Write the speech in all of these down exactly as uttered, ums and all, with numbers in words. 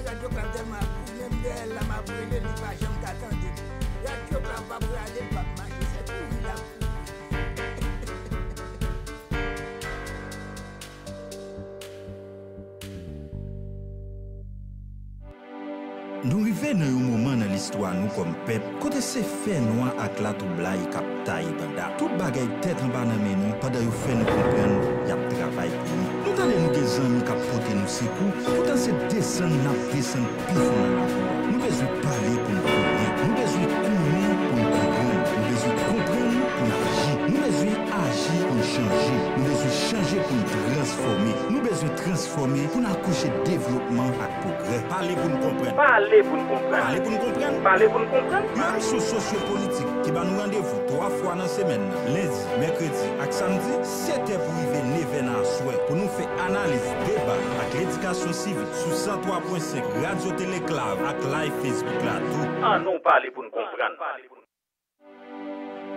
Radyo Klav tèlman ap kouri, menm dèyè l la, m ap rele l, li pa janm ka tande m. Radyo Klav p ap rale, l p ap mache, se kouri l ap kouri. Nou rive nan yon moman nan listwa nou kòm pèp kote se fènwa ak latwoublay k ap taye banda. Tout bagay tèt anba nan men nou pandan yo fè nou konprann y ap travay pou nou. Nou tande nou gen zanmi k ap pote nou sekou, poutan se desann n ap desann pi fon nan labou a. Nou bezwen pale pou n konnen. Nou bezwen konnen pou n konprann. Nou bezwen konprann pou n aji. Nou bezwen aji pou n chanje. Nou bezwen chanje pou n transfòme. Nou bezwen transfòme pou n akouche devlopman ak pwogrè. Pale pou n konprann. Pale pou n konprann. Pale pou n konprann. Pale pou n konprann. Yon emisyon sosyopolitik ki ba nou randevou twa fwa nan semèn nan, lendi, mèkredi ak samdi, sèt è pou rive nevè nan aswè, pou nou fè analiz, deba ak ledikasyon sivik sou san twa pwen senk Radyo Tele Klav ak live Facebook la tou. Ann nou pale pou n konprann.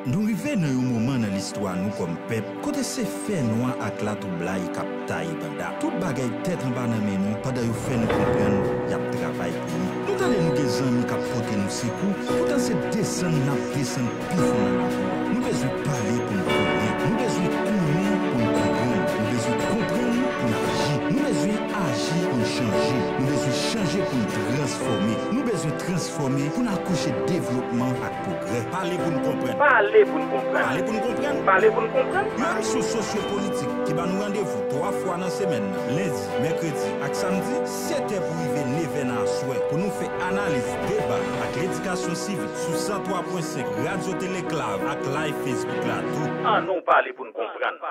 Nou rive nan yon moman nan listwa nou kòm pèp kote se fènwa ak latwoublay k ap taye banda. Tout bagay tèt anba nan men nou pandan yo fè nou konprann y ap travay pou nou. Nou tande nou gen zanmi k ap pote nou sekou, poutan se desann n ap desann pi fon nan labou a. Nou bezwen pale pou n konnen. Nou bezwen konnen pou n konprann. Nou bezwen konprann pou n aji. Nou bezwen aji pou n chanje. Nou bezwen chanje pou n transfòme. Nou bezwen transfòme pou n akouche devlopman ak pwogrè. Pale pou n konprann. Pale pou n konprann. Pale pou n konprann. Pale pou n konprann. Yon emisyon sosyopolitik ki ba nou randevou twa fwa nan semèn nan, lendi, mèkredi ak samdi, sèt è pou rive nevè nan aswè, pou nou fè analiz, deba ak ledikasyon sivik sou san twa pwen senk Radyo Tele Klav ak live Facebook la tou. Ann nou pale pou n konprann.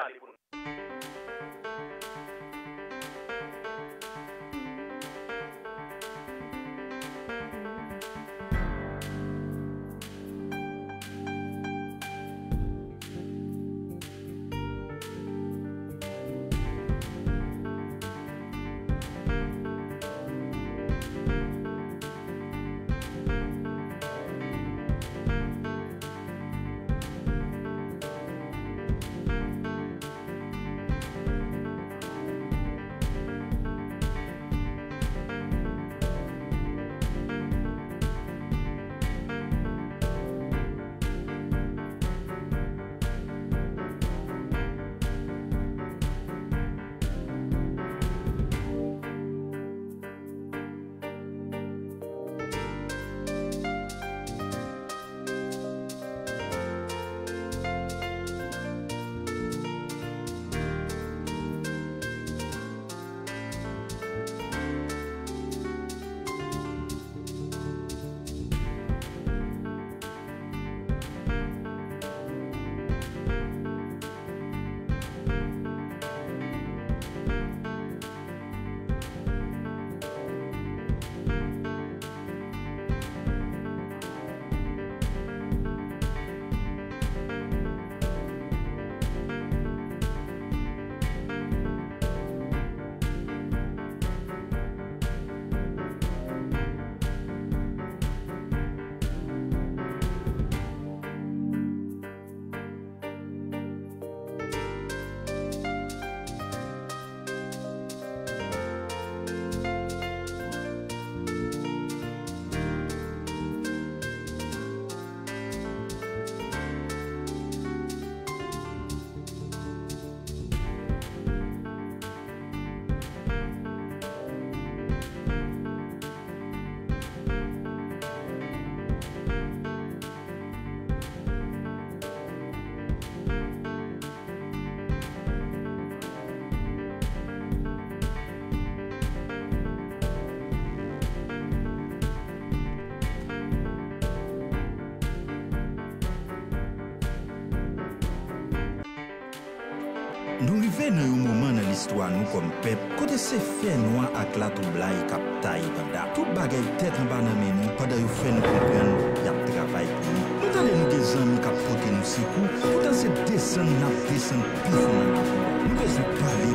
Nou rive nan yon moman nan listwa nou kòm pèp kote se fènwa ak latwoublay k ap taye banda. Tout bagay tèt anba nan men nou pandan yo fè nou konprann y ap travay pou nou. Nou tande nou gen zanmi k ap pote nou sekou, poutan se desann n ap desann pi fon nan labou a. Nou bezwen pale.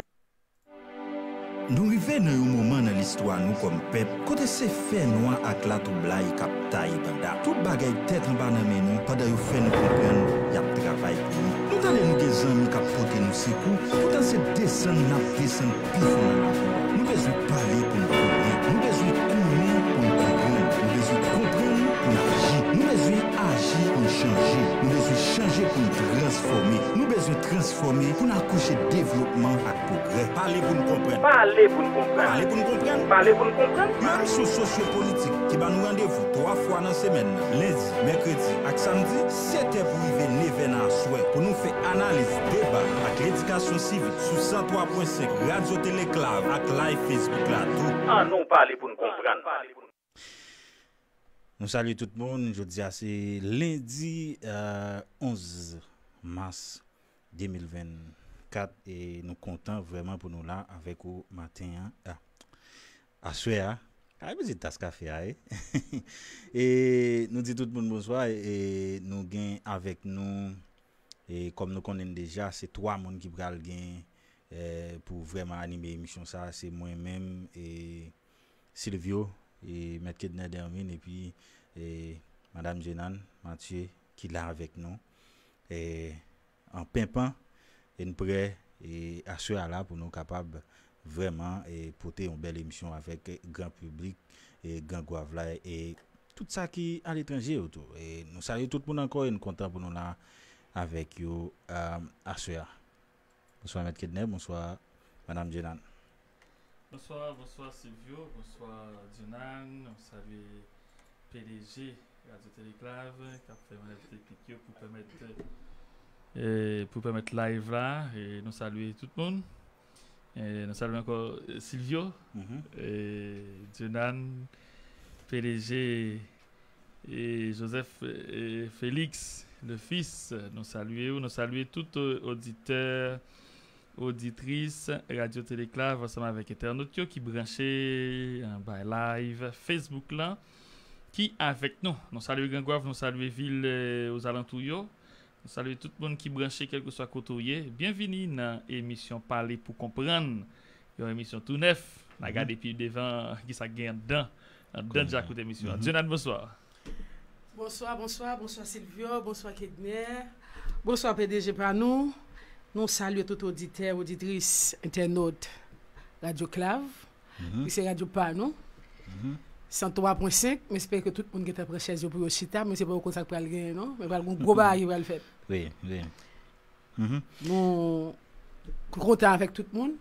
Nou rive nan yon moman nan listwa nou kòm pèp kote se fènwa ak latwoublay k ap taye banda. Tout bagay tèt anba nan men nou pandan yo fè nou konprann y ap travay pou nou. Nou tande nou gen zanmi k ap pote nou sekou, poutan se desann n ap desann pi fon nan labou a. Nou bezwen pale pou n konnen. Nou bezwen konnen transfòme pou n akouche devlopman ak pwogrè. Pale pou n konprann. Pale pou n konprann. Pale pou n konprann. Pale pou n konprann. Yon emisyon sosyopolitik ki ba nou randevou twa fwa nan semèn nan, lendi, mèkredi ak samdi, sèt è pou rive nevè nan aswè, pou nou fè analiz, deba ak ledikasyon sivik sou san twa pwen senk Radyo Teleklav ak live Facebook la tou. Ann nou pale pou n konprann. Nou salye tout moun. Jodi a se lendi, euh, onz mas de mil vennkat, e nou kontan vrèman pou nou la avèk ou maten an, a, aswè a. Ay, bezwen tas kafe a, e. E nou di tout moun bonswa, e nou gen avèk nou, e kòm nou konnen deja, se twa moun ki pral gen, e, pou vrèman anime emisyon sa, se mwen menm, e Silvio, e Mèt Kednè Dermine, epi, e Madam Jenan Mathieu ki la avèk nou, e an penpan, e n prè, e aswè a la pou nou kapab vrèman, e pote yon bèl emisyon avèk gran piblik, e Grangwav la, e tout sa ki aletranje yo tou. E nou salye tout moun ankò, e n kontan pou nou la avèk yo, e aswè a. Bonswa Mèt Kednè, bonswa Madam Jenan. Bonswa, bonswa Silvio, bonswa Jenan, nou salye P D G Radyo Teleklav k ap fè manèv teknik yo pou pèmèt, e, pou pèmèt live la, e nou salye tout moun. E nou salye ankò, e, Silvio, e Jenan, P D G, e Joseph, e Félix, le fils, nou salye w, nou salye tout, e, oditè, oditris Radyo Teleklav ansanm avèk entènot yo ki branche, e, bay live Facebook lan, ki avèk nou. Nou salye Grangwav, nou salye vil, e, ozalantou yo. Nou salye tout moun ki branche kèlkeswa kote w ye. Byenvini nan emisyon Pale pou konprann, yon emisyon tou nèf. N a gade pi devan kisa k gen anndan, anndan djakout emisyon an. Jenan, bonswa. Bonswa, bonswa, bonswa Silvio, bonswa Kednè, bonswa P D G pa nou. Nou salye tout oditè, oditris, entènot Radyo Klav, ki se radyo pa nou. San twa pwen senk, m espere ke tout moun gentan pran chèz yo pou yo chita, men se pa yo konn sa k pral genyen non, men pral gon gwo bagay ki pral fèt. Wi, wi. Nou kontan avèk tout moun.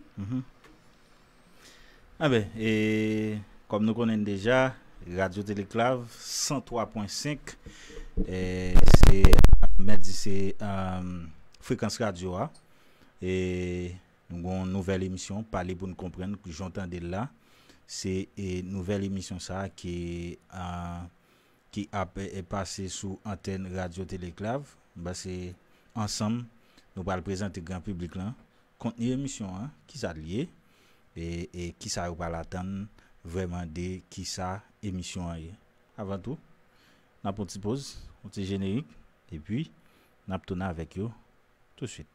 Anben, e kòm nou konnen deja, Radyo Teleklav san twa pwen senk, e se, mèt di se, e, frekans radyo a. E nou gon nouvèl emisyon, Pale pou n konprann, jan w tande l la. Se, e, nouvèl emisyon sa a ki, e, ki ap, e, pase sou antèn Radyo Teleklav. M panse ansanm, nou pral prezante gran piblik lan kontni emisyon an, kisa l ye, e, e kisa yo pral atann vrèman de kisa emisyon an ye. Avan tou, n ap yon ti poz, yon ti jenerik, epi n ap tounen avèk yo touswit.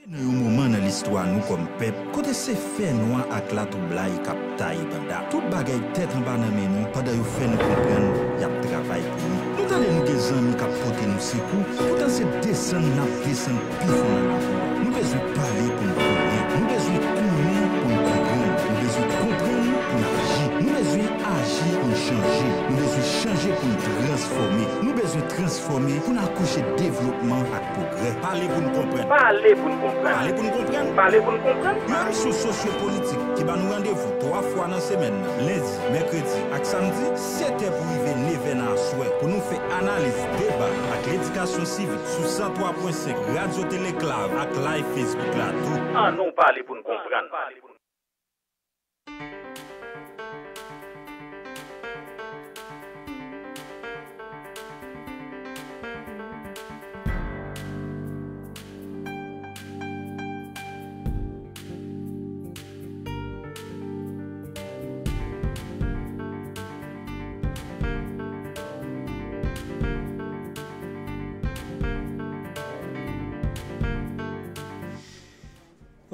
Nan yon moman nan listwa nou kòm pèp, kote se fènwa ak latwoublay k ap taye banda. Tout bagay tèt anba nan men nou pandan yo fè nou konprann y ap travay pou nou. Nou tande nou gen zanmi k ap pote nou sekou, poutan se desann n ap desann pi fon nan labou a. Nou bezwen pale pou n konnen. Nou bezwen konnen pou n konprann. Nou bezwen konprann pou n aji. Nou bezwen aji pou n chanje. Nou bezwen chanje pou n transfòme. Nou bezwen transfòme pou n akouche devlopman ak pwogrè. Pale pou n konprann. Pale pou n konprann. Pale pou n konprann. Pale pou n konprann. Yon emisyon sosyopolitik ki ba nou randevou twa fwa nan semèn nan, lendi, mèkredi ak samdi, sèt è pou rive nevè nan aswè, pou nou fè analiz, deba ak ledikasyon sivik sou san twa pwen senk Radyo Teleklav ak live Facebook la tou. Ann nou pale pou n konprann.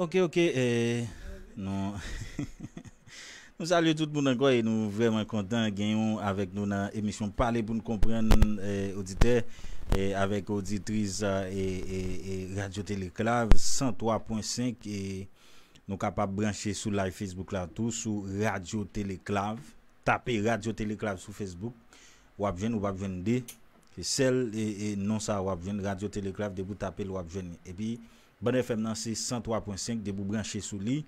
Ok, ok, eh, nou, nou salye tout moun ankò e nou vrèman kontan gen yon avèk nou nan emisyon Pale pou n konprann, eh, oditè, eh, avèk oditris, eh, eh, eh, Radyo Teleklav san twa pwen senk, e nou kapab branche sou live Facebook la tou, sou Radyo Teleklav. Tape Radyo Teleklav sou Facebook, w ap jwenn, ou p ap jwenn de. Se sèl e, e non sa a w ap jwenn, Radyo Telegraf, depi w tape l, w ap jwenn li. Epi, Band F M nan, se san twa pwen senk, depi w branche sou li,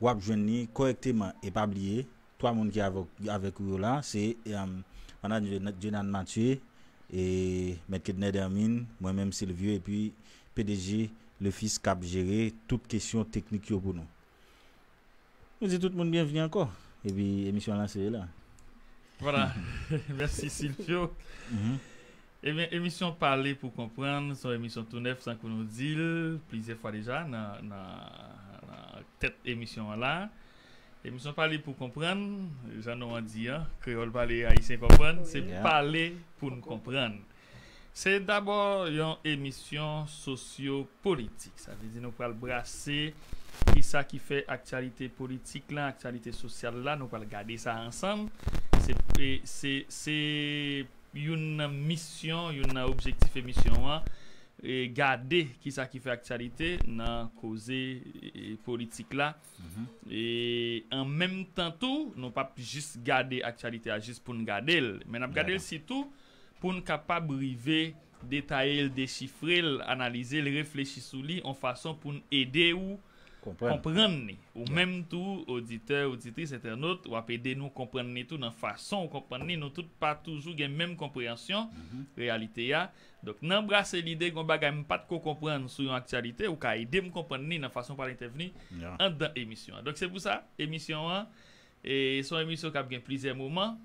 w ap jwenn li kòrèkteman. E pa bliye, twa moun ki avèk, avèk ou yo la, se um, Madam Jenan Mathieu, e Mèt Kedner Dermine, mwen menm Silvio, epi P D G Le Fils k ap jere tout kesyon teknik yo pou nou. Nou di tout moun byenvni ankò. Epi emisyon an lanse la. Vwala. Mèsi Silvio. Ebyen, emisyon Pale pou konprann, se yon emisyon tou nèf, tankou nou di l plizyè fwa deja nan, nan, nan tèt emisyon an la. Emisyon Pale pou konprann, jan non an di an, kreyòl pale, ayisyen konprann, se pale pou n konprann. Se dabò yon emisyon sosyo-politik. Sa vle di nou pral brase kisa ki fè aktyalite politik la, aktyalite sosyal la, nou pral gade sa ansanm. Se, e, se, se youn nan misyon, youn nan objektif emisyon an, e, gade kisa ki fè aktyalite nan koze e, politik la. E an menm tan tou, nou p ap jis gade aktyalite a jis pou n gade l, men n ap gade l sitou pou n kapab rive detaye l, dechifre l, analize l, reflechi sou li yon fason pou n ede ou konprann li. Ou menm tou, oditè, oditris, entènot, w ap ede nou konprann li tou nan fason ou konprann li. Nou tout pa toujou gen menm konpreyansyon reyalite a. Donk, nan brase lide, gen yon bagay m pa t ko konprann sou yon aktyalite, ou ka ede m konprann li nan fason w pral entèvni anndan emisyon an. Donk, se pou sa, emisyon an, e, se yon emisyon k ap gen plizyè moman.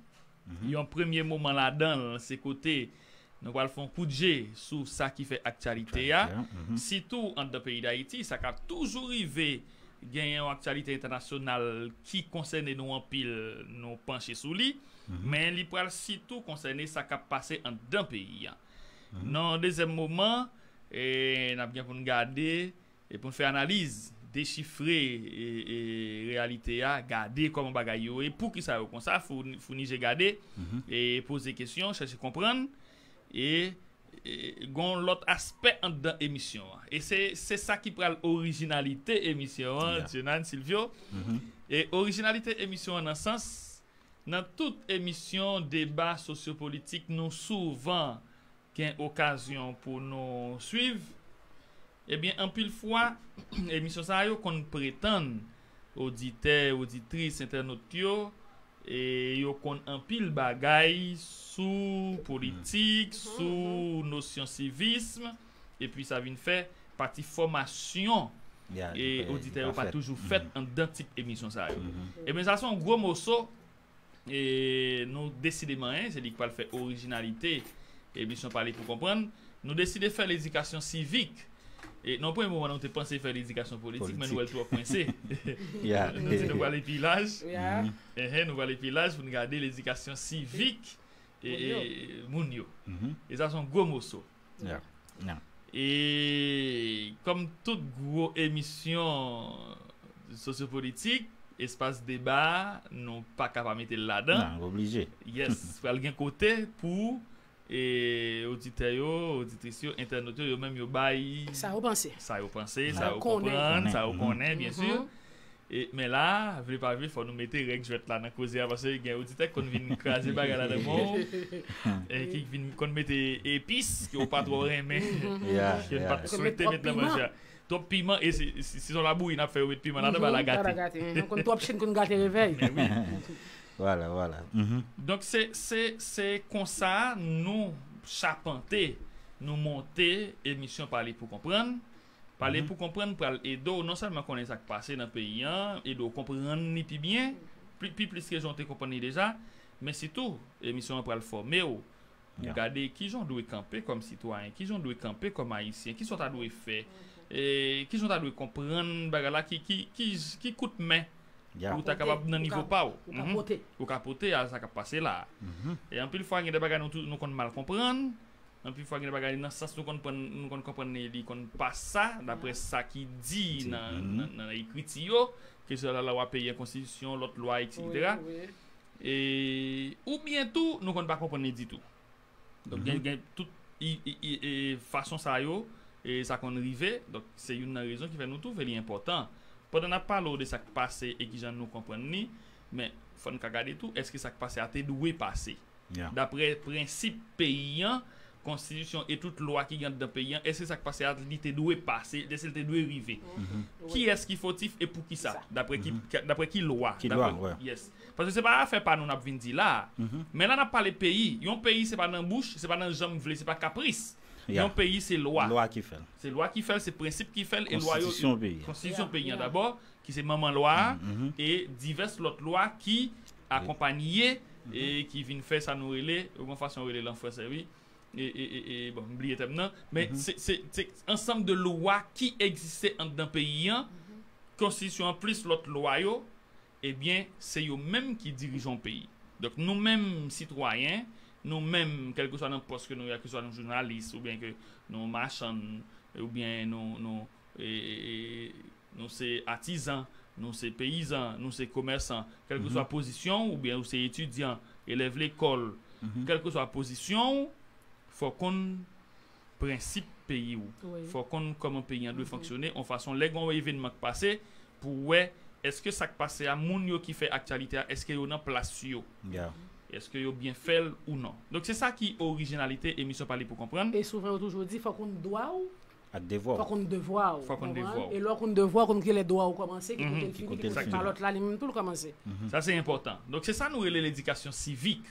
Yon premye moman ladan l, se kote nou pral fè yon kout je sou sa ki fè aktyalite a. Sitou anndan peyi Dayiti, sa ka toujou rive genyen yon aktyalite entènasyonal ki konsène nou anpil, nou panche sou li. Men li pral sitou konsène sa k ap pase anndan peyi a. Nan yon dezyèm moman, e, n ap gen pou n gade e pou n fè analiz, dechifre e, e, reyalite a, gade kòman bagay yo ye, poukisa yo konsa, founi, founi je gade, e poze kesyon, chèche konprann, e, e gen yon lòt aspè anndan emisyon an. E se, se sa ki pral orijinalite emisyon an, Dieunane, Silvio. E orijinalite emisyon an nan sans, nan tout emisyon deba sosyopolitik nou souvan gen okazyon pou nou swiv, ebyen, anpil fwa, emisyon sa yo konn pretann oditè, oditris, entènot yo, e yo konn anpil bagay sou politik, sou nosyon sivism, epi sa vin fè pati fòmasyon e oditè yo pa toujou fèt anndan tip emisyon sa yo. Ebyen, sa se yon gwo moso e nou deside manyen, se li k pral fè orijinalite emisyon Pale pou konprann. Nou deside fè ledikasyon sivik. E nan premye moman, nou te panse fè ledikasyon politik, men nou wè l twò kwense. Nou di nou pral epi laj. Enhen, nou pral epi laj pou n gade ledikasyon sivik e, e moun yo. E sa se yon gwo moso. E kòm tout gwo emisyon sosyopolitik, espas deba a, nou pa ka pa mete l ladan. Nan, oblije. Yes, pral gen kote pou e, oditè yo, oditris yo, entènot yo, yo menm yo bay sa yo panse, sa yo panse, sa yo konprann, sa yo konnen, byen si. E, men la, vle pa vle, fò nou mete règ jwèt la nan koze a, paske gen oditè ki konn vin kraze bagay la nan men w, e ki vin konn mete epis ke w pa twò renmen, ke n pa t swete met nan manje a. Twòp piman, e se, se, se yon labouyi n ap fè, yo met piman ladan, bagay la gate. Konn twòp chen konn gate revèy. Men wi. Vwala, vwala. Donk, se, se, se konsa nou chapante, nou monte emisyon Pale pou konprann. Pale pou konprann pral ede w non sèlman konnen sa k pase nan peyi an, ede w konprann li pi byen, pi, pi plis ke jan w te konprann li deja, men sitou, emisyon an pral fòme w pou gade kijan w dwe kanpe kòm sitwayen, kijan w dwe kanpe kòm Ayisyen, kisa w ta dwe fè, e, kijan w ta dwe konprann bagay la, ki, ki, ki, ki kout men pou w ta kapab nan nivo pa w. Ou ka pote a sa k ap pase la a. E anpil fwa, gen de bagay nou, tou, nou konn mal konprann. Anpil fwa, gen de bagay nan sans nou konn pran, nou konn konprann li, li konn pa sa, dapre sa ki di nan, nan, nan ekriti yo, ke se lalwa peyi an, konstitisyon, lòt lwa, etsetera. E, oubyen tou, nou konn pa konprann li ditou. Donk, gen, gen tout i, i, i, e, fason sa yo, e, sa konn rive. Donk, se youn nan rezon ki fè nou twouve li enpòtan. Pandan n ap pale w de sa k pase e kijan nou konprann li, men fò n ka gade tou, èske sa k pase a te dwe pase? Dapre prensip peyi an, konstitisyon e tout lwa ki gen anndan peyi an, èske sa k pase a, li te dwe pase, èske l te dwe rive? Kiyès ki fotif e poukisa? Dapre ki, dapre ki lwa? Ki lwa, wi. Yes. Paske se pa afè pa nou n ap vin di la a. Men la n ap pale peyi. Yon peyi, se pa nan bouch, se pa nan janm vle, se pa kapris. Yon peyi, se lwa. Lwa ki fè l. Se lwa ki fè l, se prensip ki fè l, e lwa yo, konstitisyon peyi an dabò, ki se manman lwa a, e divès lòt lwa ki akonpanye e ki vin fè sa nou rele, yon fason yo rele l an fransè, wi, e, e, e, e, bon, m bliye tèm nan, men se, se, se ansanm de lwa ki egziste anndan peyi an, konstitisyon an plis lòt lwa yo, ebyen, se yo menm ki dirije yon peyi. Donk, nou menm sitwayen, nou menm, kèlkeswa nan pòs ke nou ye a, keswa nou jounalis, oubyen ke nou machann, oubyen nou, nou, e, e, e, nou se atizan, nou se peyizan, nou se komèsan, kèlkeswa pozisyon w, oubyen ou se etidyan, elèv lekòl, kèlkeswa pozisyon w, fò w konn prensip peyi w. Fò w konn kòman peyi an dwe fonksyone, yon fason lè gen yon evènman k pase, pou w wè èske sa k pase a, moun yo ki fè aktyalite a, èske yo nan plas yo? Èske yo byen fè l ou non? Donk, se sa ki orijinalite emisyon Pale pou konprann. E souvan, yo toujou di, fò w konn dwa w, ak devwa w. Fò w konn devwa w. Fò w konn devwa w. E lè w konn devwa w, w konn kilè dwa w kòmanse, ki kote l fini, ki kote l fini. Sa lòt la, li menm tou, l kòmanse. Sa, se enpòtan. Donk, se sa nou rele ledikasyon sivik.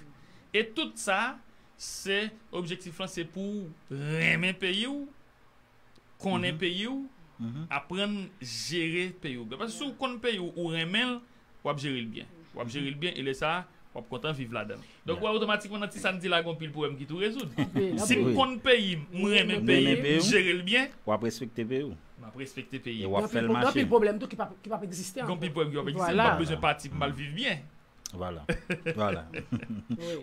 E tout sa, se, objektif lan, se pou w renmen peyi w, konnen peyi w, aprann jere peyi w byen. Paske si w konn peyi w, ou renmen l, w ap jere l byen. W ap jere l byen, e lè sa a, w ap kontan viv ladan l. Donk, ou wè, otomatikman, nan ti sa n di la, gen anpil pwoblèm ki tou rezoud. Si m konn peyi m, m renmen peyi m, m jere l byen, w ap respekte peyi w. M ap respekte peyi m. E w ap fè l mache. Gen anpil pwoblèm tou ki p ap, ki p ap egziste ankò. Gen anpil pwoblèm ki p ap egziste. M p ap bezwen pati pou m al viv byen. Vwala. Vwala.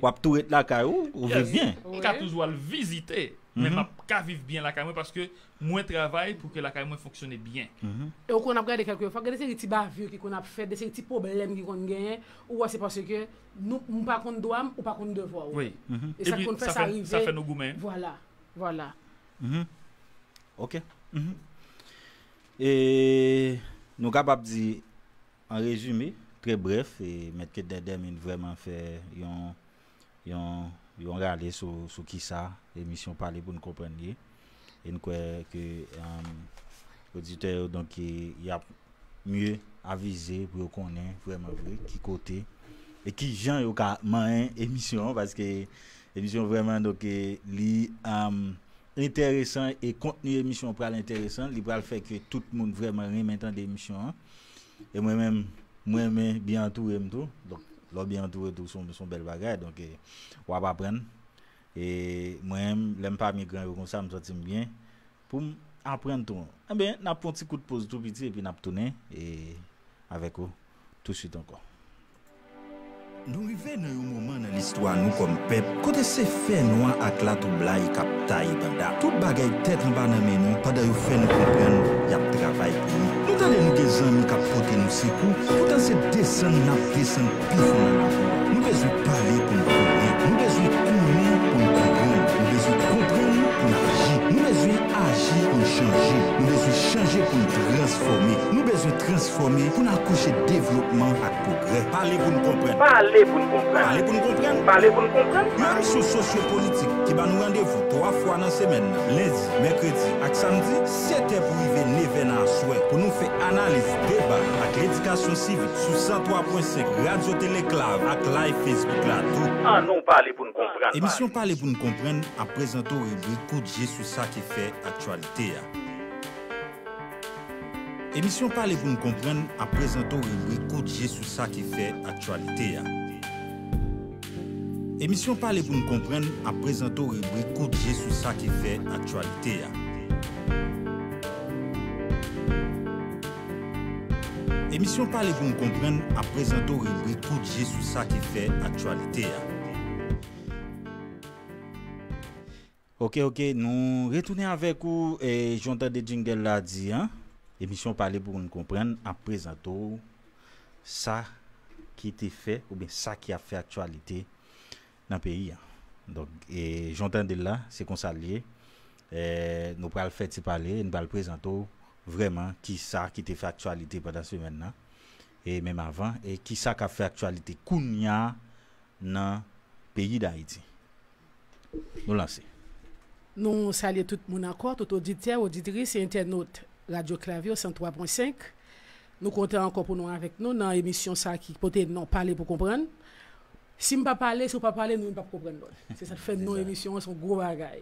W ap tou ret lakay ou, ou viv byen. M ka toujou al vizite, men m ap ka viv byen lakay mwen paske mwen travay pou ke lakay mwen fonksyone byen. E ou konn ap gade kèlkefwa, gen de seri ti bavure ki konn ap fèt, de seri ti pwoblèm ki konn genyen, ou wè se paske nou, m pa konn dwa m, ou pa konn devwa w. Wi. E sa ki konn fè sa rive. Epi sa fè, sa fè nou goumen. Vwala. Vwala. Ok. E nou kapab di, an rezime, trè brèf, e Mèt Ketner Dermine vrèman fè yon, yon, yon rale sou, sou kisa emisyon Pale pou n konprann ye. E n kwè ke, um, oditè yo, donk, y, y ap mye avize pou yo konnen vrèman vre ki kote e ki jan yo ka manyen emisyon an, paske emisyon vrèman, donk, e, li, um, enteresan e kontni emisyon an pral enteresan, li pral fè ke tout moun vrèman renmen tande emisyon an. E mwen menm, mwen renmen byen antoure m tou. Donk, lè w byen antoure tou, se yon, se yon bèl bagay. Donk, e, w ap aprann. E mwen menm, lè m pami gran yo konsa, m santi m byen pou m aprann tou. Enben, n ap fè yon ti kout poz tou piti epi n ap tounen, e, avèk ou tousuit ankò. Nou rive nan yon moman nan listwa nou kòm pèp kote se fènwa ak latwoublay k ap taye banda. Tout bagay tèt anba nan men nou pandan yo fè nou konprann y ap travay pou nou. Nou tande nou gen zanmi k ap pote nou sekou, poutan se desann n ap desann pi fon nan lakou a. Nou bezwen pale pou n konnen. Nou bezwen konnen pou n konprann. Nou bezwen konprann pou n aji. Nou bezwen aji pou n chanje. Nou bezwen chanje pou n transfòme. Nou bezwen transfòme pou n akouche devlopman ak pwogrè. Pale pou n konprann. Pale pou n konprann. Pale pou n konprann. Pale pou n konprann. Yon emisyon sosyopolitik ki ba nou randevou twa fwa nan semèn nan, lendi, mèkredi ak samdi, sèt è pou rive nevè nan aswè, pou nou fè analiz, deba ak ledikasyon sivik sou san twa pwen senk Radyo Teleklav ak live Facebook la tou. An nou pale pou n konprann. Emisyon Pale pou n konprann ap prezante w ribrik Kout je sou sa ki fè aktyalite a. Emisyon Pale pou n konprann ap prezante w ribrik Kout je sou sa ki fè aktyalite a. Emisyon Pale pou n konprann ap prezante w ribrik Kout je sou sa ki fè aktyalite a. Emisyon Pale pou n konprann ap prezante w ribrik Kout je sou sa ki fè aktyalite a. Ok, ok, nou retounen avèk ou, e, jan w tande jingle la di an, emisyon Pale pou n konprann ap prezante w sa ki te fè oubyen sa ki ap fè aktyalite nan peyi an. Donk, e, jan w tande l la, se konsa l ye. E, nou pral fè ti pale, nou pral prezante w vrèman kisa ki te fè aktyalite pandan semèn nan, e menm avan, e kisa k ap fè aktyalite kounya nan peyi Dayiti. Nou lanse. Nou salye tout moun ankò, tout oditè, oditris e entènot Radyo Klavyo san twa pwen senk. Nou kontan ankò pou nou avèk nou nan emisyon sa ki pote non Pale pou konprann. Si m pa pale, si w pa pale, nou menm p ap konprann lòt. Se sa k fè non emisyon an se yon gwo bagay.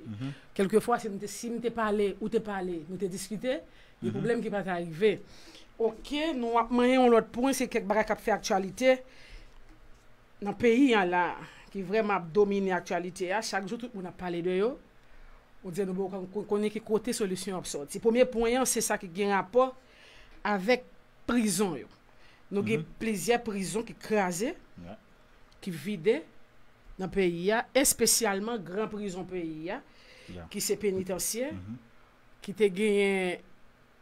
Kèlkefwa, si m te, si m te pale, ou te pale, nou te diskite, gen pwoblèm ki pa ta rive. Oke, nou ap manyen yon lòt pwen, se kèk bagay k ap fè aktyalite nan peyi an la, ki vrèman ap domine aktyalite a. Chak jou, tout moun ap pale de yo. On dirè nou poko konnen ki kote solisyon ap sòti. Premye pwen an, se sa ki gen rapò avèk prizon yo. Nou gen plizyè prizon ki kraze, ki vide nan peyi a, espesyalman gran prizon peyi a, ki se penitansye, ki te genyen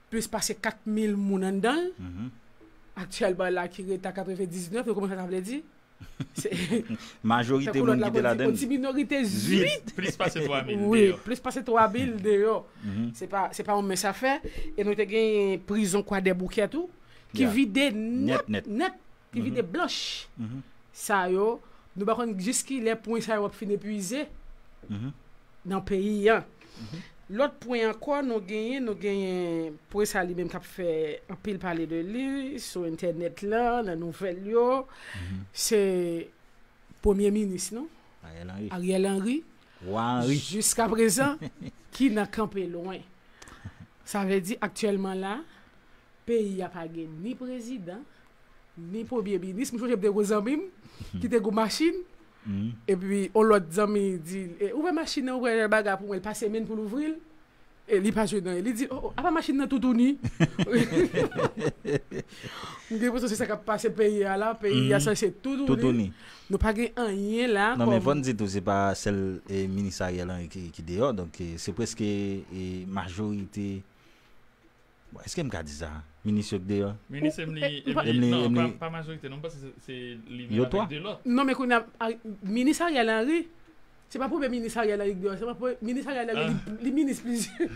plis pase kat mil moun anndan l. Aktyèlman la, ki rete a katrevendiznèf, nou konprann sa sa vle di? Se Majorite tankou moun lòt la ki te konn di, ladan yon ti minorite zwit. Plis pase twa mil Wi, deyò. Plis pase twa mil deyò. Se pa, se pa yon mens afè. E nou te gen prizon Kwadèboukè tou, ki vide nèt, nèt, ki vide blanch. Sa yo, nou pa konn jiskilè pwen sa yo ap fin epuize nan peyi an. Lòt pwen ankò nou genyen, nou genyen pwen sa li menm k ap fè anpil pale de li sou entènèt la, nan nouvèl yo. Se premye minis nou, Ariel Henry. Ariel Henry. Wa Henry. Jiska prezan, ki nan kanpe lwen. Sa vle di aktyèlman la, peyi a pa gen ni prezidan, ni premye minis. M sonje m te gwo zanmi m ki te gwo machin. Epi yon lòt zanmi di, "E, ouvè machin nan, ouvè bagay pou mwen." Li pase men pou l ouvri l. E li pa jwenn anyen. Li di, "Oh, oh, apa machin nan toutouni?" M gen enpresyon se sa k ap pase peyi a la. Peyi a sanse toutouni. Nou pa gen anyen la. Non, men fò n di tou, se pa sèl, e, minis Ariel Henry ki, ki deyò. Donk, e, se prèske, e, majorite Bon, èske m ka di sa? Minis yo k deyò? Minis Emily, Emily, non, pa, pa majorite, non, m panse se, se li menm avèk de lòt. Non, men kounye a, minis Ariel Henry, se pa premye minis Ariel Henry k deyò, se pa premye, minis Ariel Henry, li, li minis plizyè.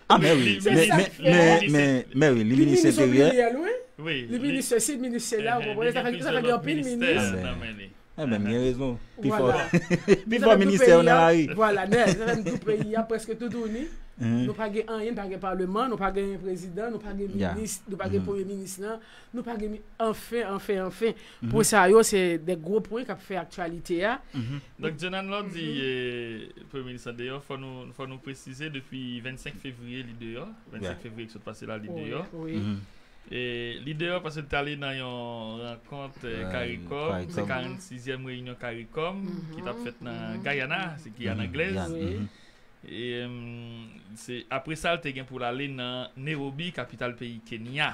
Ah, men wi, men, men, men, men wi, li minis enteryè. Li minis sesi, minis sela, ou konprann? Sa fè, sa fè gen anpil minis. Ah, men. Ebyen, m gen rezon. Pi fò, pi fò ministè yo nan lari. Vwala, nèt, sa fè m di w peyi a prèske toutouni. Nou pa gen anyen, nou pa gen palman, nou pa gen prezidan, nou pa gen minis, nou pa gen premye minis lan, nou pa gen mi-, anfen, anfen, anfen. Pwen sa yo, se de gwo pwen k ap fè aktyalite a. Donk, Jonan, lè w di, e, premye minis lan deyò, fò nou, fò nou presize, depi vennsenk fevriye, li deyò. Vennsenk fevriye ki sot pase la, li deyò. E li deyò paske l t ale nan yon rankont, e, CARICOM, se karannsizyèm reyinyon CARICOM ki t ap fèt nan Guyana, se Giyàn Anglèz. E, em, se, apre sa, l te gen pou l ale nan Nairobi, kapital peyi Kenya.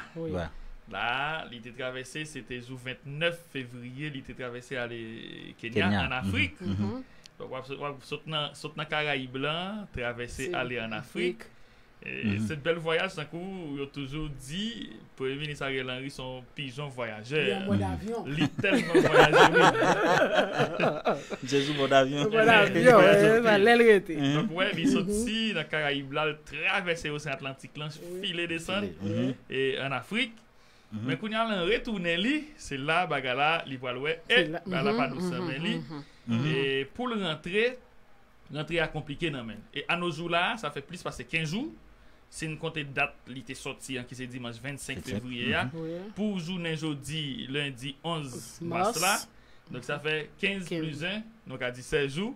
La, li te travèse, se te jou vennèf fevriye, li te travèse ale Kenya, ann Afrik. Donk, w ap sot, w ap sot nan, sot nan Karayib lan, travèse ale ann Afrik. E, se bèl vwayaj, tankou yo toujou di, Premye Minis Ariel Henry se yon pijon vwayajè. Li an mòd avyon. Li tèlman vwayaje, wi. Misye sou mòd avyon. Mòd avyon, wi, sa lè l rete. Donk, wè, li soti nan Karayib la, l travèse Oseyan Atlantik lan, file desann, e, ann Afrik. Men kounye a, nan retounen li, se la bagay la, li pral wè, e, bagay la pa dous nan men li. E pou l rantre, rantre a konplike nan men l. E anojou la, sa fè plis pase kenz jou, si n konte dat li te sòti an, ki se dimanch vennsenk fevriye a, pou jounen jodi, lendi onz mas la. Donk, sa fè kenz plis en, nou ka di sèz jou.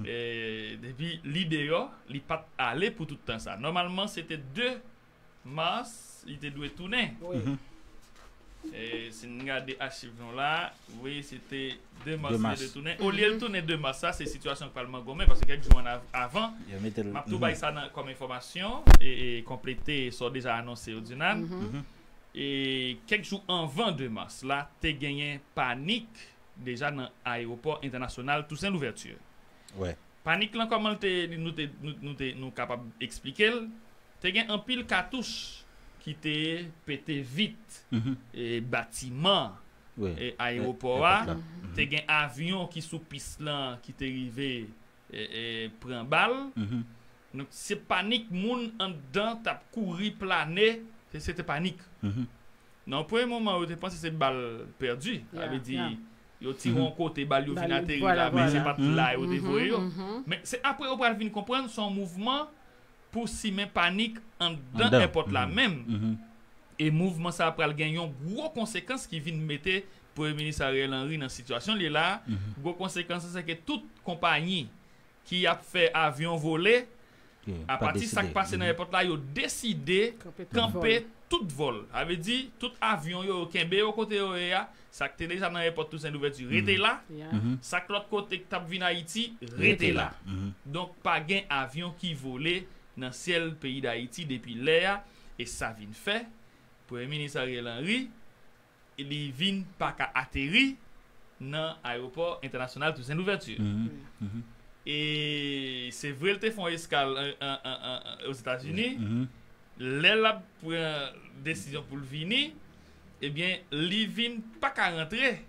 E depi li deyò, li pa t ale pou tout tan sa. Nòmalman, se te de mas, li te dwe tounen. E si n gade achiv nou la, wi, se te de mas li te dwe tounen. Olye l tounen de mas la, se sitiyasyon k pral mangonmen, paske kèk jou ann av-, avan, m ap tou bay sa nan, kòm enfòmasyon, e, e konplete sa w deja anonse yo, Dinan. E kèk jou anvan de mas la, te genyen panik deja nan ayewopò entènasyonal Toussaint Louverture. Panik lan, kòman l te, nou te, nou, nou te, nou kapab eksplike l? Te gen anpil katouch ki te pete vit, e, batiman, e, ayewopò a. Te gen avyon ki sou pis lan ki te rive, e, e, pran bal. Donk, se panik, moun anndan t ap kouri, plane, se, se te panik. Nan yon premye moman, yo te panse se bal pèdi. Sa vle di, Yo tire yon kote, bal yo vin ateri la, men se pa t la yo te voye yo. Men se apre yo pral vin konprann se yon mouvman pou simen panik anndan èpòt la menm. E mouvman sa a pral gen yon gwo konsekans ki vin mete Premye Minis Ariel Henry nan sitiyasyon l ye la a. Gwo konsekans lan, se ke tout konpayi ki ap fè avyon vole, apati sa k pase nan èpòt la, yo deside kanpe tout vòl. Sa vle di, tout avyon yo, yo kenbe yo kote yo ye a. Sa k te deja nan èpòt Toussaint Louverture rete la. Sa k lòt kote k t ap vin Ayiti rete la. Donk, pa gen avyon ki vole nan syèl peyi Dayiti depi lè a. E sa vin fè Premye Minis Ariel Henry li vin pa ka ateri nan ayewopò entènasyonal Toussaint Louverture. E se vre, l te fè yon eskal Ozetazini. Lè l ap pran desizyon pou l vini, ebyen, li vin pa ka rantre.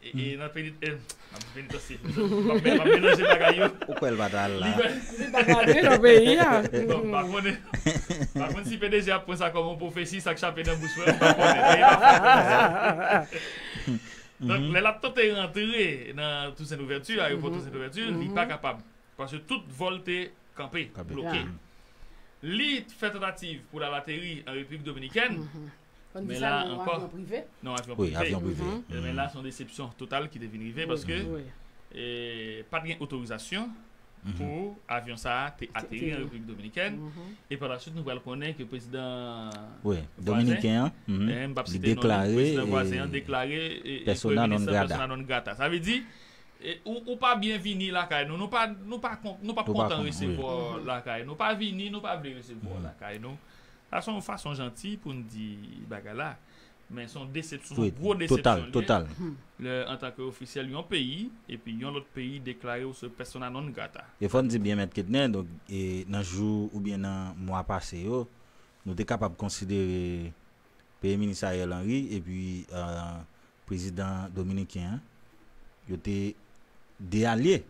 E, e nan peni, e, m ap di penitansye. M ap, m ap melanje bagay yo. Ou kwè l pa t al la? Li pa t antre nan peyi a. Bon, m pa konnen. M pa konn si P D G ap pran sa kòm yon pwofesi, sa k chape nan bouch mwen, m pa konnen. Donk, lè l ap tante rantre nan Toussaint Louverture, ayewopò Toussaint Louverture, li pa kapab. Paske tout vòl te kanpe, bloke. Li fè tantativ pou l al ateri an Repiblik Dominikèn. Men la ankò, non, avyon prive. Men la, se yon desepsyon total ki te vin rive paske, e, pa t gen otorizasyon pou avyon sa a te ateri an Repiblik Dominikèn. E pa la swit, nou pral konnen ke prezidan vwazen, m p ap site non li, prezidan vwazen an deklare, e, e, premye minis lan persona non grata. Sa vle di, e, ou, ou pa byenvini lakay nou. Nou pa, nou pa, nou p ap kontan resevwa w lakay nou. Pa vini, nou pa vle resevwa w lakay nou. Sa se yon fason janti pou n di bagay la. Men se yon desepsyon, yon gwo desepsyon li ye. Lè, antanke ofisyèl yon peyi, epi yon lòt peyi deklare w se persona non grata. E fò n di byen, Mèt Ketner, donk, e, nan jou oubyen nan mwa pase yo, nou te kapab konsidere Premye Minis Ariel Henry epi, e, prezidan dominiken an, yo te de alye.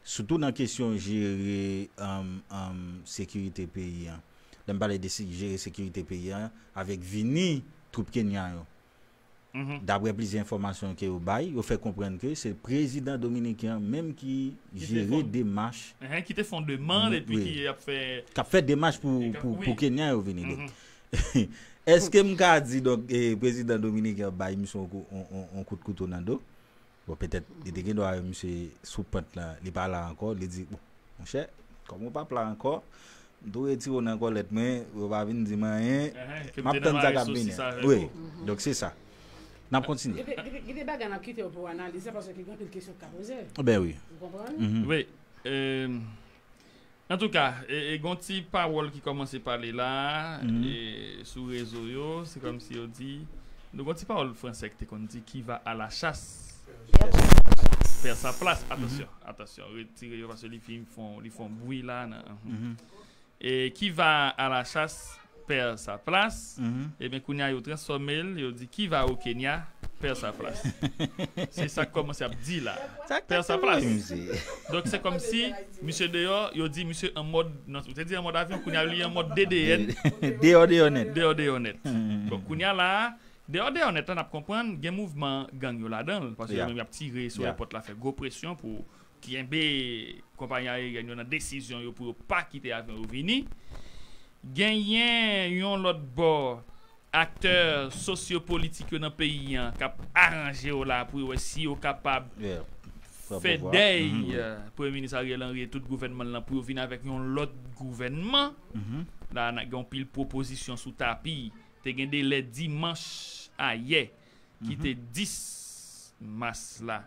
Sitou nan kesyon jere, um, um, sekirite peyi an. Lè m pale de se-, jere sekirite peyi an, avèk vini twoup Kenya yo. Daprè plizyè enfòmasyon ke yo bay, yo fè konprann ke se prezidan dominiken an menm ki jere demach, ki te fè yon demann epi ki ap fè, k ap fè demach pou, pou, pou Kenya yo vini. Donk, èske m ka di, donk, e, prezidan dominiken an bay misye yon kou-, yon, yon, yon kout kouto nan do? Bon, petèt, li te gen dwa wè misye sou pant lan, li pa la ankò, li di, bon, monchè, kòm ou p ap la ankò, m tou retire w nan kòlèt mwen, ou pa vin di m anyen, m ap tann sa k ap vini. Wi, donk se sa. N ap kontinye. Gen de, gen de, gen de bagay n ap kite yo pou analize, paske gen anpil kesyon k ka poze. Ben wi. Ou konprann? Wi. Antouka, e, e, gon ti pawòl ki kòmanse pale la, e, sou rezo yo, se kòmsi yo di, nou gon ti pawòl fransè ki te konn di, qui va à la chasse perd sa place. Atansyon, atansyon, retire yo paske li fin fon, li fon bwi la nan. E qui va à la chasse perd sa place. Ebyen, kounye a, yo transfòme l, yo di, qui va au Kenya perd sa place. Se sa k kòmanse ap di la. Perd sa place. Donk, se kòmsi misye deyò, yo di misye an mòd, non, ou te di an mòd avyon, kounye a, li an mòd D D N. Deyò, deyò nèt. Deyò, deyò nèt. Bon, kounye a la, deyò, deyò nèt la, n ap konprann, gen mouvman gang yo ladan l, paske yo menm y ap tire sou èpòt la, fè gwo presyon pou kenbe konpayi ayeryèn yo nan desizyon yo pou yo pa kite avyon yo vini. Genyen yon lòt bò, aktè sosyopolitik yo nan peyi an k ap aranje yo la pou yo wè si yo kapab fè dèy, e, Premye Minis Ariel Henry e tout gouvènman l lan pou yo vin avèk yon lòt gouvènman. La, n a gen yon pil pwopozisyon sou tapi. Te gen delè dimanch ayè, ki te dis mas la,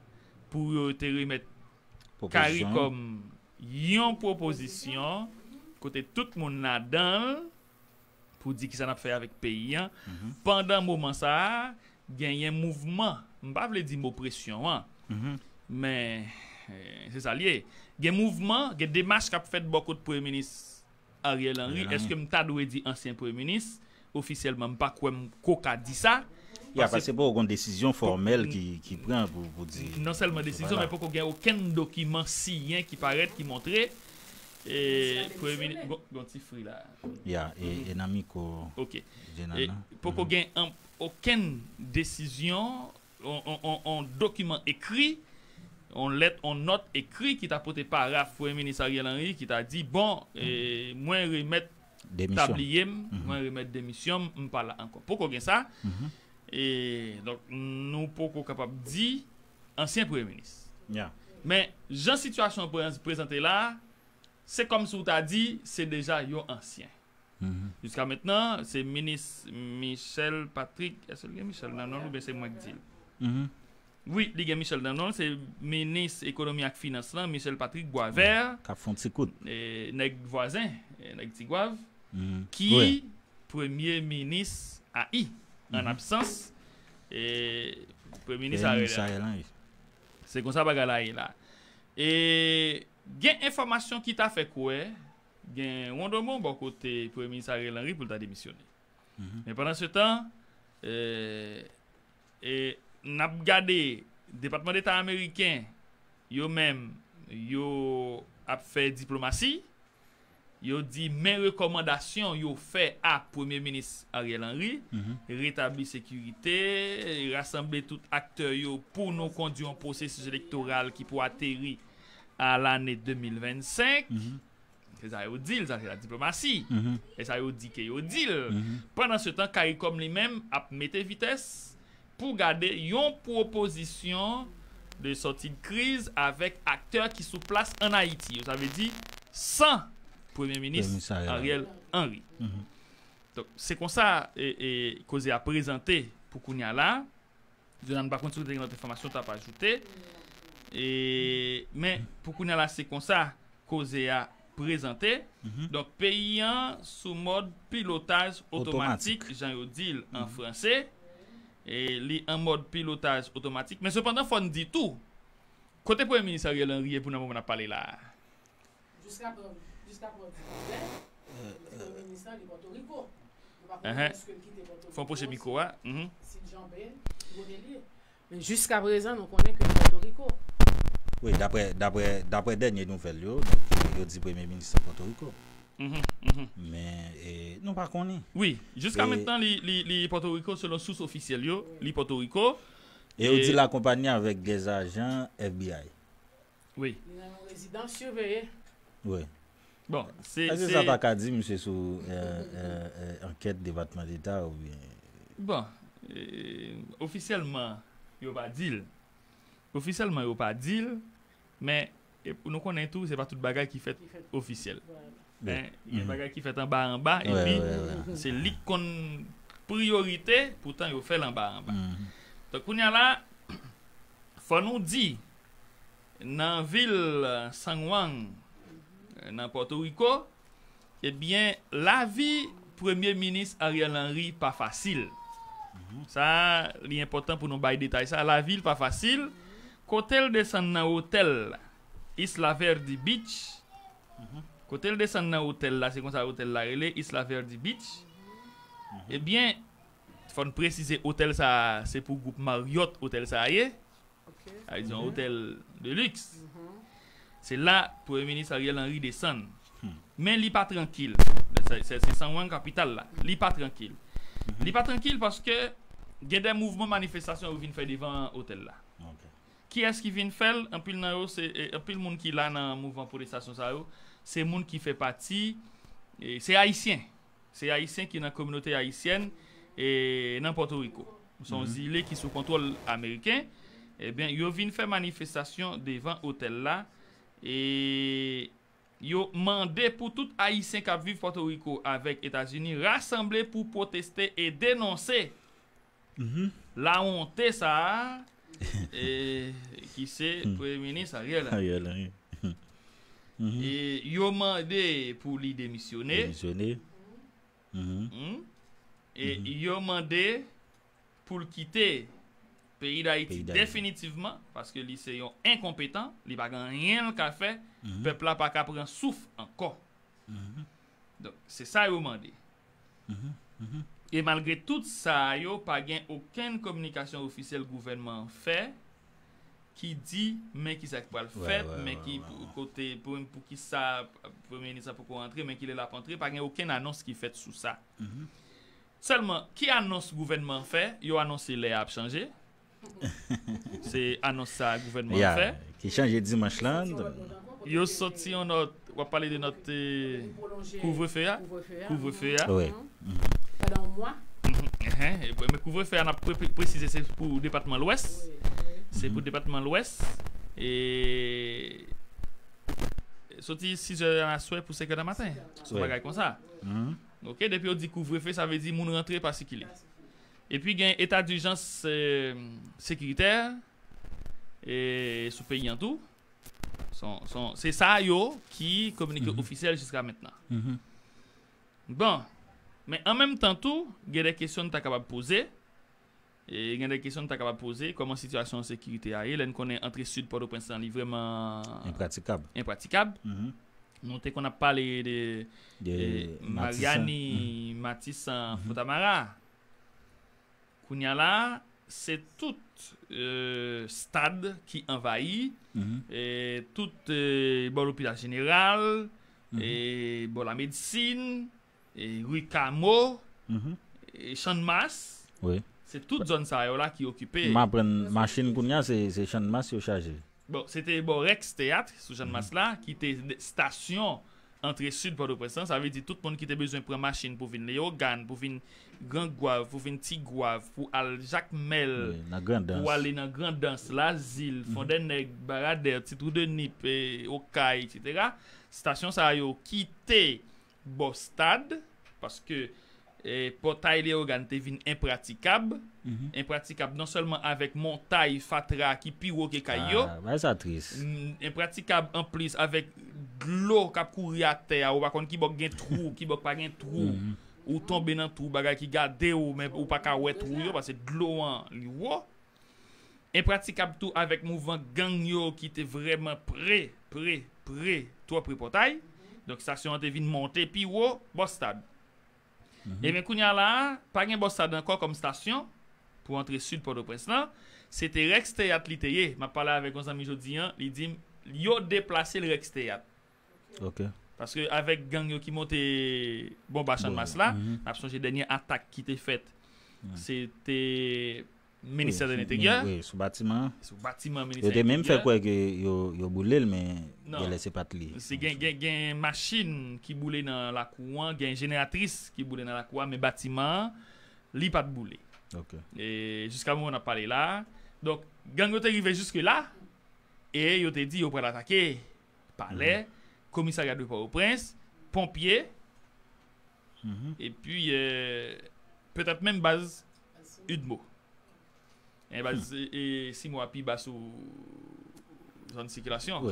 pou yo te remèt CARICOM yon pwopozisyon kote tout moun ladan l pou di kisa n ap fè avèk peyi an. Pandan moman sa a, genyen mouvman, m pa vle di mo presyon an, men, e, se sa l ye. Gen mouvman, gen demach k ap fèt bò kot Premye Minis Ariel Henry. Èske m ta dwe di ansyen premye minis? Ofisyèlman, m pa kwè m ko ka di sa. Ya, paske poko gon desizyon fòmèl ki, ki pran pou, pou di. Non sèlman desizyon, men poko gen okenn dokiman siyen ki parèt, ki montre, e, premye minis, gon, gon ti fri la. Ya, e, e nan mikwo. Ok. E poko gen an, okenn desizyon on, on, on, on dokiman ekri, on lèt, on nòt ekri ki ta pote paraf Premye Minis Ariel Henry ki ta di, bon, e, mwen remèt tabliye m, mwen remèt demisyon m, m pa la ankò. Poko gen sa. E, donk, nou poko kapab di ansyen Premye Minis. Men, jan sitiyasyon an pre- prezante la, se kòmsi w ta di, se deja yon ansyen. Jiska mentnan, se minis Michel Patrick, èske l gen Michel nan non l oubyen se mwen k di l? Wi, li gen Michel nan non l, se minis ekonomi ak finans lan, Michel Patrick Boisvert, k ap fè yon ti kout. E, nèg vwazen, e, nèg Tigwav, ki premye minis a i, an absans, e, premye minis Ariel Henry. Se konsa bagay la ye la. E, gen enfòmasyon ki ta fè kwè, gen wondomo bò kote Premye Minis Ariel Henry pou l ta demisyone. Men pandan se tan, e, e, n ap gade Depatman Deta ameriken, yo menm, yo ap fè diplomasi, yo di men rekòmandasyon yo fè a Premye Minis Ariel Henry, retabli sekirite, rasanble tout aktè yo pou nou kondui yon pwosesis elektoral ki pou ateri a lane de mil vennsenk. Se sa yo di l, sa se la diplomasi. E sa yo di ke yo di l. Pandan se tan, CARICOM li menm ap mete vitès pou gade yon pwopozisyon de sòti de kriz avèk aktè ki sou plas ann Ayiti yo. Sa vle di, san Premye Minis Ariel Henry. Donk, se konsa, e, e, koze a prezante pou kounye a la. Jonan, m pa konn si w te gen lòt enfòmasyon w t ap ajoute. E, men, pou kounye a la, se konsa koze a prezante. Donk, peyi an sou mòd pilotaj otomatik, jan yo di l an franse. E li an mòd pilotaj otomatik. Men sepandan, fò n di tou, kote Premye Minis Ariel Henry ye pou nan moman n ap pale la a? Jiska pran, jiska pran di koulè, li di Premye Minis lan, li Pòtoriko. Nou pa konnen èske l kite Pòtoriko, fò pwoche mikwo a. Si l janbe, ki kote l ye. Men jiska prezan, nou konnen ke li Pòtoriko. Wi, daprè, daprè, daprè dènye nouvèl yo, donk, yo di Premye Minis lan Pòtoriko. Men, e, nou pa konnen. Wi, jiska mentnan, li, li, li Pòtoriko, selon sous ofisyèl yo, li Pòtoriko. E yo di l akonpanye avèk dè ajan F B I. Wi. Li nan yon rezidans siveye. Wi. Bon, se, èske sa pa ka di misye sou, e, e, e, ankèt Depatman Deta oubyen? Bon, e, ofisyèlman, yo pa di l. Ofisyèlman, yo pa di l, men, e, nou konnen tou, se pa tout bagay ki fèt ofisyèl. Men, gen bagay ki fèt anba anba, epi se li k konn priyorite, poutan yo fè l anba anba. Donk, kounye a la, fò nou di, nan vil San Juan, nan Pòtoriko, ebyen, lavi Premye Minis Ariel Henry pa fasil. Sa, li enpòtan pou nou bay detay sa. Lavi l pa fasil. Kote l desann nan otèl Isla Verde Beach. Kote l desann nan otèl la, se konsa otèl la rele, Isla Verde Beach. Ebyen, fò n presize otèl sa a, se pou gwoup Marriott otèl sa a ye. Sa vle di yon otèl de luxe. Se la Premye Minis Ariel Henry desann. Men li pa trankil. Se, se, se San Juan kapital la. Li pa trankil. Li pa trankil paske gen de mouvman manifestasyon yo vin fè devan otèl la. Kiyès ki vin fè l? Anpil nan yo, se, e, anpil moun ki la nan mouvman pwotestasyon sa yo, se moun ki fè pati, e, se Ayisyen. Se Ayisyen ki nan kominote ayisyèn, e, nan Pòtoriko. Se yon zile ki sou kontwòl ameriken. Ebyen, yo vin fè manifestasyon devan otèl la. E yo mande pou tout Ayisyen k ap viv Pòtoriko avèk Etazini rasanble pou pwoteste e denonse lawonte sa a, e, ki se Premye Minis Ariel Henry. Ariel Henry. E yo mande pou li demisyone. Demisyone. E yo mande pou l kite peyi Dayiti definitivman, paske li se yon enkonpetan, li pa gen anyen l ka fè, pèp la pa ka pran souf ankò. Donk, se sa yo mande. E malgre tout sa yo, pa gen okenn kominikasyon ofisyèl gouvènman an fè ki di men kisa ki pral fèt, men ki kote, pou, pou kisa Premye Minis la poko rantre, men kilè l ap antre, pa gen okenn anons ki fèt sou sa. Sèlman, ki anons gouvènman an fè? Yo anonse lè a ap chanje. Se anons sa gouvènman an fè. Ki chanje dimanch lan. Yo soti yon nòt, w ap pale de nòt kouvrefe a. Kouvrefe a. Pandan yon mwa. Men kouvrefe a, n ap presize, se pou depatman Lwès. Se pou depatman Lwès. E soti sizè nan aswè pou senkè nan maten. Se yon bagay konsa. Ok, depi yo di kouvrefe, sa vle di moun rantre, pa sikile. Epi gen eta dijans sekiritè sou peyi an tou. Se sa yo ki kominike ofisyèl jiska mentnan. Bon, men an menm tan tou, gen de kesyon n ta kapab poze. Gen de kesyon n ta kapab poze, kòman sitiyasyon sekirite a ye, lè n konnen antre sid Pòtoprens lan, li vrèman enpratikab. Nou te konn ap pale de Maryani, Matisan, Fontamara. Kounye a la, se tout stad ki anvayi, tout bò lopital jeneral, bò lamedsin, ri Kamo, Channmas. Se tout zòn sa yo la ki okipe. M aprann machin kounye a, se Channmas yo chaje. Bon, se te bò Rex Teyat sou Channmas la ki te stasyon antre sid Pòtoprens lan. Sa vle di tout moun ki te bezwen pran machin pou vin Leyogàn, pou vin Gran Gwav, pou vin Ti Gwav, pou al Jakmèl, pou ale nan Grandans, Lazil, Fondènèg, Baradè, Ti Twou de Nip, Okay, etsetera. Stasyon sa yo kite bò stad, paske pòtay Leyogàn te vin enpratikab. Enpratikab non sèlman avèk montay fatra ki pi wo ke kay yo. Enpratikab anplis avèk dlo k ap kouri atè a, ou pa konn ki bò k gen twou, ki bò k pa gen twou. Ou tonbe nan twou, bagay ki gade w, men ou pa ka wè twou yo, paske dlo an, li wo. Enpratikab tou avèk mouvman gang yo ki te vrèman pre, pre, pre, twò pre pòtay. Donk, stasyon an te vin monte pi wo, bò stad. Ebyen, kounye a la a, pa gen bò stad ankò kòm stasyon pou antre sid Pòtoprens lan. Se te Rex Teyat li te ye. M ap pale avèk yon zanmi jodi an, li di m, yo deplase l Rex Teyat. Paske avèk gang yo ki monte bonba Channmas la, n ap sonje dènye atak ki te fèt, se te ministè de lenteryè. Sou batiman an. Sou batiman ministè de lenteryè. Yo te menm fè kwè ke yo, yo boule l, men genlè se pa t li. Se gen, gen, gen machin ki boule nan lakou an, gen jeneratris ki boule nan lakou an, men batiman an, li pa t boule. E jiska moman n ap pale la. Donk, gang yo te rive jiske la, e yo te di yo pral atake palè, komisarya de Pòtoprens, ponpye, epi petèt menm baz UDMO. E baz, e, e, si mwa pi ba sou zòn sikilasyon.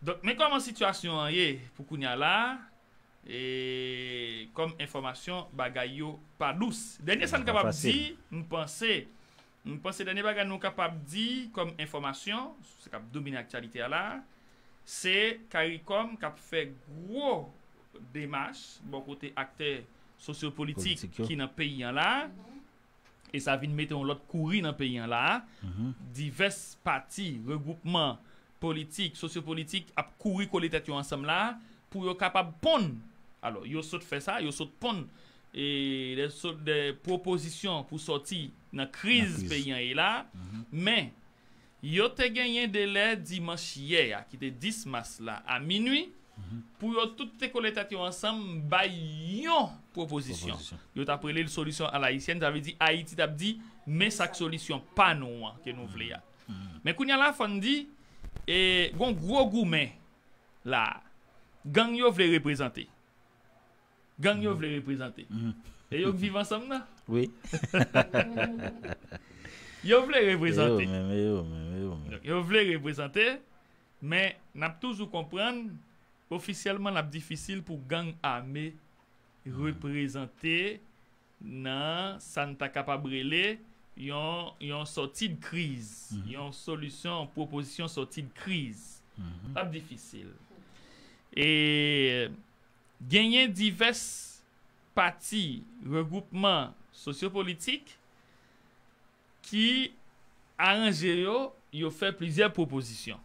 Donk, men kòman sitiyasyon an ye pou kounye a la, e kòm enfòmasyon, bagay yo pa dous. Dènye sa n kapab di, m panse, m panse dènye bagay nou kapab di kòm enfòmasyon, sa k ap domine aktyalite a la, se Karikòm k ap fè gwo demach bò kote aktè sosyopolitik ki nan peyi an la. E sa vin mete yon lòt kouri nan peyi an la. Divès pati, regwoupman politik, sosyopolitik ap kouri kole tèt yo ansanm la pou yo kapab ponn. Alò, yo sot fè sa, yo sot ponn e de, de pwopozisyon pou sòti nan kriz peyi an ye la. Men, yo te genyen delè dimanch yè a, ki te dis mas la, a minwi, pou yo tout te kole tèt yo ansanm, bay yon pwopozisyon. Yo t ap rele l solisyon alayisyèn, sa vle di Ayiti t ap di, men sa k solisyon pa nou an ke nou vle a. Men kounye a la, fò n di, e, gon gwo goumen la a. Gang yo vle reprezante. Gang yo vle reprezante. E yo k viv ansanm nan? Wi. Yo vle reprezante. E yo menm, e yo menm, e yo menm. Donk, yo vle reprezante, men n ap toujou konprann, ofisyèlman, l ap difisil pou gang ame reprezante nan sa n ta kapab rele yon, yon sòti de kriz, yon solisyon, pwopozisyon sòti de kriz. L ap difisil. E genyen divès pati, regwoupman sosyopolitik ki aranje yo, yo fè plizyè pwopozisyon.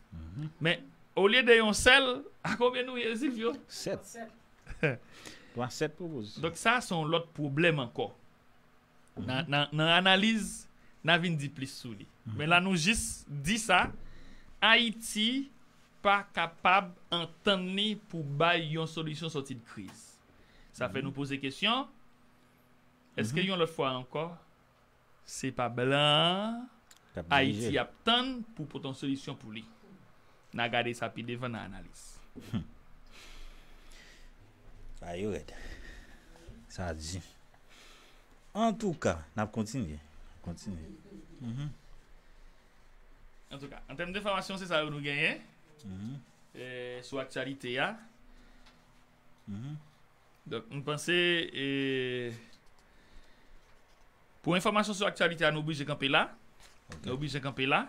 Men, olye de yon sèl, a konbyen nou ye, Silvio? Sèt. Twa, sèt pwopozisyon. Donk, sa, se yon lòt pwoblèm ankò. Nan, nan, nan analiz N a vin di plis sou li. Men la nou jis di sa, Ayiti pa kapab antann li pou bay yon solisyon sòti de kriz. Sa fè nou poze kesyon, èske yon lòt fwa ankò, se pa blan an Ayiti ap tann pou pote yon solisyon pou li? N a gade sa pi devan nan analiz. Sa yo rèd. Sa di. Antouka, n ap kontinye. Kontinye. Antouka, an tèm de enfòmasyon, se sa yo nou genyen sou aktyalite a. Donk, m panse, e, pou enfòmasyon sou aktyalite a, nou oblije kanpe la. Nou oblije kanpe la.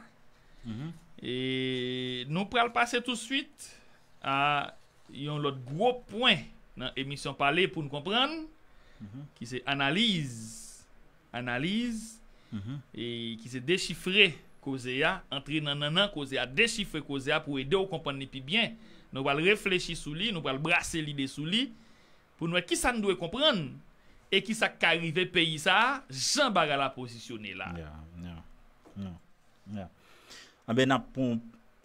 E nou pral pase touswit a yon lòt gwo pwen nan emisyon Pale pou n konprann, ki se analiz. Analiz, e ki se dechifre koze a, antre nan nannan koze a, dechifre koze a pou ede w konprann li pi byen. Nou pral reflechi sou li, nou pral brase lide sou li, pou n wè kisa n dwe konprann e kisa k ka rive peyi sa a, jan bagay la pozisyone la. Anben, n ap pran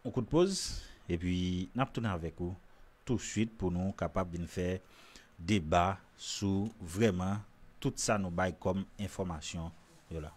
yon kout poz, epi n ap tounen avèk ou touswit pou nou kapab vin fè deba sou vrèman tout sa nou bay kòm enfòmasyon yo la.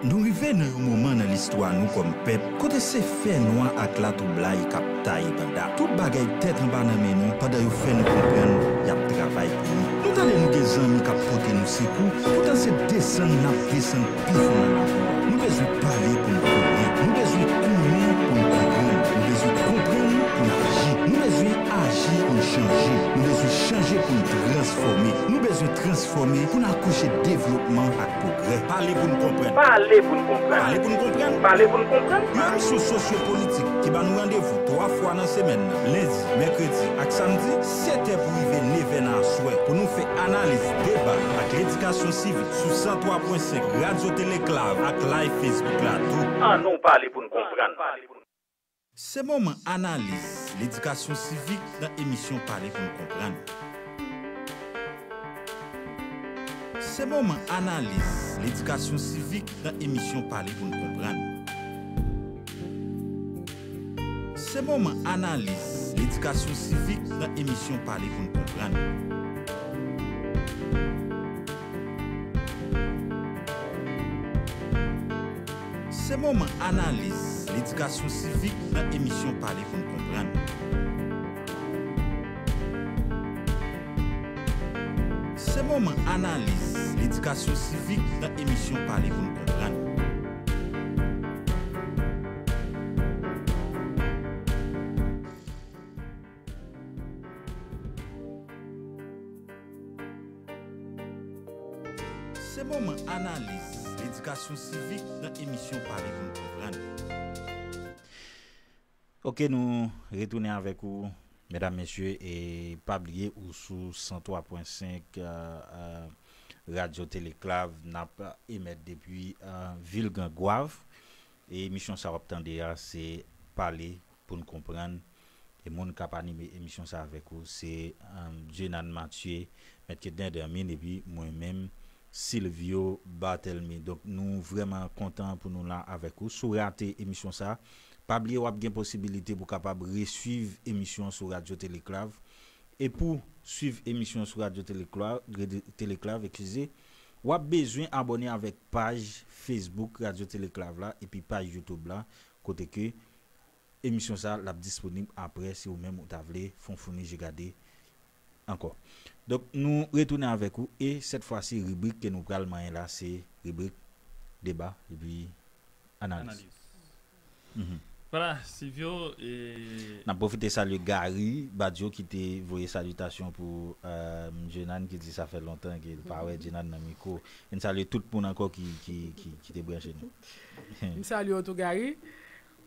Nou rive nan yon moman nan listwa nou kòm pèp kote se fènwa ak latwoublay k ap taye banda. Tout bagay tèt anba nan men nou pandan yo fè nou konprann y ap travay pou nou. Nou tande nou gen zanmi k ap pote nou sekou, poutan se desann n ap desann pi fon nan labou a. Nou bezwen pale pou n konnen. Nou bezwen konnen pou n konprann. Nou bezwen konprann pou n aji. Nou bezwen aji pou n chanje. Nou bezwen chanje pou n transfòme. Nou bezwen transfòme pou n akouche devlopman ak pwogrè. Pale pou n konprann. Pale pou n konprann. Pale pou n konprann. Pale pou n konprann. Yon emisyon sosyo-politik ki ba nou randevou twa fwa nan semèn nan, lendi, mèkredi ak samdi, sèt è pou rive nevè nan aswè, pou nou fè analiz, deba ak ledikasyon sivik sou san twa pwen senk Radyo Teleklav ak live Facebook la tou. Ann nou pale pou n konprann. Se moman analiz, ledikasyon sivik nan emisyon Pale pou n konprann. Se moman analiz, ledikasyon sivik nan emisyon Pale pou n konprann. Se moman analiz, ledikasyon sivik nan emisyon Pale pou n konprann. Se moman analiz, ledikasyon sivik nan emisyon Pale pou n konprann. Se moman analiz, ledikasyon sivik nan emisyon Pale pou n konprann. Se moman analiz, ledikasyon sivik nan emisyon Pale pou n konprann. Ok, nou retounen avèk ou, medam, mesye, e pa bliye ou sou san twa pwen senk, euh, euh, Radyo Teleklav, n ap emèt depi, euh, vil Gran Gwav. E emisyon sa w ap tande a, se Pale pou n konprann. E moun k ap anime emisyon sa avèk ou, se, um, Dieunane Mathieu, Mèt Kednè Dermine, epi mwen menm, Silvio Barthelmy. Donk, nou vrèman kontan pou nou la avèk ou. Si w rate emisyon sa, pa bliye w ap gen posibilite pou w kapab reswiv emisyon an sou Radyo Teleklav. E pou swiv emisyon an sou Radyo Teleklav, Teleklav, eskize, w ap bezwen abòne avèk paj Facebook Radyo Teleklav la epi paj YouTube la, kote ke emisyon sa l ap disponib apre si ou menm ou ta vle fè yon founi je gade ankò. Donk, nou retounen avèk ou e sèt fwa si ribrik ke nou pral manyen la se ribrik deba epi analiz. Analiz. Voilà, Silvio, e... N ap pwofite salye Gary Badio ki te voye salitasyon pou, euh, Dieunane, ki di sa fè lontan ke l pa wè Dieunane nan mikwo. E n salye tout moun ankò ki, ki, ki, ki te branche nou. M salye w tou, Gary.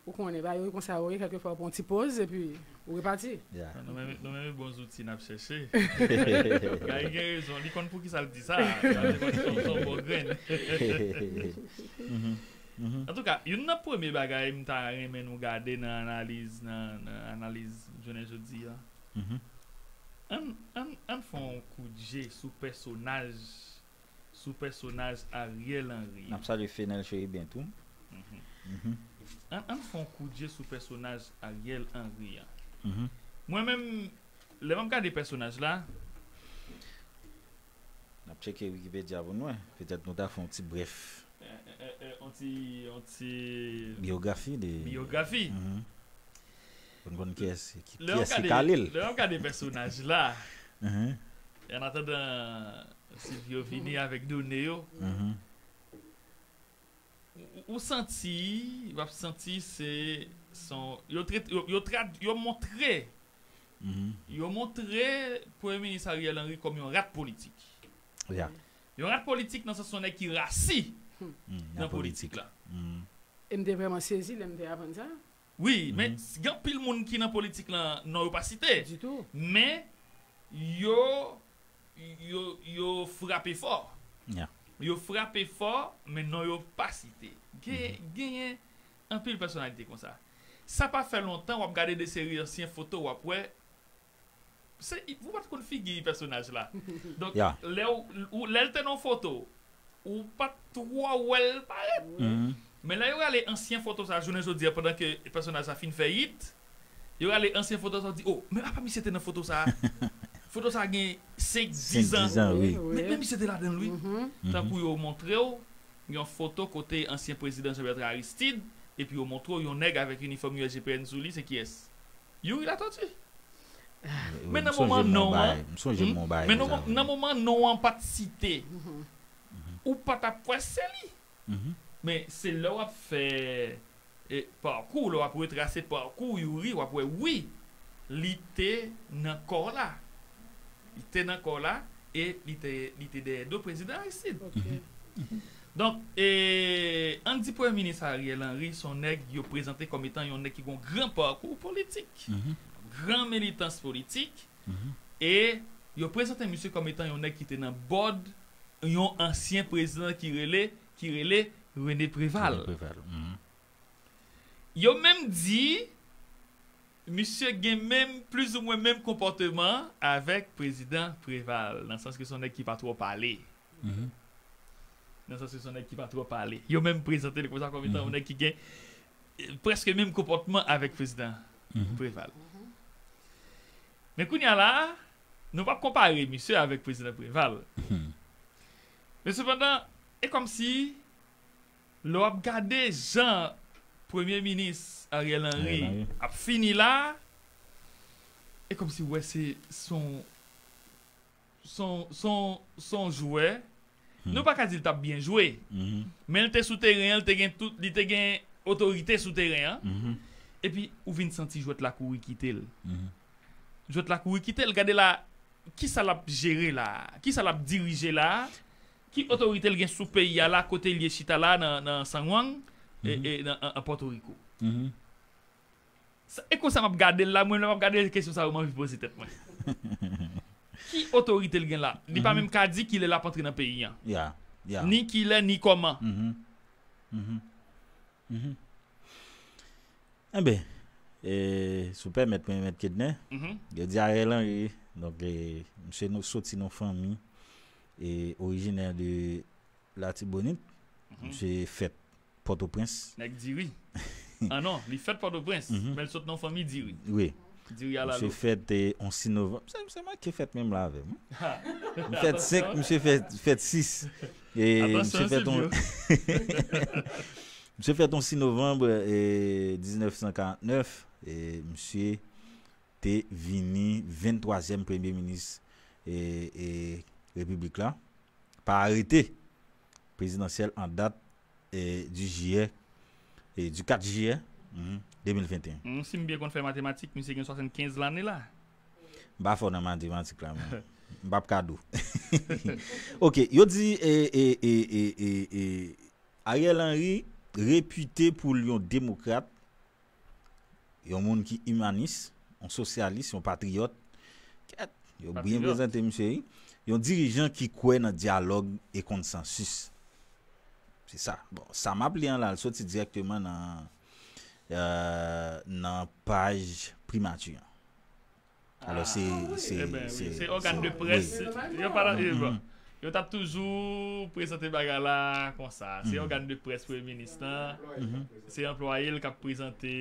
Ou konnen, bagay yo konsa yo ye, kèlkefwa ou pran yon ti poz epi ou repati. Nou menm, nou menm bon zouti n ap chèche. Gary gen rezon, li konn poukisa l di sa. Sa se paske se yon bon grenn. Antouka, youn nan premye bagay m ta renmen nou gade nan analiz, nan, nan analiz jounen jodi a. Ann, ann, ann fè yon kout je sou pèsonaj, sou pèsonaj Ariel Henry N an. Ap salye Fenel Cherubin tou. Ann ann fè yon kout je sou pèsonaj Ariel Henry an. Mwen menm, lè m ap gade pèsonaj la, N ap tcheke Wikipedia pou nou wè. Petèt nou ta fè yon ti brèf yon ti yon ti byografi de byografi. Pou n konn kiyès ki kiyès ki ka li l. Lè w ap gade pèsonaj la, an atandan Silvio vini avèk done yo, ou santi, w ap santi se son yo trete yo yo trad yo montre yo montre Premye Minis Ariel Henry kòm yon rat politik. Ya. Yon rat politik nan sans yon nèg ki rasi nan politik la. E m te vrèman sezi lè m te aprann sa. Wi, men gen anpil moun ki nan politik lan non yo pa site. Ditou. Men yo yo yo frape fò. Ya. Yo frape fò, men non yo pa site. Gen genyen anpil pèsonalite konsa. Sa pa fè lontan w ap gade de seri ansyen foto w ap wè se ou pa t konn figi pèsonaj la. Donk Ya. lè w- ou- lè l te nan foto, ou pa t twò wè l parèt. Men lè yo rale ansyen foto sa jounen jodi a pandan ke pèsonaj sa fin fè yit, yo rale ansyen foto sa di, oh, men apa misye te nan foto sa? Foto sa gen senk, diz an. Diz an, wi. Men men misye te ladan l wi. Tankou yo montre w yon foto kote ansyen prezidan Jean Bertrand Aristide, epi yo montre w yon nèg avèk inifòm U S G P N sou li, se kiyès? Youri Latortue. Men nan moman non an, m sonje m wè yon bagay men konsa, nan nan moman non an pa t site, ou pa t ap kwè se li. Men se lè w ap fè e, pakou, lè w ap retrase pakou Youri, w ap wè wi, li te nan kò la. Li te nan kò la e li te li te dèyè do prezidan Aristide. Donk, e, ann di Premye Minis Ariel Henry se yon nèg yo prezante kòm etan yon nèg ki gen yon gran pakou politik, gran militans politik, e yo prezante misye kòm etan yon nèg ki te nan bòd yon ansyen prezidan ki rele ki rele René Préval. Préval. Yo menm di misye gen menm plizoumwen menm konpòteman avèk prezidan Préval, nan sans ke se yon nèg ki pa twò pale. Nan sans ke se yon nèg ki pa twò pale. Yo menm prezante l konsa kòm etan yon nèg ki gen eh, prèske menm konpòtman avèk prezidan Préval. Men kounye a la, nou p ap konpare misye avèk prezidan Préval. Men sepandan, e kòmsi lè w ap gade jan Premye Minis Ariel Henry ap fini la, e kòmsi w wè se son son son son jwè. Nou pa ka di l t ap byen jwe, men l te sou teren an, l te gen tout, li te gen otorite sou teren an. Epi ou vin santi jwèt la kouri kite l. Jwèt la kouri kite l, gade la, kisa l ap jere la? Kisa l ap dirije la? Ki otorite l gen sou peyi a la, kote l ye chita la nan, nan San Juan, e, e, nan, an, an Pòtoriko? Sa- E konsa m ap gade l la, mwen lè m ap gade kesyon sa yo, m anvi poze tèt mwen. Ki otorite l gen la? Li pa menm ka di kilè l ap antre nan peyi an. Ya, ya. Ni kilè, ni kòman. Enben, e, si w pèmèt mwen, Mèt Kednè, yo di Ariel Henry, donk, e, misye nou soti nan fanmi e orijinè de Latibonit. Misye fèt Pòtoprens. Nèg diri. Ah non, li fèt Pòtoprens, men l sot nan fanmi diri. Wi. Diri a la Misye lo. Fèt e, onz novanm. Se se manke fèt menm la avè m. M fèt senk, misye fèt, fèt sis. E misye Atansyon, fèt on, Silvio. Misye fèt onz novanm e, diznèf san karant nèf. E misye te vini venntwazyèm premye minis e, e, repiblik la pa arete prezidansyèl an dat e, di jiyè e, di kat jiyè mhm, de mil venteyen. Hmm, si m byen konn fè matematik, misye gen swasannkenz lane la. M pa fò nan matematik la, men m p ap ka di w. Ok, yo di e, e, e, e, e, e, Ariel Henry repite pou l yon demokrat, yon moun ki imanis, yon sosyalis, yon patriyòt. Kèt, yo byen Patriyòt. Prezante misye, wi. Yon dirijan ki kwè nan dyalòg e konsansis. Se sa. Bon, sa m ap li an la, l soti dirèkteman nan, euh, nan paj primati an. Alò, se, se, Eben, wi, se, se ògàn de se- près. wi. Yo pa la, bon. Yo t ap toujou prezante bagay la konsa. Se ògàn de près premye minis lan, se anplwaye l k ap prezante,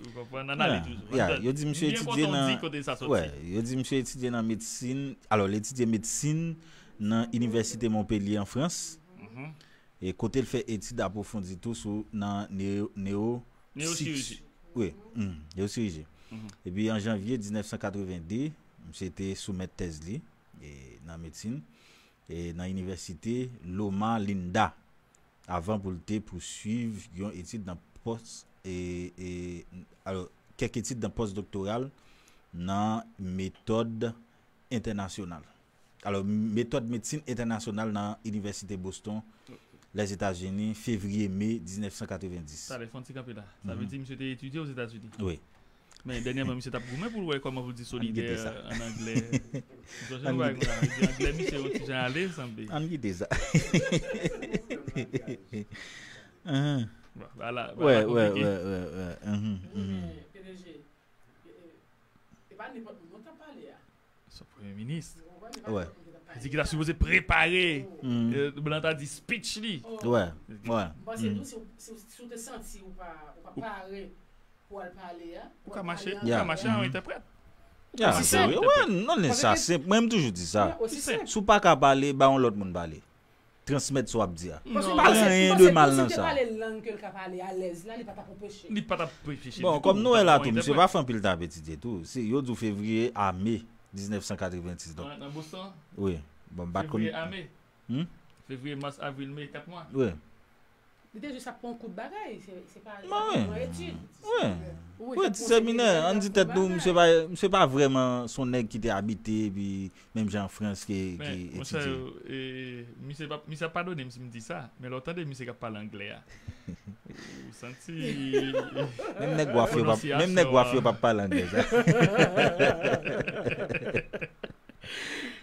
ou konprann, ann ale toujou. Yo di misye etidye nan, yo di misye etidye nan medsin, alò, l etidye medsin nan Inivèsite Monpelye an Frans, e kote l fè etid apwofondi tou sou nan neyo, neyo, wi, neyochiriji. Epi an janvye diznèf san katreven de, misye te soumèt tèz li nan medsin e nan inivèsite Loma Linda, avan pou l te pouswiv yon etid nan pòs, e, e, alò, kèk etid nan pòsdoktoral nan metòd entènasyonal. Alò, metòd medsin entènasyonal nan Inivèsite Boston, Lèzetazini, fevriye, me diznèf san katrevenndis. Talè, fè yon ti kanpe la. Sa vle di misye te etidye Ozetazini? Wi. Men dènyèman, misye t ap goumen pou l wè kòman pou l di solidè an anglè. M sonje nou bagay konsa, anglè misye yon ti jan ale, sanble. Ann kite sa. Bon, bagay la, bagay la konplike. P D G, e pa nenpòt moun non k ap pale a. Se premye minis. Li di ki ta sipoze prepare, blan ta di speech li. Wi, wi. M panse tou, si w te santi ou pa pare pou al pale a, ou ka mache, ou ka mache an entèprèt. Ya, se vre. Wi, non, men sa senp. Mwen, m toujou di sa. Si w pa ka pale, ba yon lòt moun pale. Transmèt sa w ap di a. Pa gen anyen de mal nan sa. Paske si w te pale lang ke l ka pale alèz la, li pa t ap anpeche. Li pa t ap anpeche ditou. Bon, kòm nou wè la tou, misye pa fè anpil tan ap etidye tou. Se, yo di w fevriye a me diznèf san katrevenndis, donk. Nan Boston? Wi. Bon, m pa t konn. Fevriye a me? Fevriye, mas, avril, me, kat mwa. Wi. Li te jis ap pran kout bagay, se, se pa, li pa te pran etid. Wi. Wi, ti seminè, ann di tèt nou, misye pa, misye pa vrèman se yon nèg ki te abite, epi menm jan an Frans ki, ki etidye. Men, monchè, misye pa, misye ap padone m si m di sa, men lè w tande misye k ap pale anglè a, ou santi. Menm nèg waf yo p ap, menm nèg waf yo p ap pale anglè sa.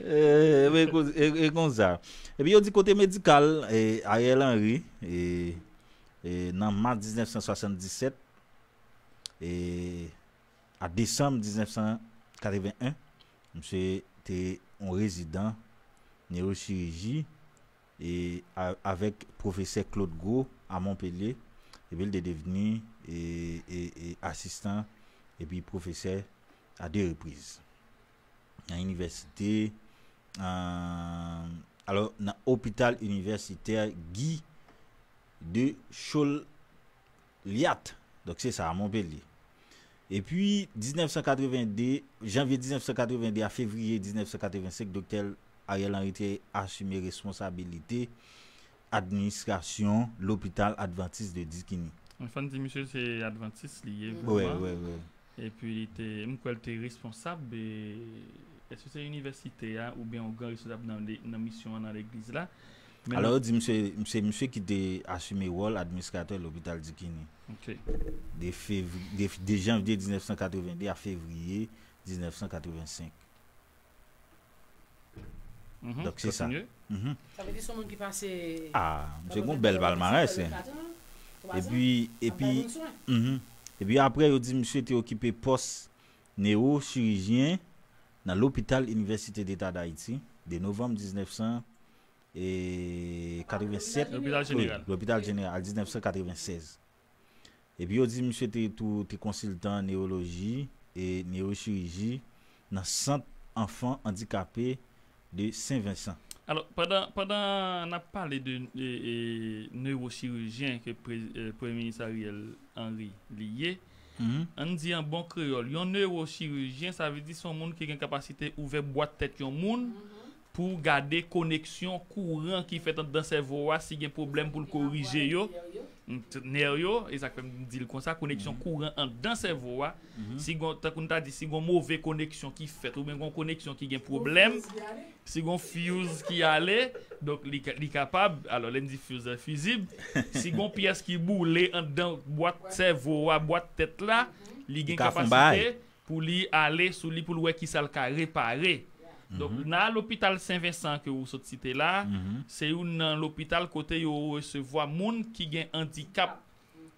E, e, e konsa. Epi yo di kote medikal, e, Ariel Henry, e, e, nan mas diznèf san swasanndisèt, e, a desanm diznèf san katreven en, misye te yon rezidan neyochiriji, e, a, avèk pwofesè Claude Gros a Montpellier, epi l te devni, e, e, e, asistan epi pwofesè a de repriz. Nan inivèsite, e, alò, nan opital inivèsitè Guy de Chauliac. Donk, se sa, a Montpellier. Epi, diznèf san katreven de, janvye diznèf san katreven de a fevriye diznèf san katreven senk, Doktè Ariel Henry te asime responsabilite administrasyon lopital Adventiste de Dikini. Fò n di misye se Adventiste li ye vrèman. Wi, wi, wi. Epi li te, m kwè l te responsab, e, èske se inivèsite a oubyen yon gran responsab nan, nan misyon an nan legliz la? Alò, yo di misye, se misye ki te asime wòl administratè lopital Dikini. Ok. De fevri-, de, de janvye diznèf san katreven de a fevriye diznèf san katreven senk. Donk, se sa. Sa vle di se yon moun ki pase. Ah, misye gen yon bèl palmarès, hein. Epi, epi, epi apre, yo di misye te okipe pòs newochirijyen nan lopital Inivèsite Deta Dayiti, de novanm diznèf san katrevensèt, lopital jeneral, diznèf san katrevensèz. Epi yo di misye te tou te konsiltan newoloji e newochiriji nan Sant Anfan Andikape de Sen Vensan. Alò, pandan, pandan n ap pale de, e, e, newochirijyen ke pre-, e, Premye Minis Ariel Henry li ye, ann di an bon kreyòl, yon newochirijyen, sa vle di se yon moun ki gen kapasite ouvè bwat tèt yon moun pou gade koneksyon kouran ki fèt anndan sèvo a, si gen pwoblèm pou l korije yo, nè yo, e sa k fè m di l konsa, koneksyon kouran anndan sèvo a, si gon, tankou n ta di, si gon move koneksyon ki fèt, oubyen gon koneksyon ki gen pwoblèm, si gon fuse ki ale, donk li ka, li kapab, alò lè n di fuse, fizib, si gon pyès ki boule anndan bwat sèvo a, bwat tèt la, li gen kapasite pou li ale sou li, pou l wè kisa l ka repare. Donk, nan lopital Sen Vensan ke ou sot site la, se youn nan lopital kote yo resevwa moun ki gen andikap,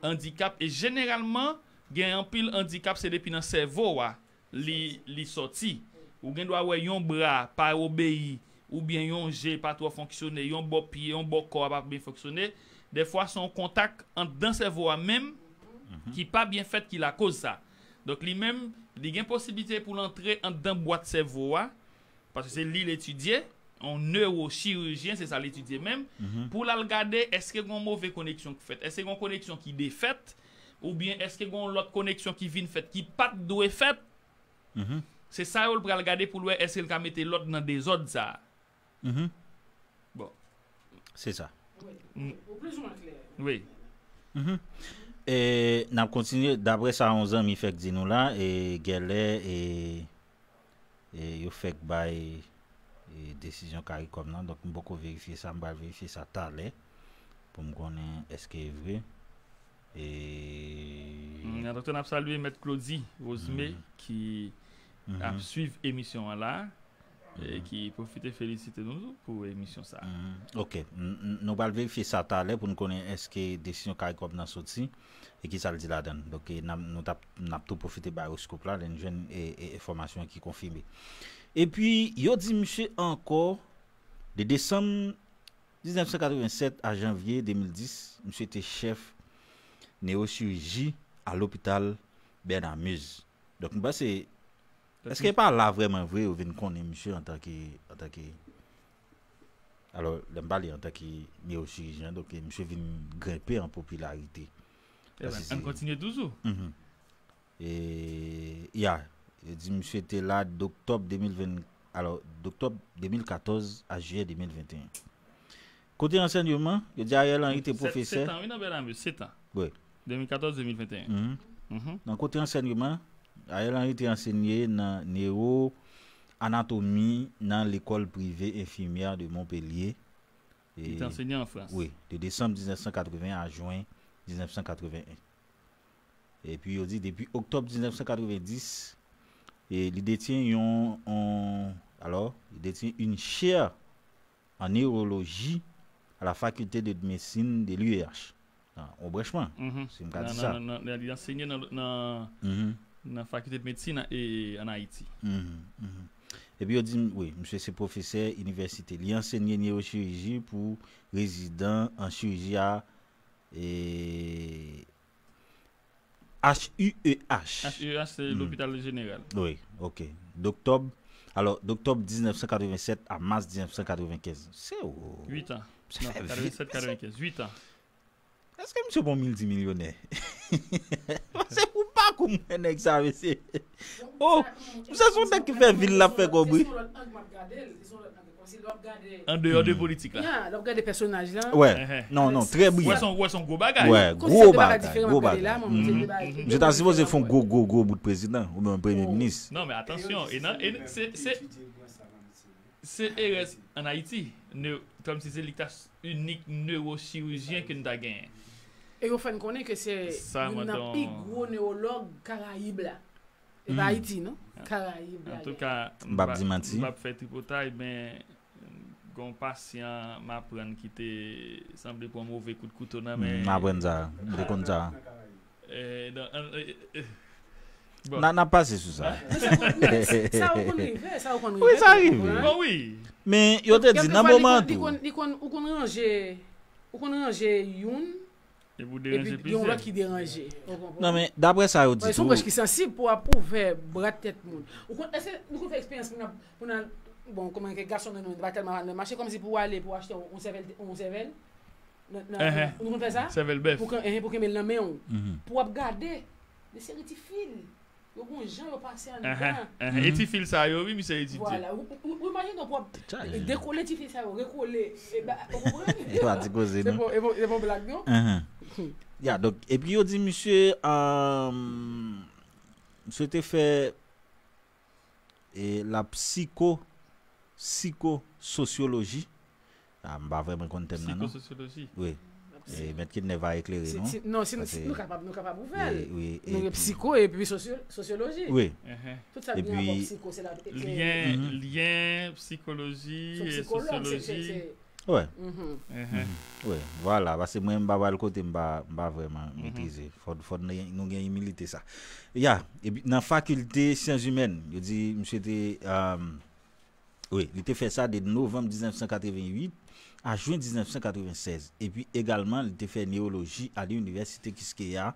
andikap, e jeneralman, gen anpil andikap, se depi nan sèvo a li, li sòti. Ou gen dwa wè yon bra pa obeyi, oubyen yon je pa twò fonksyone, yon bò pye, yon bò kò a pa byen fonksyone, dèfwa se yon kontak anndan sèvo a menm ki pa byen fèt ki lakoz sa. Donk li menm, li gen posiblite pou l antre anndan bwat sèvo a, paske se li l etidye, yon newochirijyen, se sa l etidye menm, pou l al gade èske gen yon move koneksyon ki fèt, èske gen yon koneksyon ki defèt, oubyen èske gen yon lòt koneksyon ki vin fèt ki pa t dwe fèt. Se sa yo l pral gade pou l wè èske l ka mete lòd nan dezòd sa a. Bon. Se sa. Mm. Ou plizoumwen klè. Wi. E, n ap kontinye, daprè sa yon zanmi fèk di nou la, e, gèlè, e, e yo fèk bay e, desizyon Karikòm nan. Donk, m poko verifye sa, m pral verifye sa talè pou m konnen èske e vre. E, Mm, Antretan, n ap salye Mèt Claudy Rosemé ki ap swiv emisyon an la, e ki pwofite felisite nou pou emisyon sa. Mhm. Ok. N- n- Nou pral verifye sa talè pou n konnen èske desizyon Karikòm nan soti e ki sa l di ladan l. Donk, e, n ap- nou t ap n ap tou pwofite bay oskop la, lè n jwenn e, e, enfòmasyon ki konfime. Epi, yo di misye ankò, de desanm diznèf san katrevennsèt a janvye de mil dis, misye te chèf newochiriji a lopital Bernard Meuze. Donk, m panse, èske e pa la vrèman vre yo vin konnen misye antanke, antanke, alò, lè m pale antanke newochirijyen, donk, misye vin grenpe an popilarite. Ebyen, ann kontinye toujou. Mhm. E, ya, yo di misye te la doktòb de mil ven, alò, doktòb de mil katòz a jiyè de mil venteyen. Kote ansèyman, yo di Ariel Henry te pwofesè. Sèt an, wi, nan Bernard Meuze, sèt an. Wi. De mil katòz de mil venteyen. Mhm. Mhm. Nan kote ansèyman, Ariel Henry te ansenye nan newo anatomi nan lekòl prive enfimyè de Montpellier. Li te ansenye an Frans. Wi, de desanm diznèf san katreven a jwen diznèf san katreven en. Epi yo di depi oktòb diznèf san katreven dis, e li detyen yon, yon, alò, li detyen une chaire en neurologie à la faculté de médecine de l'U E H. Ah, on branchman, Mhm. si m ka Nan- di nan- sa. nan- nan- Li ansenye nan, nan, Mhm. nan fakilte de medsin e an Ayiti. Mhm, mhm. Epi yo di m, wi, misye se pwofesè inivèsite. Li ansenye newochiriji pou rezidan an chiriji a e, H U E H. H U E H, se lopital jeneral. Wi, ok. Doktòb, alò, doktòb diznèf san katreven sèt a mas diznèf san katreven kenz. Se ou. Uit an. Sa Non, fè vit. Katreven sèt, katreven kenz. Uit an. Èske misye bon miltimilyonè? Se pou pa kou mwen nèg sa, mesye. Oh, misye se yon nèg ki fè vil la fè kòb, wi. An deyò de politik la. Ya, lè w gade pèsonaj lan. Wè, Ehe. non, non, trè Wè briyan. son, wè son gwo bagay. Wè, Konsèp gwo de bagay bagay, diferan gwo ap gade la, bagay. mwen, mwen, Mhm. se bagay ki Misye ta sipoze fè yon gwo, gwo, gwo bout prezidan, oubyen yon premye minis. Non, men atansyon, e nan, e se, se, se erè an Ayiti, ne, kòmsi se li ki ta inik newochirijyen ke n ta genyen. E yo fè n konnen ke se Sa, youn mwen, nan don- pi gwo newològ Karayib la. E pa Ayiti, non? Karayib la. Antouka, M p ap di manti. M p ap fè tripotay, men gon pasyan m aprann ki te sanble pran move kout kouto nan men. M aprann sa, m te konn sa. Eh, nan- eh, eh, eh. Bon. N a, n ap pase sou sa. Sa ou konn rive, sa ou konn rive. Wi, sa rive. Bon, wi. Men yo te di nan moman an tou. Li konn, ou konn ranje, ou konn ranje youn, E pou epi deranje yon plizyè. Lòt ki deranje. Ou konprann? Non, men daprè sa yo di Wè, se yon tou. Branch ki sansib pou ap ouvè brat tèt moun. Ou konn, èske nou konn fè eksperyans pou n ap, pou n al, bon, kòman ke gason nan nou pa tèlman al nan mache, kòmsi pou w ale, pou w achte yon, yon sèvèl, yon sèvèl. Nan- nan- Ehe. Nou konn fè sa? Sèvèl bèf. Pou ke, ehe, pou kenbe l nan men w. Mhm. Pou w ap gade. De seri ti fil. Yo gon jan yo pase anndan. Ehe, ehe. E ti fil sa yo, wi, misye etidye. Vwala. Ou, ou, ou imajine w pou w ap Chaje. dekole ti fil sa yo, rekole. E ba, ou konprann? E pa di koze, Se non. bon, e bon, e bon blag, non? Ehe. Ya, donk, epi yo di misye, um, misye te fè e, la psiko, psikososyoloji. Ah, m pa vrèman konn tèm nan, non. Psikososyoloji. Wi. E, Mèt Kidnè va eklere, Si- non? si- Non, si nou, Paske- nou kapab, nou kapab ouvè l. E, wi, Nou gen epi- psiko epi sosyo- sosyoloji. Wi. Ehe. Tout sa ki gen Epi- rapò psiko, se la. Lyen, Mhm. lyen, psikoloji, Son e psikològ, se- se- sosyoloji. se- Wè. Mhm. Ehe. Wi, vwala, paske mwen m pa pral kote m pa, m pa vrèman metrize. Fò, fò nou gen, nou gen imilite sa. Ya, epi nan fakilte syans imèn, yo di misye te, um, wi, li te fè sa de novanm diznèf san katrevenn uit a jen diznèf san katrevenn sèz. Epi egalman, li te fè newoloji a linivèsite Kiskeya,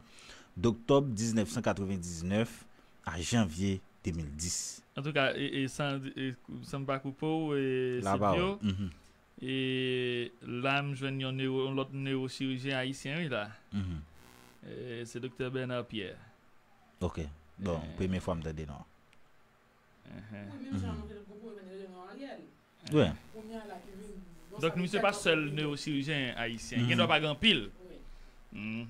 doktòb diznèf san katrevenn diznèf a janvye de mil dis. Antouka, e, e, san, e, san m pa koupe w, e, Silvio, e la, m jwenn yon, newo, yon lòt newochirijyen ayisyen, wi, la. E, se doktè Bernard Pierre. Ok. Bon, premye fwa m tande non. Wi, menm jan nou te gon pwoblèm de non Ariel. Wi. Kounye a la ki vin. Donk, misye pa sèl newochirijyen ayisyen. Gen dwa pa gen anpil. Wi.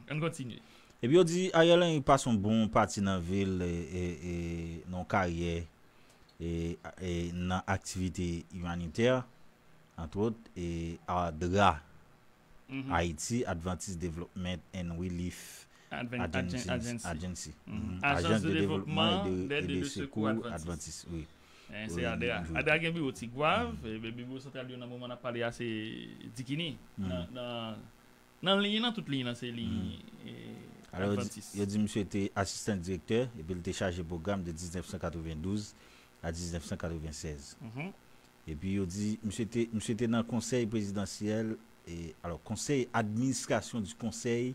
Ann kontinye. Epi yo di Ariel Henry pase yon bon pati nan vi l, e, e, e, nan yon karyè, e, e, nan aktivite imanitè, antwòt, e, a dra Haiti Adventist Development and Relief Agency. Ajans de Devlopman e de Sekou Advantis. Wi. Se adra. Adra gen biwo Tigwav, e, biwo santral yo nan moman n ap pale a se Dikini. Nan, nan, nan liy nan, tout liy nan se liy, e, Advantis. Yo di misye te asistan direktè, epi l te chaje pwogram de diznèf san katrevendouz a diznèf san katrevenn sèz. Epi yo di, misye te, misye te nan konsèy prezidansyèl, e, alò, konsèy administrasyon di konsèy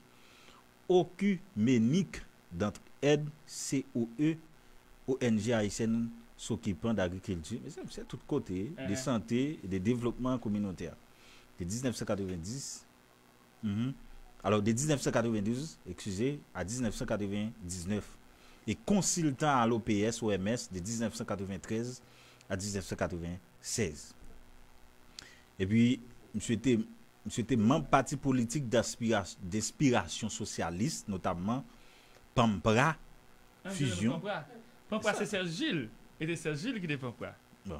okimenik dantrèd, C O E, O N G ayisyèn s'okipan d'agrikilti. Mezanmi, se tout kote, de sante, de devlopman kominotè. De diznèf san katrevenndis, Mhm. Alò, de diznèf san katrevendouz, eskize, a diznèf san katrevendiznèf, e konsiltan a l'O P S, O M S, de diznèf san katreventrèz a diznèf san katrevensèz. Epi, misye te, misye te manm pati politik daspira-, denspirasyon sosyalis, notamman PAMPRA, Fizyon. PAMPRA. PAMPRA, se Serge Gilles. E te Serge Gilles ki te PAMPRA. Bon.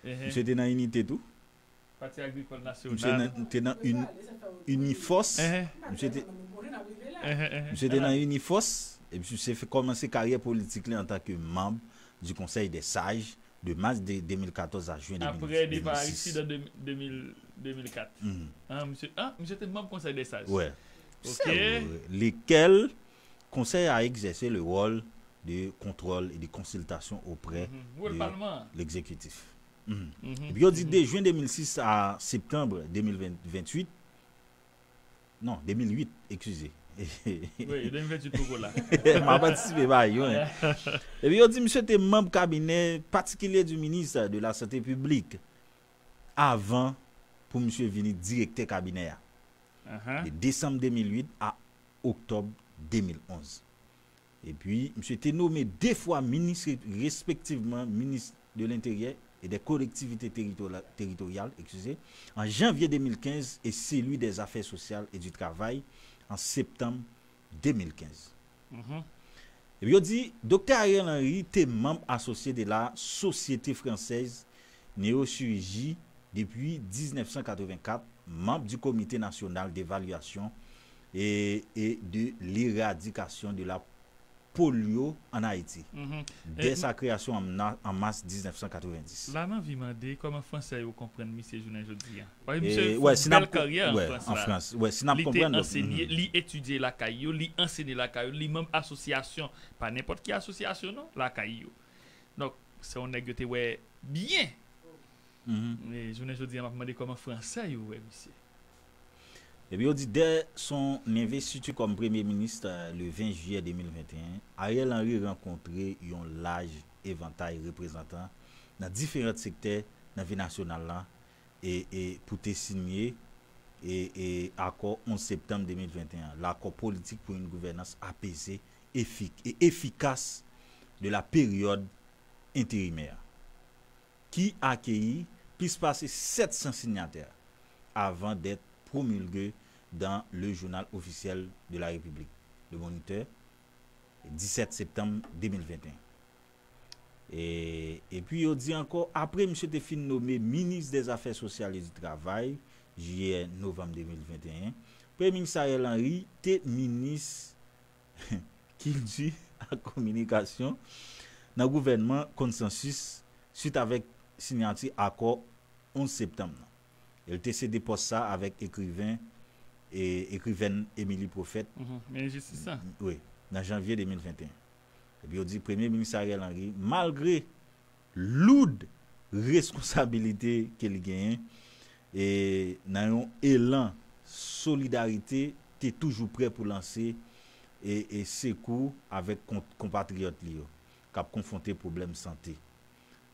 Misye te nan Inite tou. Pati Agrikòl Nasyonal. Misye nan, te nan Uni-, Unifos. Misye te, misye te nan Unifos. Epi misye fè kòmanse karyè politik li antanke manm du Conseil des Sages de mars de de mil katòz a jen de mil sis. Apre depa Aristide an de mil, de mil kat. Ah, misye, ah, misye te manm Conseil des Sages. Wè. Ok. Lequel conseil a exercé le rôle de contrôle et de consultation auprès de l'exécutif. Epi yo di de jen de mil sis a septanm de mil venntuit, non, de mil uit, eskize. Wi, de mil venntuit poko la. M ap antisipe bagay yo, hein. Epi yo di misye te manm kabinè patikilye du ministre de la Santé Publique avan pou misye vini direktè kabinè a. De desanm de mil uit a oktòb de mil onz. Epi, misye te nome de fwa minis, respektivman minis de l'Intérieur et des Collectivités Territoriales, territoriales, excusez, en janvier deux mille quinze et celui des Affaires Sociales et du Travail en septembre deux mille quinze. Epi yo di, Doktè Ariel Henry te manm asosye de la Société Française Néochirurgie depi diznèf san katrevenkat, manm du Comité National d'Évaluation et, et de l'Éradication de la Polio en Haïti, dès sa création en, en mars diznèf san katrevenndis. La m anvi mande kòman fransè yo konprann misye jounen jodi a. Paske misye fè yon bèl karyè an Frans la. Li te ansenye, li etidye lakay yo, li ansenye lakay yo, li manm asosyasyon, pa nenpòt ki asosyasyon non, lakay yo. Donk, se yon nèg yo te wè byen. Men jounen jodi a, m ap mande kòman fransè yo wè misye. Epi yo di, dès son investiture comme Premier ministre, euh, le vingt juillet deux mille vingt et un, Ariel Henry rankontre yon laj evantay reprezantan nan diferan sektè nan vi nasyonal la, e, e pou te sinye, e, e akò onz septanm de mil venteyen an, l'accord politique pour une gouvernance apaisée, efik-, e efikas de la période intérimaire, ki akeyi plis pase sèt san sinyatè avan d'être promulgué dans le Journal officiel de la République, Le Moniteur, disèt septanm de mil venteyen. E, epi yo di ankò, apre misye te fin nome minis dè Zafè Sosyal e di Travay, jiyè, novanm de mil venteyen, Premye Minis Ariel Henry te minis Kilti ak Kominikasyon nan gouvènman Konsansis, swit avèk siyati akò onz septanm nan. E l te sede pòs sa avèk ekriven, e, ekriven Émilie Prophète. Minis jistis la. Wi, nan janvye de mil venteyen. Epi yo di Premye Minis Ariel Henry, malgre loud responsabilite ke li genyen, e nan yon elan solidarite, te toujou prè pou lanse e, e sekou avèk kon- konpatriyòt li yo k ap konfwonte pwoblèm sante.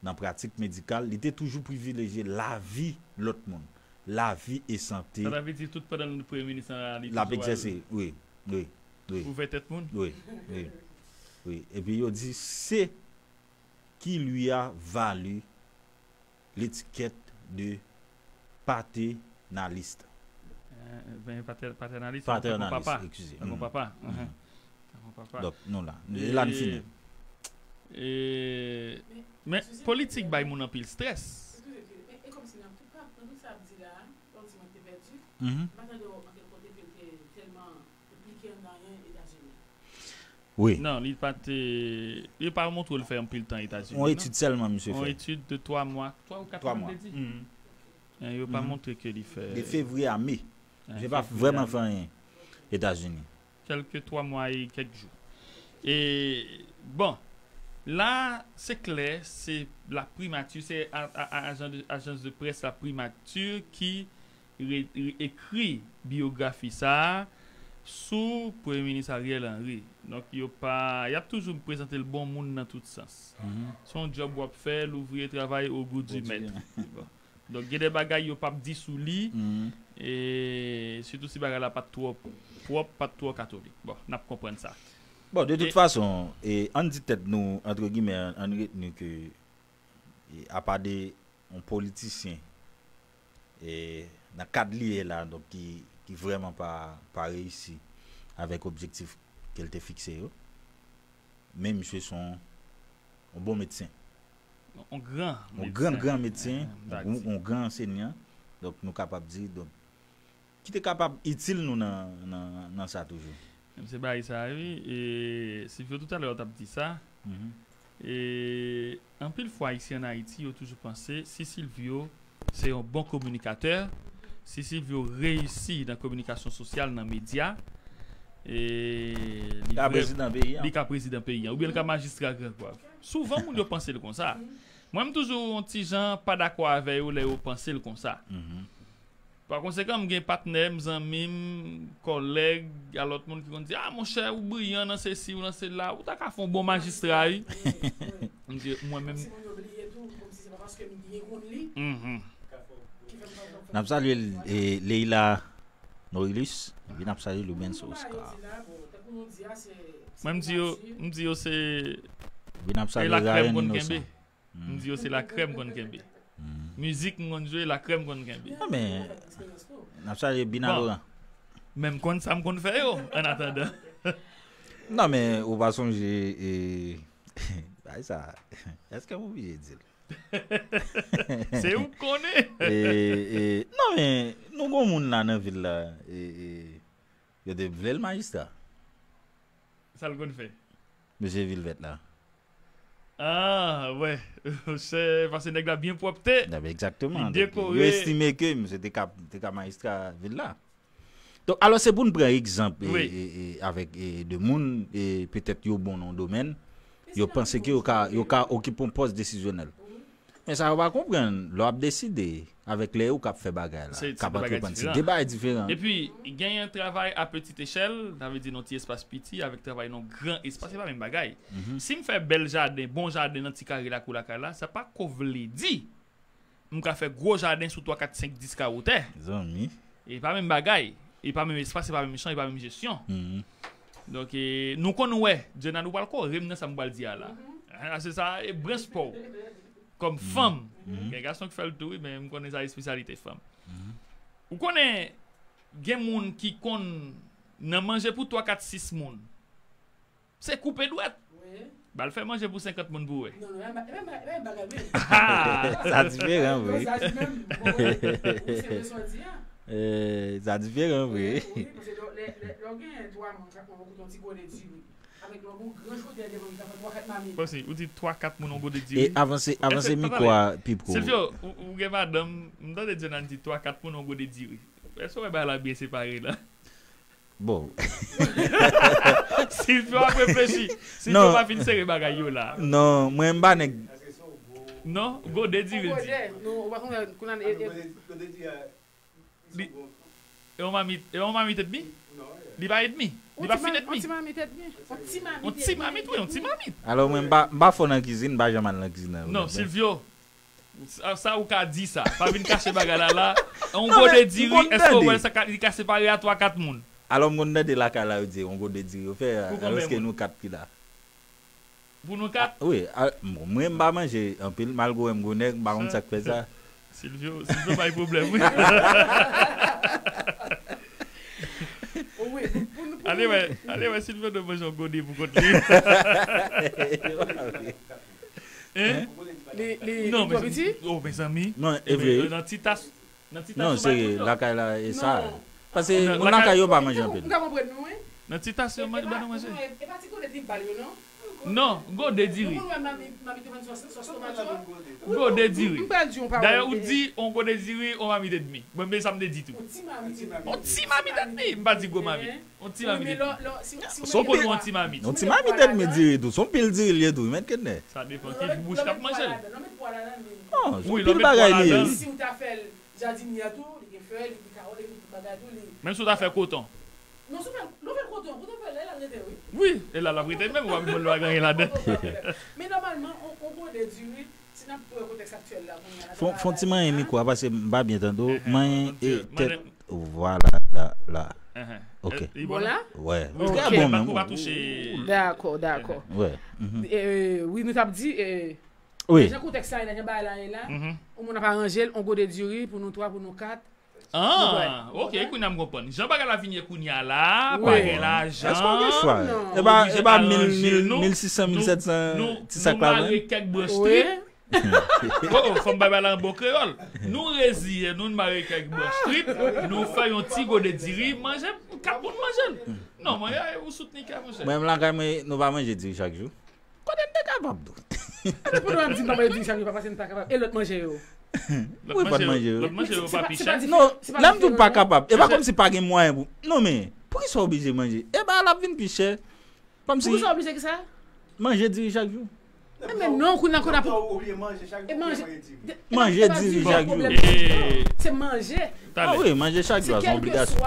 Nan pratik medikal, li te toujou privilejye lavi lòt moun, lavi e sante. Sa ta vle di tout pandan l premye minis la, li L ap toujou al egzèse, wi, wi, wi. Ouvè tèt moun? Wi, wi, wi. Epi yo di, ce qui lui a valu l'étiquette de paternaliste. Euh, ben, patè- paternaliste, tankou Paternaliste, papa. Excusez. Tankou papa. Mhm. Tankou papa. Donk, nou la. E la n fini. E, men, politik bay moun anpil strès. Eskize, eskize. E, e kòmsi nan tout pa- nan tout sa ap di la, kòmsi mwen te pèdi. Mhm. M pa tande w ankenn kote ke l te tèlman enplike nan anyen Etazini. Wi. Non, li pa te, yo pa montre l fè anpil tan Etazini, non. Yon etid sèlman misye fè. Yon etid de twa mwa, twa ou kat mwa, m te di. Mhm. Hein, yo pa montre ke li fè de fevriye a me. Hein, misye pa vrèman fè anyen Etazini. Kèlke twa mwa e kèk jou. E, bon, la, se klè, se la primati, se a- a- a- ajan de- ajans de près la primati ki re- re- ekri biyografi sa a sou Premye Minis Ariel Henry. Donk, yo pa, y ap toujou prezante l bon moun nan tout sans. Mhm. Se yon djòb w ap fè, l'ouvrier travaille au goût du maître. Bon. Donk, gen de bagay yo p ap di sou li, mhm, e sitou si bagay la pa t twò pwòp, pa t twò katolik. Bon, n ap konprann sa. Bon, de tout fason, e, ann di tèt nou, entre guillemets, ann retni ke, e, apa de yon politisyen, e, nan kad li ye la, donk ki, ki vrèman pa, pa reyisi avèk objektif ke l te fikse yo. Men misye se yon, yon bon medsen. Yon gran medsen. Yon gran, gran medsen, yon, yon gran ansenyan. Donk, nou kapab di, donk, ki te kapab itil nou nan, nan, nan sa toujou. Menm se bagay sa, wi. E Silvio, toutalè, w t ap di sa. Mhm. E anpil fwa, isi ann Ayiti, yo toujou panse, si Silvio se yon bon kominikatè, si Silvio reyisi nan kominikasyon sosyal, nan medya, e li ka vre- prezidan peyi a. Li ka prezidan peyi a, oubyen li ka majistra Gran Gwav. Souvan, moun yo panse l konsa. Mwen, m toujou yon ti jan pa dakò avè yo lè yo panse l konsa. Mhm. Pa konsekan, m gen patnè m, zanmi m, kòlèg, a lòt moun ki konn di, "Ah, monchè, ou briyan nan sesi, ou nan sela, ou ta ka fè yon bon majistra, wi." M di, mwen menm. Kòmsi moun yo bliye tou, kòmsi se pa paske m byen konn li. Mhm. N ap salye, e, Leila Norilus, epi n ap salye Loubens Oscar. Mwen, m di yo, m di yo se, epi n ap salye Rayen Inosan. M di yo se la krèm konn kenbe. Mizik m konn jwe, la krèm konn kenbe. Non, men, n ap salye Bina Laurent. Men m konn sa m konn fè yo, an atandan. Non, men, ou pa sonje, e, bagay sa, èske m oblije di l? Se ou k konnen. E, e, non, men, nou gon moun la nan vil la, e, e, yo te vle l majistra. Sa l konn fè? Mesye Vilvèt la. Ah, wè. Se paske nèg la byen pwòpte. Egzakteman. Li dekore. Yo estime ke misye te ka, te ka majistra vil la. Donk, alò, se pou n pran egzanp, e, e, e, avèk, e, de moun, e, petèt yo bon nan yon domèn, yo panse ke yo ka, yo ka okipe yon pòs desizyonèl. Men sa yo pa konprann, lè w ap deside, avèk lè ou k ap fè bagay la, k ap antrepann, se de bagay diferan. Epi, genyen travay a petite echèl, sa vle di nan ti espas piti, avèk travay nan gran espas, se pa menm bagay. Si m fè bèl jaden, bon jaden nan ti kare lakou lakay la, sa pa ko vle di m ka fè gwo jaden sou twa, kat, senk, dis kawo tè. Zanmi. E pa menm bagay. E pa menm espas, e pa menm chan, e pa menm jesyon. Donk, e, nou konn wè, Djenad, ou pral kore m nan sa m pral di a la. A, se sa, e branch pa w. Kòm fanm. Gen gason ki fè l tou, wi, men m konnen sa espesyalite fanm. Ou konnen, gen moun ki konn nan manje pou twa, kat, sis moun. Se koupe dwèt. Wi. Ba l fè manje pou senkant moun pou wè. Non, non, e pa menm bagay menm. Ah, sa diferan vre. Non, sa di menm. Bon, ou se sa w di a. Eh, sa diferan vre. Wi, wi, paske lè, lè, lè w gen twa moun, kat moun, ou koute yon ti gode diri. Avèk yon gran chodè devan li, sa fè twa, kat mamit. Bon, si, ou di twa, kat moun, yon gode diri. E avanse, avanse mikwo a pi pwo. Silvio, ou, ou gen madanm, m tande Djenad di twa, kat moun, yon gode diri. Èske w wè bagay la byen separe la? Bon. Silvio ap reflechi. Silvio pa fin sere bagay yo la. Non, mwen m pa nèg. Non, gode diri l di. Gode, nou, ou pa konn, kounye a, e, e, Li, e yon mamit, e yon mamit edmi? Li pa edmi. Li pa fin edmi. On ti mamit edmi. On ti mamit, wi, on ti mamit. Alò, mwen, m pa, m pa fò nan kizin, m pa janm al nan kizin nan. Non, Silvio, sa, sa ou ka di sa. Pa vin kache bagay la, la. On gode diri, èske ou wè sa ka, li ka separe a twa, kat moun? Alò, m konn tande lakay la, yo di, on gode diri, yo fè, alòske nou kat ki la. Pou nou kat? Wi, a, bon, mwen m pa manje anpil, malgre m gwo nèg, m pa konn sa k fè sa. Silvio, Silvio bay pwoblèm, wi. Ale wè, ale wè Silvio dwe manje yon gode pou kont li. Hein? Li, li, non, li twò piti? Oh, mezanmi. Non, e vre. Nan ti tas, nan ti tas. Non, se lakay la, e sa. Paske moun lakay yo pa manje anpil. M ka konprann nou, wi. Nan ti tas yo ban nou manje. E pa ti gode li ba l yo, non? Non, gode diri. Ou konn wè mami, mami te vann sòs, sòs tomat yo? Gode diri. M pral di yon pawòl. Dayè, ou di, on gode diri, on mamit edmi. Mwen, men sa m te di tou. On ti mamit edmi. On ti mamit edmi, m pa di gwo mamit. On ti mamit edmi. Son pil on ti mamit. On ti mamit edmi diri tou. Son pil diri l ye tou. Mèt kenè. Sa depann ki bouch k ap manje l. Non, son pil bagay li ye. Si w ta fè l jadinye a tou, li gen fèy, li gen kawòl, li gen tout bagay tou, li. Menm si w ta fè koton. Non, si w fè, lè w fè koton, koton fè, lè l al rete, wi. Wi, e la l ap rete menm, w ap jwenn lwa ganyen ladan. Men nòmalman, on, on gode diri, si n ap pran kontèks aktyèl la, kounye a, fon, fon ti manyen mikwo a, paske m pa byen tande w, manyen e tèt, vwala, la, la. Ok. Bon la? Wè. Trè bon menm. Dakò, dakò. Wè. Wi, nou t ap di, Wi. Jan kontèks la ye la, jan bagay la ye la, yon moun ap aranje l, on gode diri pou nou twa, pou nou kat. Ah, ok, kounye a m konprann. Jan bagay la vin ye kounye a la, pa gen lajan. Èske w gen chwa? E pa, e pa mil, mil, mil sis san, mil sèt san, ti sak la vann? Nou mare kèk branch trip. Oh, oh, fò m bay bagay la an bon kreyòl. Nou reziye nou, nou mare kèk branch trip, nou fè yon ti gode diri, manje, kat moun manje l. Non, mwen, ou soutni kè, monchè. Mwen menm lakay mwen, nou pa manje diri chak jou. Kote n te kapab tou? Depi nou ap di n pa manje diri chak jou, pa paske n pa kapab. E lòt manje yo? Wi, pa t manje yo. Lòt manje yo pa pi chè? Non, lè m di w pa kapab, e pa kòmsi pa gen mwayen pou. Non, men, poukisa w oblije manje? E bagay la ap vin pi chè. Kòmsi. Poukisa w oblije ki sa? Manje diri chak jou. Men non, kounye a, kounye a pou. E manje. Manje diri chak jou. Se manje. Ah wi, manje chak jou a se yon obligasyon.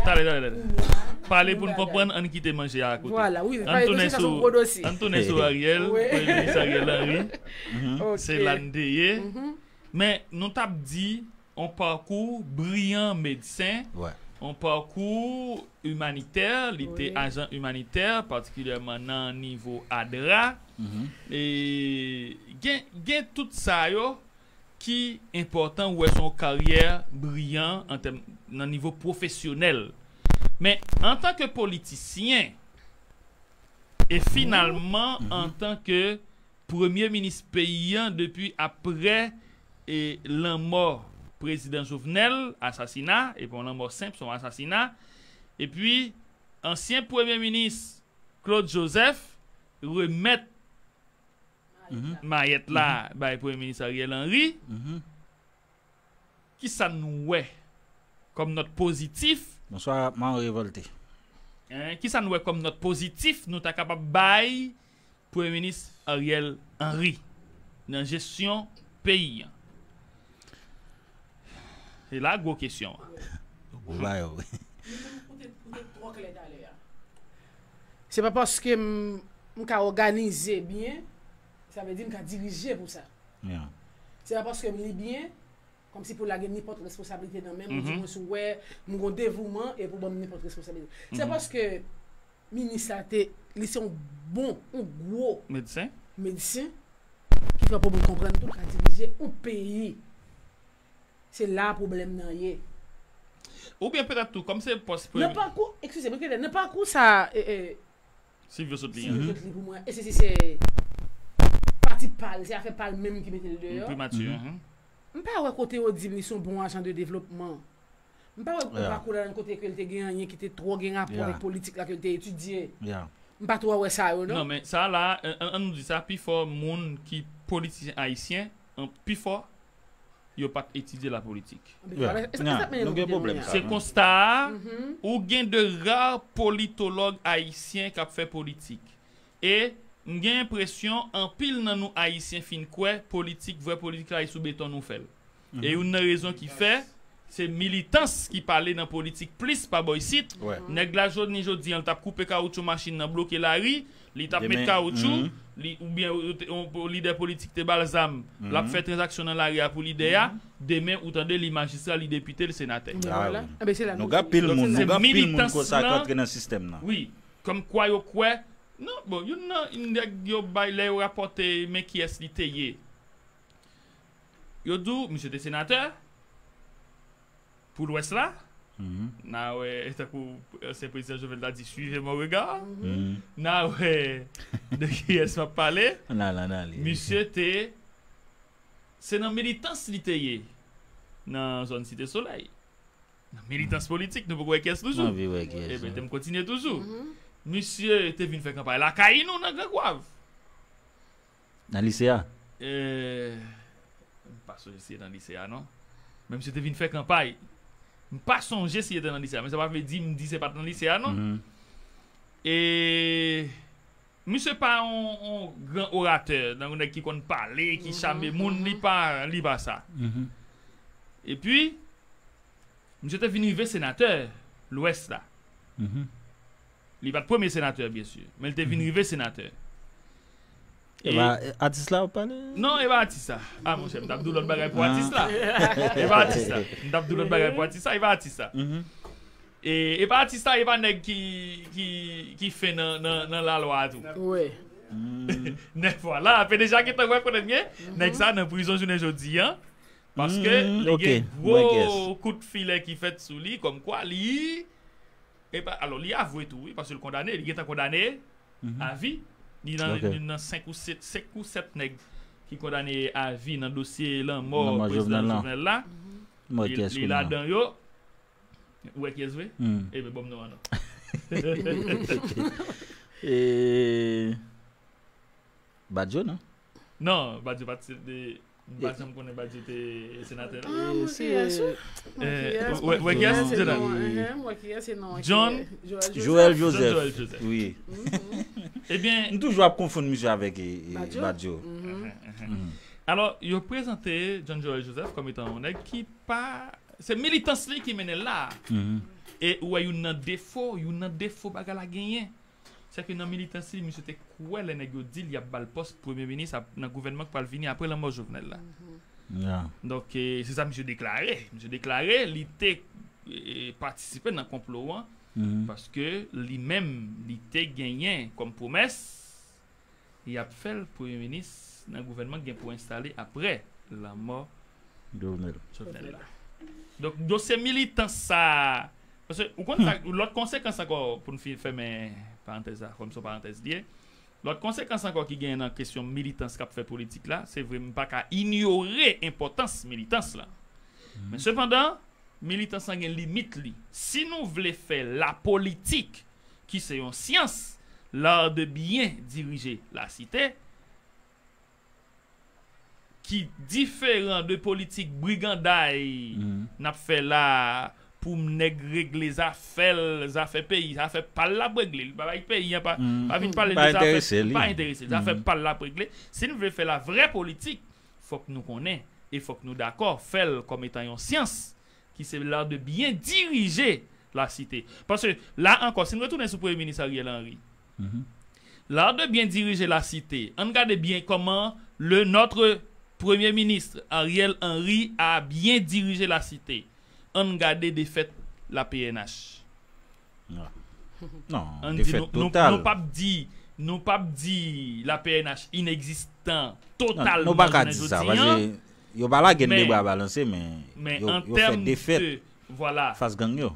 Talè, talè, talè. Pale pou n konprann, ann kite manje a kote. Ann tounen sou, ann tounen sou Ariel, Premye Minis Ariel Henry. Se la n te ye. Men nou t ap di, yon pakou briyan medsen, yon pakou imanitè, li te ajan imanitè, patikilyèman nan nivo adra. E gen, gen tout sa yo ki enpòtan, ou wè se yon karyè briyan an tèm, nan nivo pwofesyonèl. Men, antanke politisyen, e finalman, antanke premye minis peyi an depi apre e lanmò prezidan Jovenel, asasina, e pa yon lanmò senp, se yon asasina. Epi, ansyen premye minis Claude Joseph remèt mayèt la bay premye minis Ariel Henry. Kisa nou wè kòm nòt pozitif? Bonswa, Mayo Revòlte. Hein, kisa nou wè kòm nòt pozitif nou ta kapab bay Premye Minis Ariel Henry nan jesyon peyi an? E la gwo kesyon an. Gwo bagay, wi. Li menm, ou te, ou te twò klè talè a. Se pa paske m, m ka òganize byen, sa vle di m ka dirije pou sa. Se pa paske m li byen, kòmsi pou lage nenpòt responsablite nan men m, ou di mwen si w wè m gon devouman e pou ban m nenpòt responsablite. Se paske minis la te, li se yon bon, yon gwo medsen, medsen ki fè pou moun konprann tou l ka dirije yon peyi. Se la pwoblèm nan ye. Oubyen petèt tou, kòm se pòs premye. Nan pakou, eskize m, nan pakou sa, e, e, Silvio sot li an. Silvio sot li pou mwen. E se, se, se pati pa l, se afè pa l menm ki mete l deyò. Primati, mhm. M pa wè kote yo di m li se yon bon ajan de devlopman. M pa wè yon pakou ladan kote ke l te gen anyen ki te twò gen rapò avèk politik la ke l te etidye. M pa twò wè sa yo, non. Non, men sa la, an, an, an nou di sa, pifò moun ki politisyen ayisyen, an, pifò, yo pa t etidye lapolitik. Nou gen pwoblèm sa. Se konsta a, ou gen de ra politològ ayisyen k ap fè politik. E M gen enpresyon anpil nan nou Ayisyen fin kwè politik, vrè politik la, e sou beton nou fè l. E youn nan rezon ki fè, se militans ki pale nan politik plis pa bò isit. Nèg la jodi, jodi an, l t ap koupe kawoutchou machin nan, bloke lari, li t ap met kawoutchou, li, oubyen yon, yon lidè politik te ba l zam, l ap fè tranzaksyon nan lari a pou lidè a, demen ou tande li majistra, li depite, li senatè. Nou gen anpil moun, nou gen anpil moun konsa ki antre nan sistèm nan. Wi, kòmkwa yo kwè, non, bon, youn nan nèg yo bay lè yo rapòte men kiyès li te ye. Yo di w, misye te senatè pou Lwès la. N a wè, tankou ansyen prezidan Jovenel ta di, suivez mon regard. N a wè de kiyès m ap pale. Misye te, se nan militans li te ye nan zòn Site Solèy. Nan militans politik, nou poko wè kiyès toujou. Ebyen, te m kontinye toujou. Misye te vin fè kanpay lakay nou nan Gran Gwav. Nan lise a? M pa sonje si e nan lise a, non. Men misye te vin fè kanpay. M pa sonje si e te nan lise a, men sa pa vle di m di se pa t nan lise a, non. E misye pa yon, yon gran oratè, nan yon nèg ki konn pale, ki chame moun, li pa, li pa sa. Epi, misye te vin rive senatè Lwès la. Li pa t premye senatè, byen si, men li te vin rive senatè. E pa atis la w ap pale? Non, e pa atis la. A, monchè, m t ap di w lòt bagay pou atis la. E pa atis la. M t ap di w lòt bagay pou atis la, e pa atis la. E, e pa atis la, e pa nèg ki, ki, ki fen nan, nan, nan lalwa a tou. Nèg vwala, P D G a gentan wè konnen m ye. Nèg sa nan prizon jounen jodi a. Paske li gen gwo kout filè ki fèt sou li, kòmkwa li, e pa, alò, li avwe tou, wi, paske l kondane, li gentan kondane avi. Li nan, li nan senk ou sèt, senk ou sèt nèg ki kondane avi nan dosye lanmò prezidan Jovenel la. Li ladan yo. Ou wè kiyès vre? Ebyen, ban m non an non. Badio, non? Non, Badio pa t se de, m pa janm konnen Badio te senatè, non. Ah, mwen kiyès, wi. Mwen kiyès, se non, mwen kiyès, se non. John Joël Joseph. John Joël Joseph. Wi. Ebyen, m toujou ap konfonn misye avèk Badio. Alò, yo prezante John Joël Joseph kòm etan yon nèg ki pa, se militans li ki mennen l la. E ou wè youn nan defo, youn nan defo bagay la genyen. Se ke nan militans li, misye te kwè lè nèg yo di l y ap ba l pòs premye minis nan gouvènman k pral vini apre lanmò Jovenel la. Donk, se sa misye deklare. Misye deklare li te patisipe nan konplo an, paske li menm, li te genyen kòm pwomès, y ap fè l premye minis nan gouvènman k gen pou enstale apre lanmò Jovenel la. Donk, dosye militans sa a, paske ou konn sa, lòt konsekans ankò, pou n fin fèmen parantèz la, kòm se yon parantèz li ye, lòt konsekans ankò ki genyen nan kesyon militans k ap fè politik la, se vre, m pa ka inyore enpòtans militans la. Men sepandan, militans lan gen limit li. Si nou vle fè lapolitik, ki se yon syans, l'art de bien diriger la cité, ki diferan de politik briganday n ap fè la a, pou nèg regle zafè l, zafè peyi, zafè pa l l ap regle, li pa bay peyi an, pa, pa vin pale de zafè, pa enterese l, zafè pa l l ap regle. Si n vle fè lavrè politik, fòk nou konnen e fòk nou dakò fè l kòm etan yon syans, ki se l'art de bien diriger la cité. Paske la ankò, si n retounen sou premye minis Ariel Henry, l'art de bien diriger la cité, ann gade byen kòman le, notre Premier ministre Ariel Henry a bien dirigé la cité. Ann gade defèt la P N H. Non, defèt total. Nou p ap di, nou p ap di la P N H inegzistan totalman jounen jodi an. Yo pa lage n de bra balanse, men yo fè defèt fas gang yo.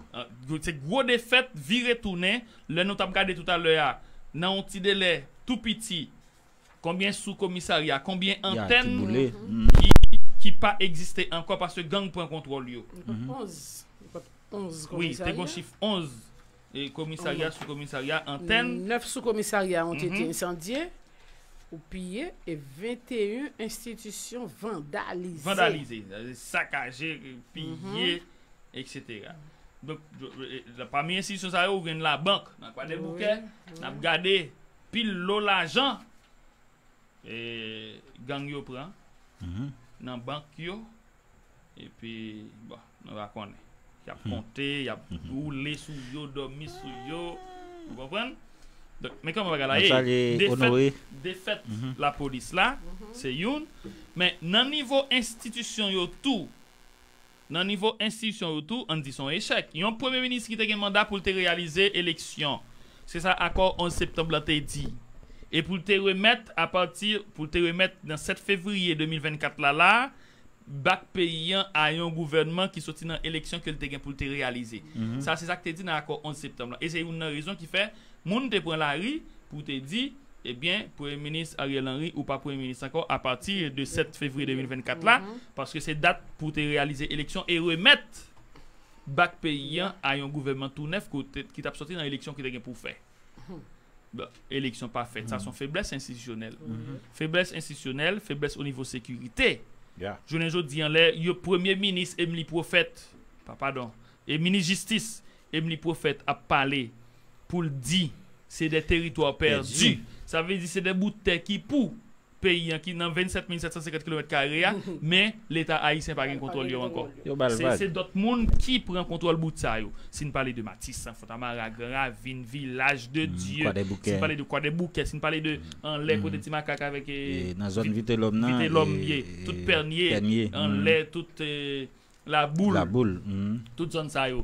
Se gwo defèt, vire tounen. Lè nou t ap gade toutalè a, nan yon ti delè tou piti, konbyen sou komisarya, konbyen antèn ki, ki pa egziste ankò paske gang pran kontwòl yo. Wi, te gon chif onz. E komisarya, sou komisarya, antèn. Nèf sou komisarya ont été incendiés ou pillés et vingt et un institutions vandalisées. Vandalize, sakaje, piye, et cetera. Donk, pami enstitisyon sa yo, ou gen labank nan Kwadèboukè, n ap gade pil lo lajan e, gang yo pran nan bank yo, epi, bon, nou pa konnen. Y ap konte, y ap woule sou yo, dòmi sou yo. Ou konprann? Donk, men kòman bagay la ye? Defèt, defèt lapolis la, se youn. Men nan nivo enstitisyon yo tou, nan nivo enstitisyon yo tou, ann di se yon echèk. Yon premye minis ki te gen manda pou l te reyalize eleksyon. Se sa akò onz septanm lan te di. E pou l te remèt apati, pou l te remèt nan sèt fevriye de mil vennkat la la, bak peyi an a yon gouvènman ki soti nan eleksyon ke l te gen pou l te reyalize. Sa, se sa k te di nan akò onz septanm lan. E se youn nan rezon ki fè moun te pran lari pou te di, ebyen, Premye Minis Ariel Henry ou pa Premye Minis ankò apati de sèt fevriye de mil vennkat la, paske se dat pou te reyalize eleksyon e remèt bak peyi an a yon gouvènman tou nèf kote, ki t ap soti nan eleksyon ki te gen pou fè. Bon, eleksyon pa fèt, sa se yon feblès enstitisyonèl. Feblès enstitisyonèl, feblès o nivo sekirite. Jounen jodi an, lè yo Premye Minis Emmeline Prophète, pa, padon, e Minis Jistis Emmeline Prophète ap pale pou l di se de teritwa pèdi. Sa vle di se de bout tè ki pou peyi an ki nan vennsèt mil sèt san senkant kilomèt kare a, men Leta ayisyen pa gen kontwòl yo ankò. Se, se dòt moun ki pran kontwòl bout sa yo. Si n pale de Matisan, Fontamara, Gran Ravin, Vilaj de Dye, si n pale de Kwadèboukè, si n pale de anlè kote Ti Makak avèk, e, nan zòn Vitelòm nan, Vitelòm ye, tout Pènye, anlè tout, e, Laboul. Laboul. Tout zòn sa yo.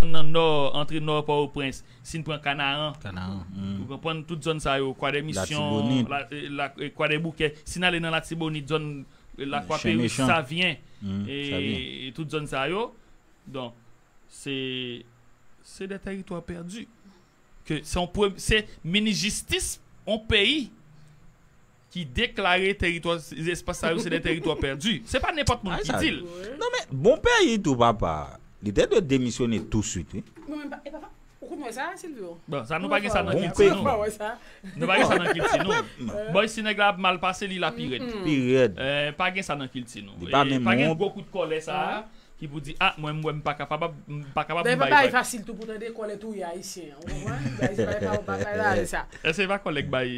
Nan Nò, antre Nò Pòtoprens, si n pran Kanaran. Kanaran. Ou konprann tout zòn sa yo, Kwadèmisyon, Latibonit. La, e, la, e, Kwadèboukè. Si n ale nan Latibonit, zòn, e, Lakwa Peris, Savyen, e, tout zòn sa yo. Donk, se, se de teritwa pèdi. Ke se yon pre-, se minis jistis yon peyi ki deklare teritwa, espas sa yo se de teritwa pèdi. Se pa nenpòt moun ki di l. Non, men bon peyi tou, papa. Li te dwe demisyone touswit, wi. Mwen menm pa, e papa, ou konn wè sa, Silvio? Bon, sa nou pa gen sa nan kilti nou. Nou pa gen sa nan kilti nou. Bon, si nèg la ap mal pase, li la pi rèd. Pi rèd. Eh, pa gen sa nan kilti nou. Li pa menm wont. Pa gen gwo kout kòlè sa a ki pou di, ah, mwen, mwen, m pa kapab, m pa kapab bay vag. Dayè, bagay fasil tou pou tande kòlè touye Ayisyen an, ou konprann? Bagay, bagay, bagay, bagay sa. Èske se pa kòlè k bay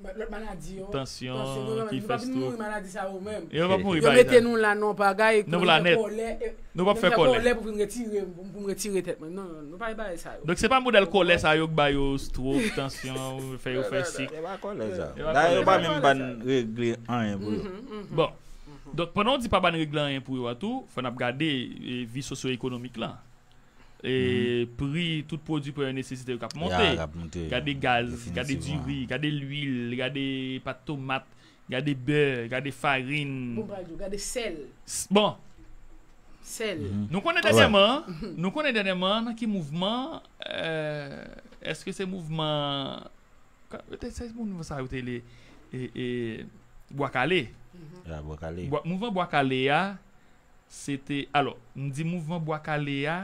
lòt maladi yo? Tansyon, ki fè stroke. Nou p ap vin mouri maladi sa yo menm. Yo p ap mouri bagay sa. Yo mete nou la nan bagay, nou fè kòlè, nou p ap fè kòlè pou vin retire, pou m retire tèt mwen. Non, non, nou pa bay bagay sa yo. Donk, se pa modèl kòlè sa yo k ba yo stroke, tansyon, fè yo fè sik. Se pa kòlè sa. Dayè, yo pa menm ba n regle anyen pou yo. Bon. Donk, pandan w di pa ba n regle anyen pou yo a tou, fò n ap gade, e, vi sosyo-ekonomik lan. E, pri tout pwodui premyè nesesite yo k ap monte. Gade gaz, gade diri, gade lwil, gade pat tomat, gade bè, gade farin. Bon, pa di w, gade sèl. Bon. Sèl. Nou konnen dènyèman, nou konnen dènyèman nan ki mouvman, eh, èske se mouvman, ka-, se, se moun sa yo te rele, e, e, Bwa Kale. Ya, Bwa Kale. Bwa, mouvman Bwa Kale a, se te, alò, m di mouvman Bwa Kale a,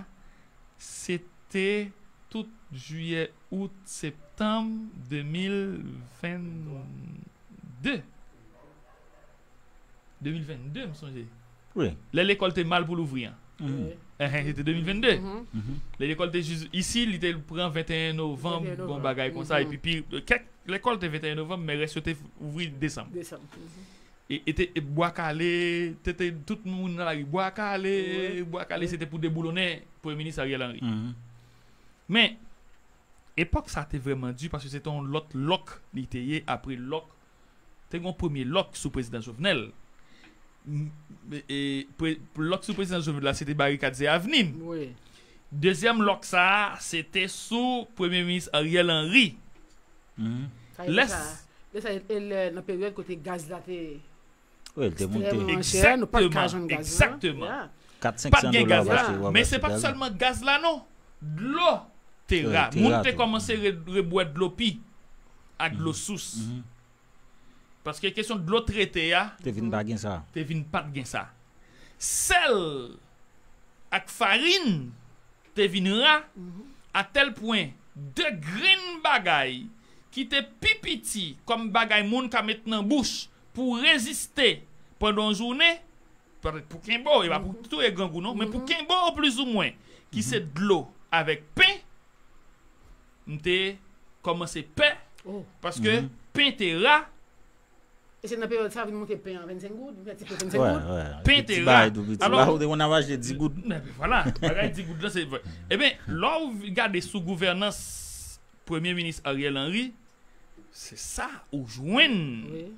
se te tout jiyè, out, septanm de mil vennde. De mil vennde, m sonje. Wi. Lè lekòl te mal pou louvri an. Enhen, se te de mil vennde. Lè lekòl te jis isi, li te pran venteyen novanm, bon bagay konsa. Epi, pi, kèk lekòl te venteyen novanm, men rès yo te ouvri desanm. Desanm. E, e te, e Bwa Kale, te, te, tout moun nan lari, Bwa Kale, Bwa Kale, se te pou deboulonnen Premye Minis Ariel Henry. Men, epòk sa te vrèman di, paske se te yon lòt lòk li te ye, apre lòk, te gen yon premye lòk sou prezidan Jovenel. M, e, pre-, lòk sou prezidan Jovenel la, se te Barikad, se Avni. Dezyèm lòk sa a, se te sou Premye Minis Ariel Henry. Lè sa, lè sa, e lè nan peryòd kote gaz la te ekstrèmman chè, nou pa t ka jwenn gaz la. Egzakteman. Kat, senk san dola w achte, w ap achte gaz la. Men se pa t sèlman gaz la, non. Dlo te ra. Moun te kòmanse re-, rebwè dlo pi ak dlo sous. Paske kesyon dlo trete a, te vin pa gen sa. Te vin pa t gen sa. Sèl ak farin te vin ra, a tèl pwen de grenn bagay ki te pi piti kòm bagay moun ka met nan bouch pou reziste pandan yon jounen, petèt pou kenbe w, e pa pou touye grangou non, men pou kenbe w plizoumwen, ki se dlo avèk pen, m te kòmanse pè, paske pen te ra, E se nan peryòd sa vin monte pen an vennsenk goud, vennsenk goud. Pen te ra. Alò, ou te konn ap achte di goud. Ebyen, vwala, bagay di goud lan, se vre. Ebyen, lè w gade sou gouvènans Premye Minis Ariel Henry, se sa ou jwenn.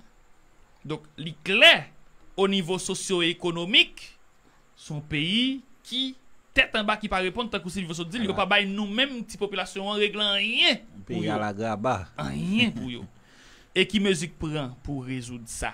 Donk, li klè, o nivo sosyo-ekonomik, se yon peyi ki tèt anba, ki pa reponn, tankou Silvio sot di l, yo pa bay nou menm ti popilasyon an regle anyen pou yo. Peyi a la graba. Anyen pou yo. E ki mezi k pran pou rezoud sa?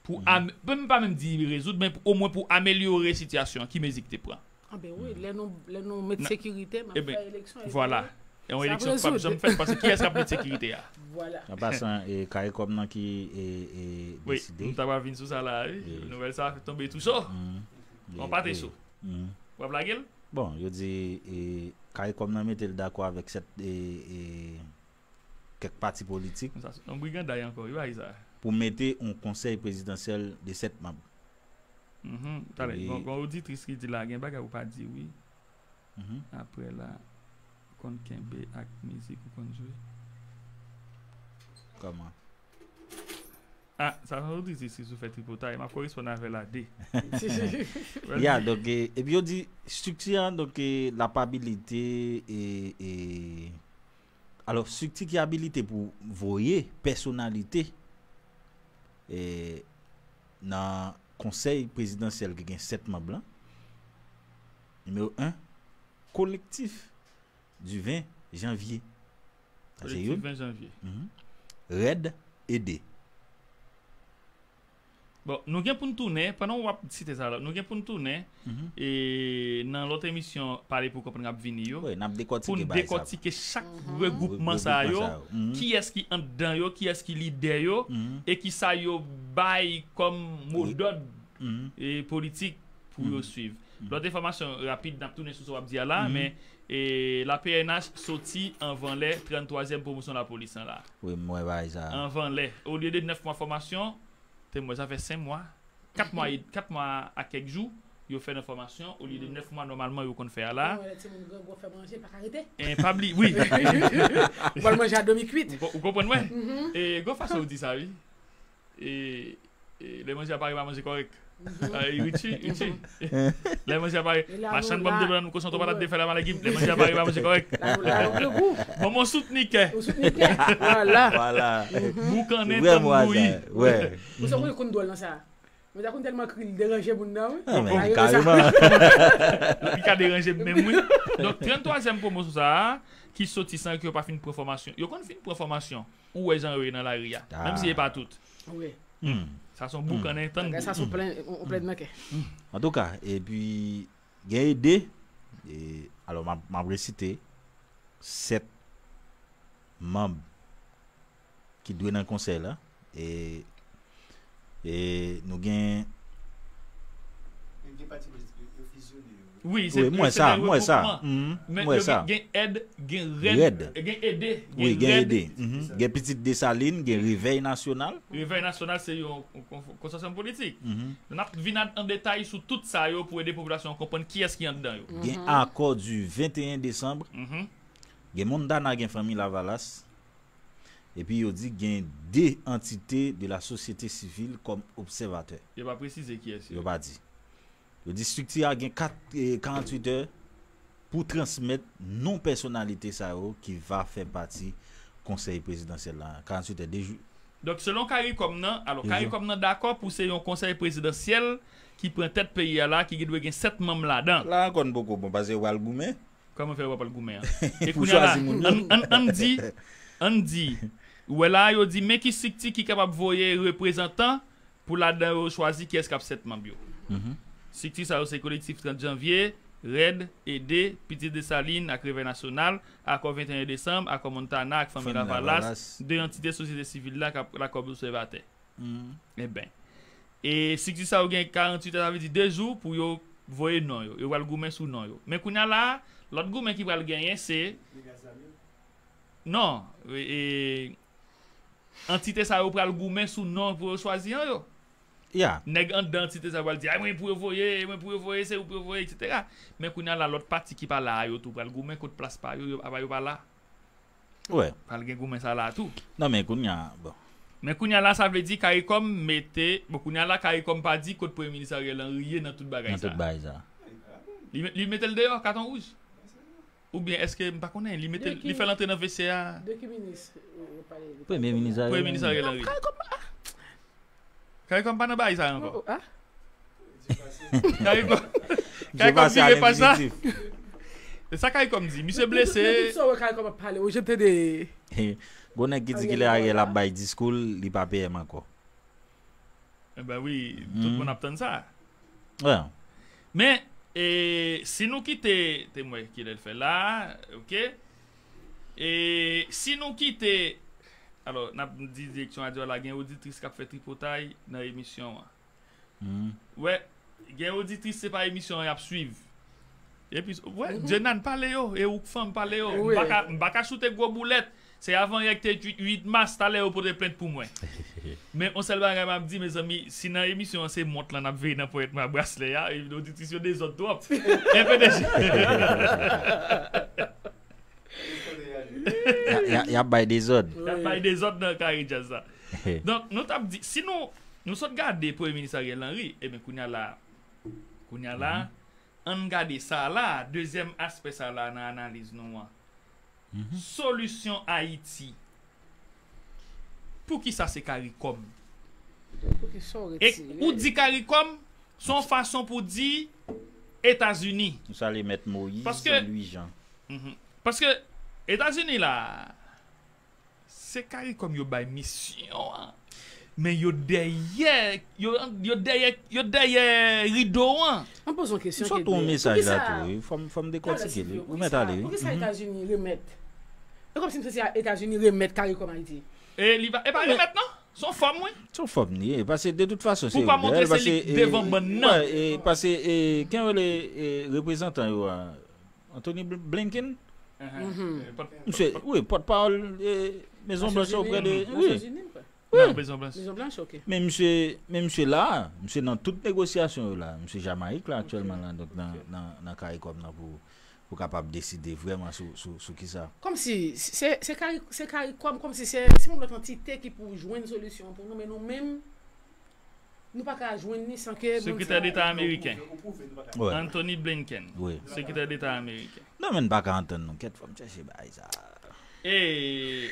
Pou am, menm pa menm di rezoud, men omwen pou amelyore sitiyasyon an, ki mezi k te pran? Anben wi, lè nou, lè nou met sekirite, n ap fè eleksyon, vwala. E yon eleksyon k p ap janm fèt, paske kiyès k ap met sekirite a? Vwala. An pasan, e, CARICOM nan ki, e, e, deside. Wi, m ta pral vin sou sa la, wi. Nouvèl sa tonbe tou cho. Yon pate cho. W ap lage l? Bon, yo di, e, CARICOM nan mete l dakò avèk sèt, e, e, kèk pati politik. Sa se yon briganday ankò, wi, bagay sa. Pou mete yon konsèy prezidansyèl de sèt manm. Talè, gon, gon oditris ki di la, gen bagay ou pa di, wi. Apre la, konn kenbe ak mizik ou konn jwe. Kòman? Ah, sa se yon oditris ki sou fè tripotay. M ap koresponn avè l a de. Ya, donk, e, epi yo di, estrikti an, donk, e, l ap abilite, e, e, alò, estrikti ki abilite pou voye pèsonalite, e, nan konsèy prezidansyèl ki gen sèt manm lan. Nimewo en, Collectif du vingt janvier. Sa se youn. Rèd ede. Bon, nou gen pou n tounen, pandan w ap site sa la, nou gen pou n tounen, e, nan lòt emisyon Pale pou w konprann k ap vini yo, pou n dekòtike chak regoupman sa yo, kiyès ki anndan yo, kiyès ki lidè yo, e kisa yo bay kòm modòd, e, politik pou yo swiv. Lòt enfòmasyon rapid, n ap tounen sou sa w ap di a la, men, e, la P N H soti anvan lè tranntwazyèm pwomosyon lapolis lan la. Wi, m wè bagay sa. Anvan lè. Olye de nèf mwa fòmasyon, te m wè sa fè senk mwa, kat mwa, kat mwa a kèk jou, yo fè nan fòmasyon, olye de nèf mwa nòmalman yo konn fè a la. Ou wè lè timoun grangou ap fè manje, pa ka rete. E pa bliye, wi. Ou pral manje a demi kwit. Ou ko-, ou konprann mwen? E gon fason ou di sa, wi. E, e, lè manje a pare, pa manje kòrèk. Ay, Richie, Richie. Lè manje a pare, machann pòm de blan, nou kochon, twò patat, de fè la malègim. Lè manje a pare, pa manje kòrèk. Bon, bon, soutnikè. Ou soutnikè. Vwala. Vwala. Boukannen tann bouyi. Ou se konn kout dwòl nan sa. Mwen ta konn tèlman kri l deranje moun nan, wi. Ah, men kareman. Li ka deranje m menm, wi. Donk, tranntwazyèm pwomosyon sa a, ki soti san ke yo pa fin pran fòmasyon. Yo konn fin pran fòmasyon. Ou wè jan yo ye nan lari a. Menm si e pa tout. Wi. Sa se yon boukannen tann. Bagay sa se yon plen, yon, yon plen nan kè. Antouka, epi gen ede, e, alò, m ap, m ap resite sèt manm ki dwe nan konsèy la. E, e nou gen Wi, se, m wè sa, m wè sa. Men gen, gen èd, gen rèd, gen ede, gen ede. Gen Pitit Desalin, gen Revèy Nasyonal. Revèy Nasyonal se yon kon-, konsosyasyon politik. N ap vin an, an detay sou tout sa yo pou ede popilasyon an konprann kiyès ki anndan yo. Gen Accord du vingt et un décembre. Gen Montana, gen Fanmi Lavalas. Epi yo di gen de antite de la sosyete sivil kòm obsèvatè. Yo pa presize kiyès yo. Yo pa di. Yo di estrikti a gen kat, e, karanntuit è pou transmèt non pèsonalite sa yo ki va fè pati konsèy prezidansyèl la. Karanntuit è, de jou. Donk, selon CARICOM nan, alò, CARICOM nan dakò pou se yon konsèy prezidansyèl ki pran tèt peyi a la, ki dwe gen sèt manm ladan. La ankò, n poko bon, paske yo pral goumen. Kòman fè yo pa pral goumen an? E kounye a la, ann, ann, ann di, ann di, ou wè la, yo di, men ki estrikti ki kapab voye reprezantan pou ladan yo chwazi kiyès k ap sèt manm yo. Estrikti sa yo se Kolektif trant Janvye, rèd, ede, Pitit Desalin ak Revèy Nasyonal, Akò venteyen Desanm, Akò Montana ak Fanmi Lavalas, de antite sosyete sivil la k ap lakòb obsèvatè. Enben. E estrikti sa yo gen karanntuit è, sa vle di de jou pou yo voye non yo. Yo pral goumen sou non yo. Men kounye a la, lòt goumen ki pral genyen se non, e, e, antite sa yo pral goumen sou non pou yo chwazi an yo. Nèg anndan antite sa yo pral di, ay, mwen pou yo voye, mwen pou yo voye, se ou pou yo voye, etsetera. Men kounye a la, lòt pati ki pa la a yo tou pral goumen kot plas pa yo, yo, apa yo pa la. Pral gen goumen sa la tou. Non, men kounye a, bon. Men kounye a la, sa vle di CARICOM mete, bon, kounye a la, CARICOM pa di kot Premye Minis Ariel Henry ye nan tout bagay sa. Nan tout bagay sa. Li, li mete l deyò, katon wouj. Oubyen èske, m pa konnen, li mete, li fè l antre nan V C A? De ki minis? Premye Minis Ariel Henry. Premye Minis Ariel Henry. CARICOM pa nan bagay sa ankò. Oh, oh, ah. CARICOM, CARICOM vire paj sa. Se sa CARICOM di. Misye blese. Depi sa wè CARICOM ap pale, ou jete de. Gon nèg ki di kilè Ariel ap bay diskou l, li pa P M ankò. Enben wi, tout moun ap tann sa. Men, e, si nou kite, te m wè kilè l fè la, oke. E si nou kite, alò, n ap di direksyon radyo a la, gen oditris k ap fè tripotay nan emisyon an. Wè, gen oditris, se pa emisyon an y ap swiv. Epi, wè, Jenan, pale yo, e ou k fanm, pale yo. M pa ka, m pa ka choute gwo boulèt. Se avan yè ki te uit mas, talè yo pote plent pou mwen. Men on sèl bagay m ap di, mezanmi, si nan emisyon an se mont lan n ap veye nan ponyèt mwen ak braslè a, e oditris yo dezòd twòp. Enpe deje. Y a- y a- y ap bay dezòd. Y ap bay dezòd nan kare djaz la. Donk, nou t ap di, si nou, nou sot gade Premye Minis Ariel Henry, ebyen, kounye a la, kounye a la, ann gade sa la, dezyèm aspè sa la nan analiz nou an. Solisyon Ayiti. Poukisa se CARICOM? Poukisa w retire? E ou di CARICOM, se yon fason pou di Etazini. Nou salye Mèt Moyiz, Louis Jean. Paske Etazini la, se CARICOM yo bay misyon an. Men yo dèyè, yo, yo dèyè, yo dèyè rido an. An poze yon kesyon. M sot yon mesaj la tou, wi. Fò m, fò m dekòtike li. Ou mèt ale, wi. Poukisa Etazini remèt? E kòmsi m santi Etazini remèt CARICOM Ayiti. E li pa, e pa remèt non. Se yon fòm, wi. Se yon fòm li ye. Paske de tout fason, se Poukwa montre se li k devan bann nan? Wè, e, paske, e, ken rele, e, reprezantan yo a? Anthony Bl- Blinken? Misye, wi, pòtpawòl, e, Mezon Blanch oprè de, wi. Nan Mezon Blanch. Mezon Blanch, ok. Men misye, men misye la, misye nan tout negosyasyon yo la. Misye Jamayik la aktyèlman la, donk nan, nan, nan CARICOM nan pou, pou kapab deside vrèman sou, sou, sou kisa. Kòmsi se, se kari, se CARICOM, kòmsi se, se yon lòt antite ki pou jwenn solisyon pou nou, men nou menm, nou pa ka jwenn li san ke moun sa yo. Sekretè Deta ameriken, Anthony Blinken. Wi. Sekretè Deta ameriken. Non, men n pa ka antann nou. Kèt, fò m chèche bagay sa. E,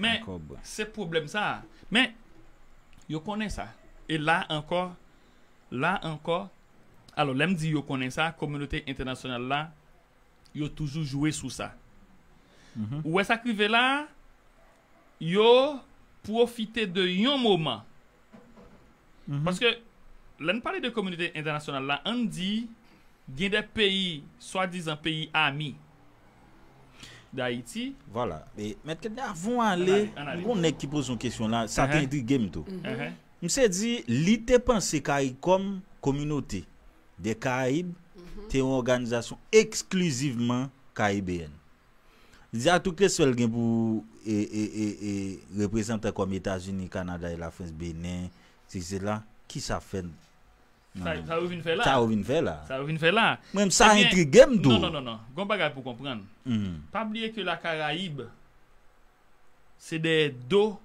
men, se pwoblèm sa. Men, yo konnen sa. E la ankò, la ankò, alò, lè m di yo konnen sa, kominote entènasyonal la, yo toujou jwe sou sa. Ou wè sa k rive la, yo pwofite de yon moman. Paske, lè n pale de kominote entènasyonal la, ann di, gen de peyi, swadizan peyi ami Dayiti. Vwala. E, Mèt Kèt, avan w ale, gon nèg ki poze yon kesyon la, sa te entrige m tou. Misye di, li te panse CARICOM, kominote de Karayib, te yon òganizasyon eksklizivman karibeyèn. Li di a tout respè l gen pou, e, e, e, e, reprezantan kòm Etazini, Kanada e Lafrans, Benin, etsetera, kisa fè n Sa, sa yo vin fè la. Sa yo vin fè la. Sa yo vin fè la. Mwen, sa entrige m tou. Non, non, non, non. Gon bagay pou konprann. Pa bliye ke la Karayib, se dèyè do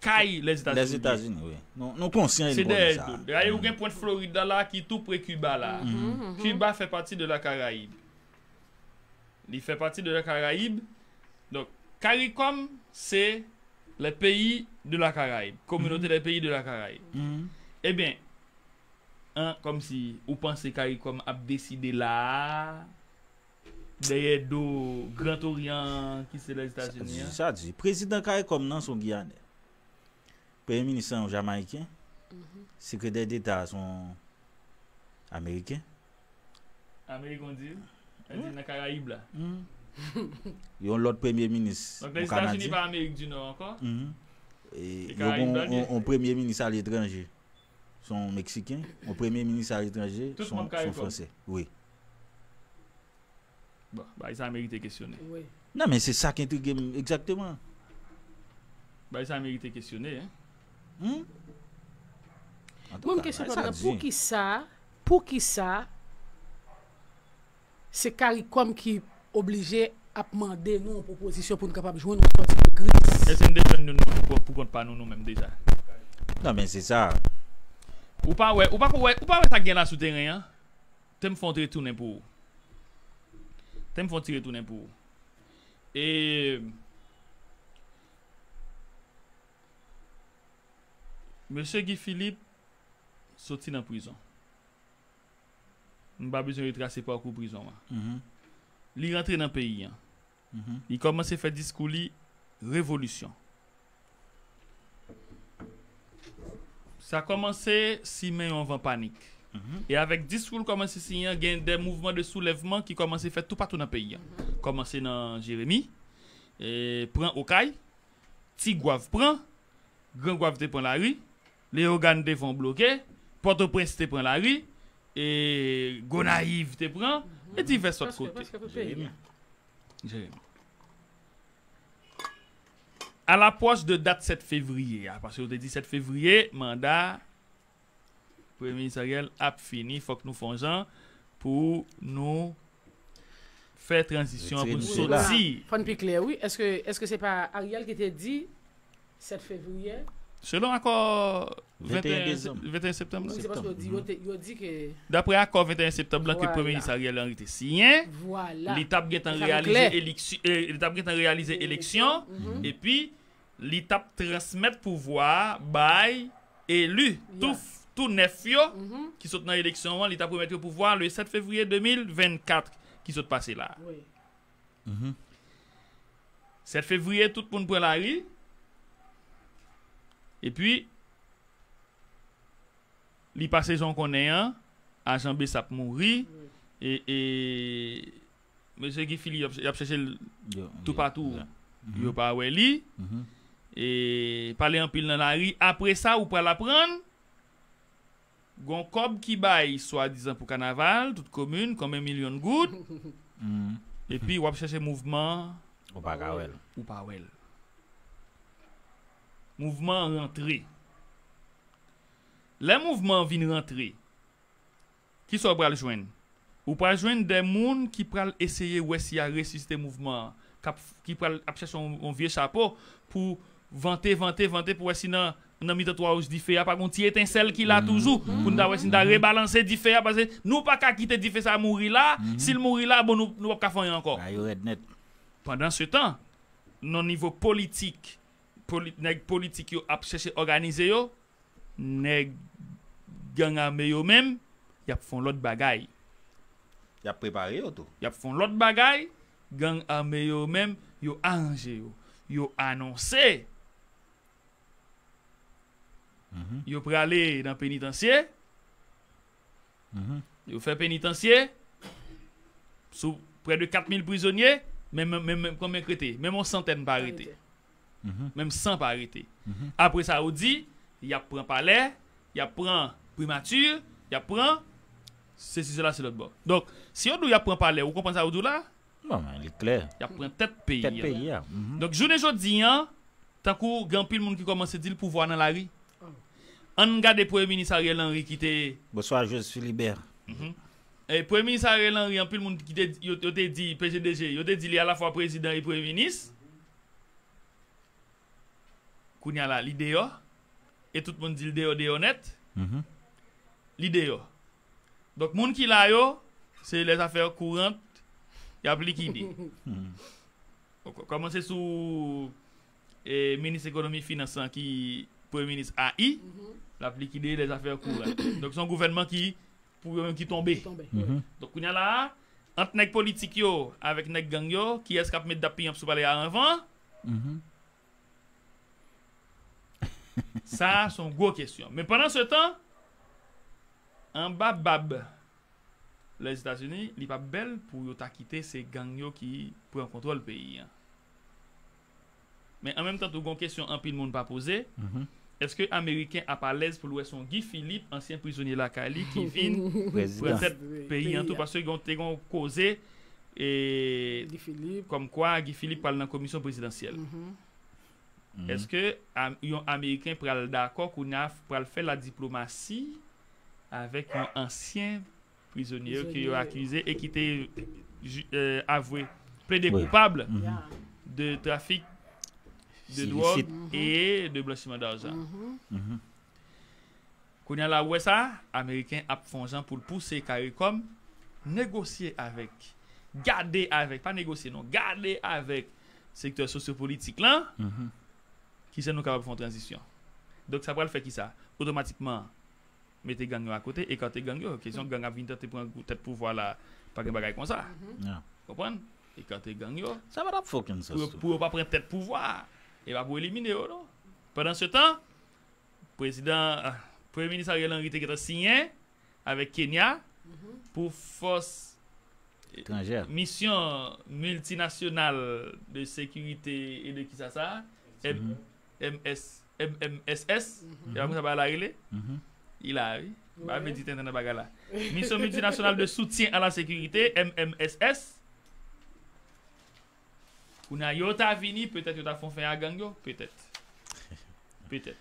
kay Lèzetazini. Lèzetazini, wi. Nou, nou konsyan e nou konnen sa. Se dèyè do. Dayè, ou gen pwent Florid la, la ki tou pre Kiba la. Kiba fè pati de la Karayib. Li fè pati de la Karayib. Donk, CARICOM, se les pays de la Caraïbe. Communauté des pays de la Caraïbe. Ebyen, an, kòmsi ou panse CARICOM ap deside la a, dèyè do Grand Orient ki se Lèzetazini an? Sa di, prezidan CARICOM nan se yon Giyanè. Premye minis lan yon Jamayiken. Sekretè Deta a se yon Ameriken. Ameriken, w di? Sa di nan Karayib la. Yon lòt premye minis, yon Kanadyen. Donk, Lèzetazini pa Amerik di Nò ankò? E yo gen yon, yon, yon premye minis aletranje, se yon Meksiken. Yon premye minis aletranje, se yon, se yon Fransè. Wi. Bon, bagay sa merite kesyone. Non, men se sa k entrige m egzakteman. Bagay sa merite kesyone, en. Mwen, m kesyon pa mwen, poukisa, poukisa se CARICOM ki oblije ap mande nou yon pwopozisyon pou n kapab jwenn yon sòti de kriz. Èske n te jwenn youn pou, pou kont pa nou, nou menm deja? Non, men se sa. Ou pa wè, ou pa wè, ou pa wè sa k gen la sou teren an? Te m fè yon ti retounen pou ou. Te m fè yon ti retounen pou ou. E Mesye Guy Philippe soti nan prizon. M pa bezwen retrase pakou prizon an. Li rantre nan peyi an. Li kòmanse fè diskou li revolisyon. Sa kòmanse simen yon van panik. E avèk diskou l kòmanse siyen an, gen de mouvman de soulèvman ki kòmanse fèt toupatou nan peyi an. Kòmanse nan Jeremi, e, pran Okay, Ti Gwav pran, Gran Gwav te pran lari, Leyogàn te fè yon bloke, Pòtoprens te pran lari, e Gonayiv te pran, e divès lòt kote. Jeremi. Alapwòch de dat sèt fevriye a, paske yo te di sèt fevriye, manda Premye Minis Ariel ap fini, fòk nou fè yon jan pou nou fè tranzisyon an pou n soti. Fò n pi klè, wi. Èske, èske se pa Ariel ki te di sèt fevriye? Selon akò venteyen septanm lan. Wi, se paske yo di, yo te, yo di ke. Daprè akò venteyen septanm lan ke Premye Minis Ariel Henry te siyen, li t ap gentan reyalize eleksyon, li t ap gentan reyalize eleksyon, epi li t ap transmèt pouvwa a bay eli, tou, tou nèf yo ki sot nan eleksyon an, li t ap remèt yo pouvwa a le sèt fevriye de mil vennkat ki sot pase la a. Sèt fevriye, tout moun pran lari. Epi, li pase jan w konnen an, ajan Bsap mouri, e, e, mesye Guy Philippe, y ap chèche l toupatou, yo pa wè li. E, pale anpil nan lari. Apre sa, ou pral aprann, gon kòb ki bay swadizan pou kanaval, tout komin, konbyen milyon goud. Epi, w ap chèche mouvman an, ou pa ka wè l. Ou pa wè l. Mouvman an rantre. Lè mouvman an vin rantre, kisa w pral jwenn? Ou pral jwenn de moun ki pral eseye wè si y a resisite mouvman an, k ap, ki pral ap chèche yon, yon vye chapo pou vante, vante, vante pou wè si nan, nan mitan twa wouj dife a pa gon ti etensèl ki la toujou, pou n ta wè si n ta rebalanse dife a, paske nou pa ka kite dife sa a mouri la, si l mouri la, bon, nou, nou p ap ka fè anyen ankò. Pandansetan, nan nivo politik, poli-, nèg politik yo ap chèche òganize yo, nèg gang ame yo menm, y ap fè yon lòt bagay. Y ap prepare yo tou. Y ap fè yon lòt bagay, gang ame yo menm, yo aranje yo. Yo anonse yo prale nan penitansye. Yo fè penitansye. Sou prè de kat mil prizonye, men, men, men, men konbyen k rete? Menm yon santèn pa rete. Menm san pa rete. Apre sa, ou di, y ap pran palè, y ap pran primati, y ap pran sesi, sela, se lòt bò. Donk, si yo di w y ap pran palè, ou konprann sa yo di w la? Non, men li klè. Y ap pran tèt peyi a. Tèt peyi a. Donk, jounen jodi a, tankou gen anpil moun ki kòmanse di l pouvwa nan lari. Ann gade Premye Minis Ariel Henry ki te. Bonswa, Jos Philibert. E Premye Minis Ariel Henry, anpil moun ki te, yo, yo te di, P G D G, yo te di li alafwa prezidan e Premye Minis. Kounye a la, li deyò. E tout moun di l deyò, deyò nèt. Li deyò. Donk, moun ki la yo, se lèzafè kourant, y ap likide. Kòmanse sou e, minis ekonomi finans lan ki premye minis A I, l ap likide lèzafè kourant. Donk, se yon gouvènman ki, pou yo menm ki tonbe. Donk, kounye a la a, ant nèg politik yo avèk nèg gang yo, kiyès k ap met dap piyap sou palè a anvan? Sa a, se yon gwo kesyon. Men pandan se tan, anba bab Lèzetazini, li p ap bèl pou yo ta kite se gang yo ki pran kontwòl peyi a. Men an menm tan tou, gon kesyon anpil moun pa poze, èske Ameriken ap alèz pou l wè se yon Guy Philippe, ansyen prizonye lakay li, ki vin pran tèt peyi a tou, paske te gon koze e kòmkwa Guy Philippe pral nan komisyon prezidansyèl. Èske yon Ameriken pral dakò kounye a pral fè ladiplomasi avèk yon ansyen prizonye yo ke yo akize e ki te avwe plede Oui. koupab Mhm. Yeah. de trafik de Si dwòg isit. E de blanchiman dajan. Mhm. Mhm. Kounye a la, ou wè sa, Ameriken ap fè yon jan pou l pouse CARICOM negosye avèk, gade avèk, pa negosye non, gade avèk sektè sosyopolitik lan, Mhm. kijan nou kapab fè yon tranzisyon. Donk sa pral fè ki sa? Otomatikman, mete gang yo akote, ekate gang yo. Kesyon gang ap vin tante pran gou- tèt pouvwa la, pa gen bagay konsa. Yeah. Konprann? Ekate gang yo. Sa pa t ap fè okenn sans Pou, tou. Pou yo pa pran tèt pouvwa a. E pa pou elimine yo, non. Pandan se tan, prezidan, ah, Premye Minis Ariel Henry te gentan siyen avèk Kenya pou fòs Etranjè. Misyon miltinasyonal de sekirite e de kisa sa? M, MS, M M S S? E pa konsa bagay la rele? Mhm. Li la, wi. M pa vle Wi. di tenten nan bagay la. Misyon miltinasyonal de soutien à la sécurité, M M S S. Kounye a yo ta vini, petèt yo ta fè yon fen a gang yo, petèt. Petèt.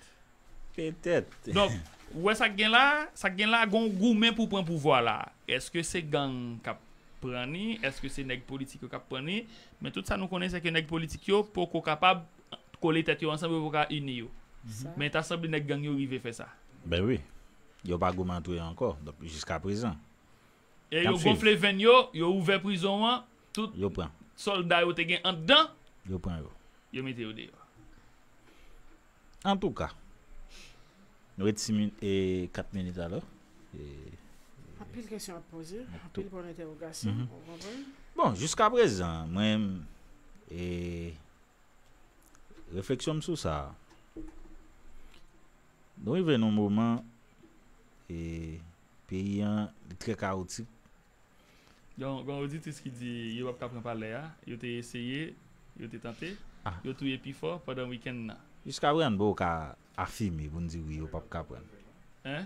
Petèt. Donk, ou wè sa k gen la, sa k gen la, gon goumen pou pran pouvwa la. Èske se gang k ap pran ni? Èske se nèg politik yo k ap pran ni? Men tout sa nou konnen, se ke nèg politik yo poko kapab kole tèt yo ansanm, yo poko ka ini yo. Sa. Men ta sanble nèg gang yo rive fè sa. Ben wi. Yo pa goumen antre ankò, donk, jiska prezan. E Y ap yo swiv. Gonfle venn yo, yo ouvè prizon an, tout Yo pran. Sòlda yo te gen anndan, Yo pran yo. Yo mete yo deyò. Antouka, nou ret sis minit e kat minit alò. E, Anpil kesyon ap poze, Ap anpil pwen entèwogasyon, Mhm. ou konprann? Bon, jiska prezan, mwen, e, refleksyon m sou sa, nou rive nan moman, e, peyi an, li trè kawotik. Gen gen oditris ki di yo p ap ka pran palè a, yo te eseye, yo te tante, Ah. Yo touye pi fò pandan wikenn nan. Jiska prezan, nou poko ka afime pou n di wi, yo p ap ka pran. Hein?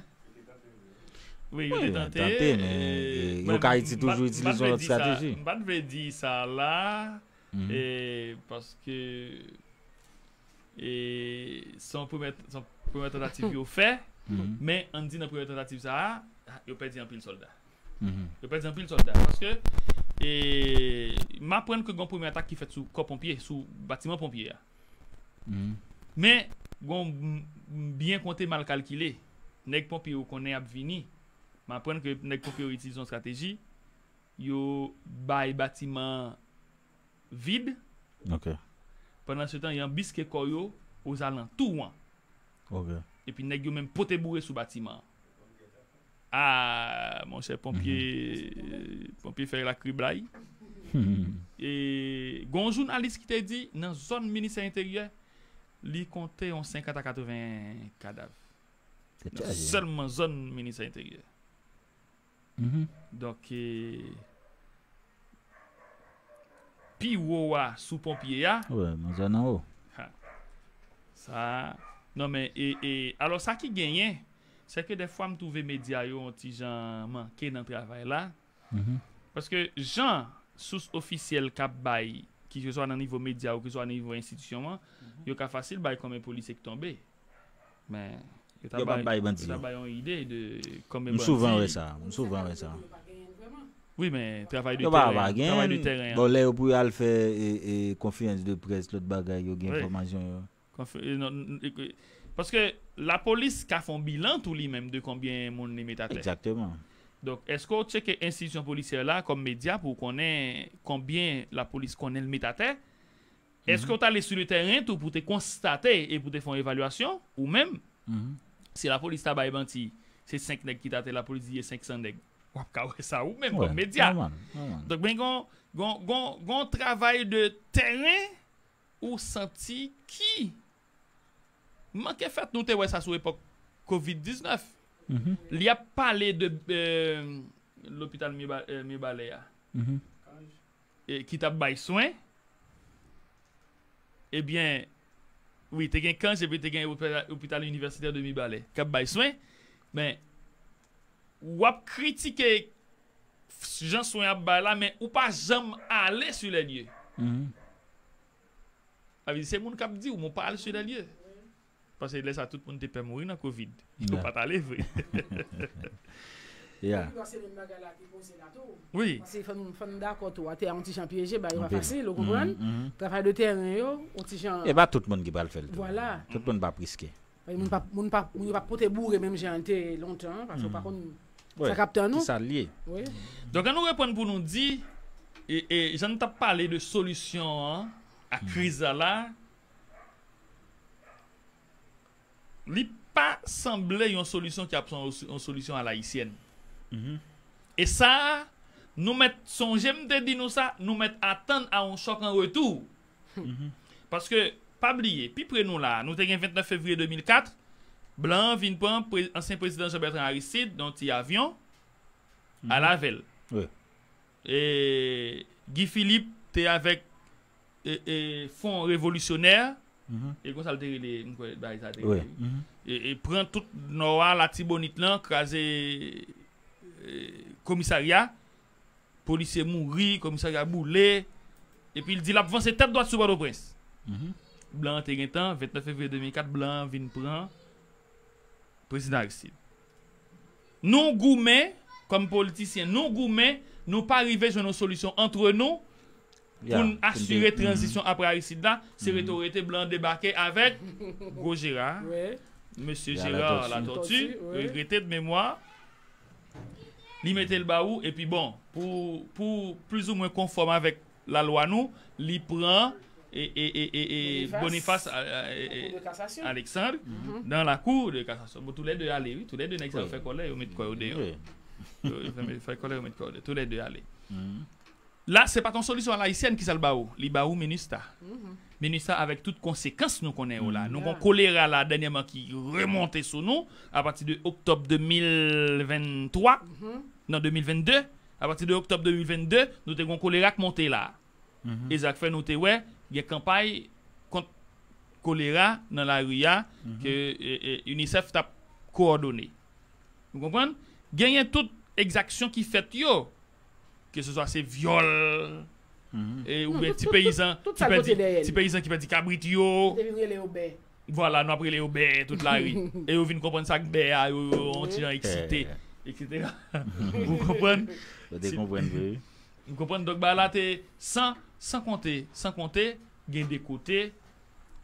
Wi, yo te Wi, tante. tante, men, E, e, yo mwen, ka m- iti- m- toujou m- itilize m- yon lòt di sa- estrateji. M pa t vle di sa la, Mhm. e, paske e, se yon premyè se yon premyè tantativ yo fè, Mhm. men ann di nan premyè tantativ sa a, yo pèdi anpil sòlda. Mhm. Yo pèdi anpil sòlda. Paske e, m aprann ke gen yon premye atak ki fèt sou kò ponpye, sou batiman ponpye a. Mhm. Men, gon m- m- byen konte mal kalkile. Nèg ponpye yo konnen ap vini. M aprann ke nèg ponpye yo itilize yon estrateji. Yo bay batiman vid. Ok. Pandan se tan, yo anbiske kò yo ozalantou an. Ok. Epi nèg yo menm pote boure sou batiman an. Ah, monchè, ponpye, ponpye fè lakriblay. E gon jounalis ki te di, nan zòn ministè enteryè, li konte yon senkant a katreven kadav. Tèt Nan chaje. Sèlman zòn ministè enteryè. Mhm. Donk, e, pi wo a sou ponpye a, Wi, nan zòn anwo. Ha. Sa, non men, e, e, alò sa ki genyen, se ke dèfwa m twouve medya yo yon ti jan manke nan travay la. Mhm. Paske jan sous ofisyèl k ap bay, ki ke swa nan nivo medya ou ke swa nan nivo enstitisyon an, yo ka fasil bay konbyen polisye k tonbe. Men, yo ta Yo pa bay, bay bandi yo ta yo. Bay yon ide de konbyen M bandi. Souvan wè sa. M souvan wè sa. Wi, men travay de Yo pa teren, pa travay de gen. teren. Bon, lè yo pou al fè e, e, konferans de près, lòt bagay, yo gen Wi. Enfòmasyon yo. Konf- e, non, n- e, e, paske lapolis ka fè yon bilan tou li menm de konbyen moun li met atè. Egzakteman. Donk, èske w tcheke enstitisyon polisyè la kòm medya pou w konnen konbyen lapolis konnen l met atè? Èske w t ale sou le tèren tou pou te konstate e pou te fè yon evalyasyon ou menm? Mhm. Si lapolis ta bay manti, se senk nèg ki t atè, lapolis di se senk san nèg. W ap ka wè sa ou menm Wè, kòm medya. Nòmal, nòmal. Donk, men gon, gon, gon, gon travay de tèren ou santi ki manke fèt. Nou te wè sa sou epòk kovid diznèf. Mhm. Li ap pale de e, lopital Miba- e, Mibalè a, Mhm. e, ki t ap bay swen. Ebyen, wi, te gen Kanj epi te gen lopital, lopital inivèsitè de Mibalè k ap bay swen. Men, w ap kritike jan swen ap bay la, men ou pa janm ale sur les lieux. Mhm. Sa vle di, se moun k ap di w, men w pa al sur les lieux. Paske lè sa, tout moun te pè mouri nan kovid. Yo Yeah. pa t ale vre. Yeah. Epi se menm bagay la ki poze la tou. Wi. Paske fò n fò n dakò tou, atè a yon ti jan pyeje, bagay yo pa Anpil. Fasil, ou konprann? Mhm, mhm. Travay de tèren yo, yon ti jan. E pa tout moun ki pral fè l tou. Vwala. Tout moun p ap riske. Paske moun pa moun pa moun yo pa pote boure menm jan te lontan, paske ou pa konn Wè, sa k ap tann Ki ou. Sa l ye? Wi. Donk, an nou reprann pou nou di, e, e, jan n t ap pale de solisyon an, a kriz la la, li pa sanble yon solisyon ki ap yon, yon solisyon alayisyèn. E sa, nou mèt sonje m te di nou sa, nou mèt atann a yon chòk an retou. Paske, pa bliye, pi pre nou la, nou te gen vennèf fevriye de mil kat, blan an vin pran pre- ansyen prezidan Jean Bertrand Aristide nan yon ti avyon, al avè l. Wi. E Guy Philippe te avèk e, e, Fwon Revolisyonè, e konsa l te rele, m kwè, bagay sa te Wi. rele. E, e pran tout nò a, Latibonit lan, kraze e, komisarya, polisye mouri, komisarya boule, epi l di l ap vanse tèt dwat sou Pòtoprens. Blan an te gentan, vennèf fevriye de mil kat, blan an vin pran prezidan Aristide. Nou goumen, kòm politisyen, nou goumen, nou pa rive jwenn yon solisyon antre nou pou n asire tranzisyon apre Aristide la, se rete w rete blan debake avèk gwo Jera, Wi. mesye Gérard Gérard Latortue. Latortue, Latortue, wi. regrete de memwa. Li mete l ba ou, epi bon, pou, pou plizoumwen konfòm avèk lalwa nou, li pran e, e, e, e, e, Boniface. Boniface a- a- e- e- Cour de cassation. Alexandre nan la Cour de cassation. Bon, tou lè de ale, wi. Tou lè de nèg sa yo Wi. Fè kòlè, yo met kò yo deyò. Wi. Yo fè, fè kòlè, yo met kò yo deyò. Tou lè de ale. Mhm. La, se pa t yon solisyon alayisyèn ki sa l ba ou. Li ba ou Minista. Minista avèk tout konsekans nou konnen yo la. Nou gon kolera la dènyèman ki remonte sou nou apati de oktòb de mil venntwa, nan de mil vennde, apati de oktòb de mil vennde, nou te gon kolera k monte la. E sa k fè nou te wè gen kanpay kont kolera nan lari a ke e, e, UNICEF t ap kowòdone. Ou konprann? Genyen tout egzaksyon ki fèt yo, ke se swa se vyòl, e, oubyen ti peyizan tout ki sa l pote pèdi dèyè l. ti peyizan ki pèdi kabrit yo. Te vin rele yo bè. Vwala, nou ap rele yo bè tout lari. E yo vin konprann sa k bè a, yo, yo yon ti jan eksite, Eh. etsetera. Ou konprann? Yo te konprann vre. Ou konprann? Donk, bagay la te san, san konte, san konte, gen de kote,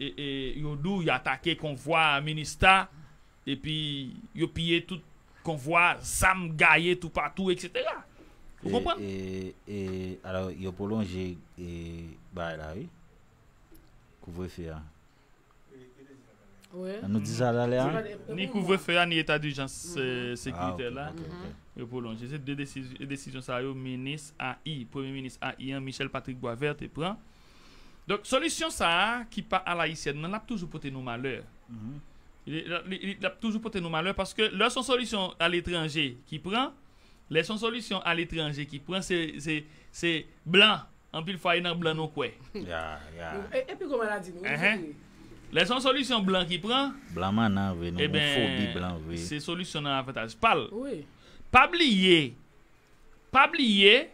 e, e, yo di w, y atake konvwa Minista, epi yo piye tout konvwa, zam gaye toupatou, etsetera. Ou konprann? E, e, alò, yo pwolonje e, bagay la, wi. Kouvrefe a. Wi. An nou di sa talè a? Ni kouvrefe a, ni eta dijans e, sekiritè la. Ah, ok, ok, ok. Yo pwolonje. Se de desiz- desizyon sa yo, minis A I, premye minis A I an, Michel Patrick Boisvert te pran. Donk, solisyon sa a, ki pa alayisyèn nan, l ap toujou pote nou malè. Li, li, li, l ap toujou pote nou malè paske lè se yon solisyon aletranje ki pran, lè se yon solisyon aletranje ki pran, se, se, se blan. Anpil fwa, e nan blan nou kwè. Ya, ya. E, epi kòman la di nou? Enhen. Lè se yon solisyon blan ki pran, Blan mannan vre, nou gon fobi blan ebyen, vre. Se solisyon nan avantaj pa l. Wi. Pa bliye, pa bliye,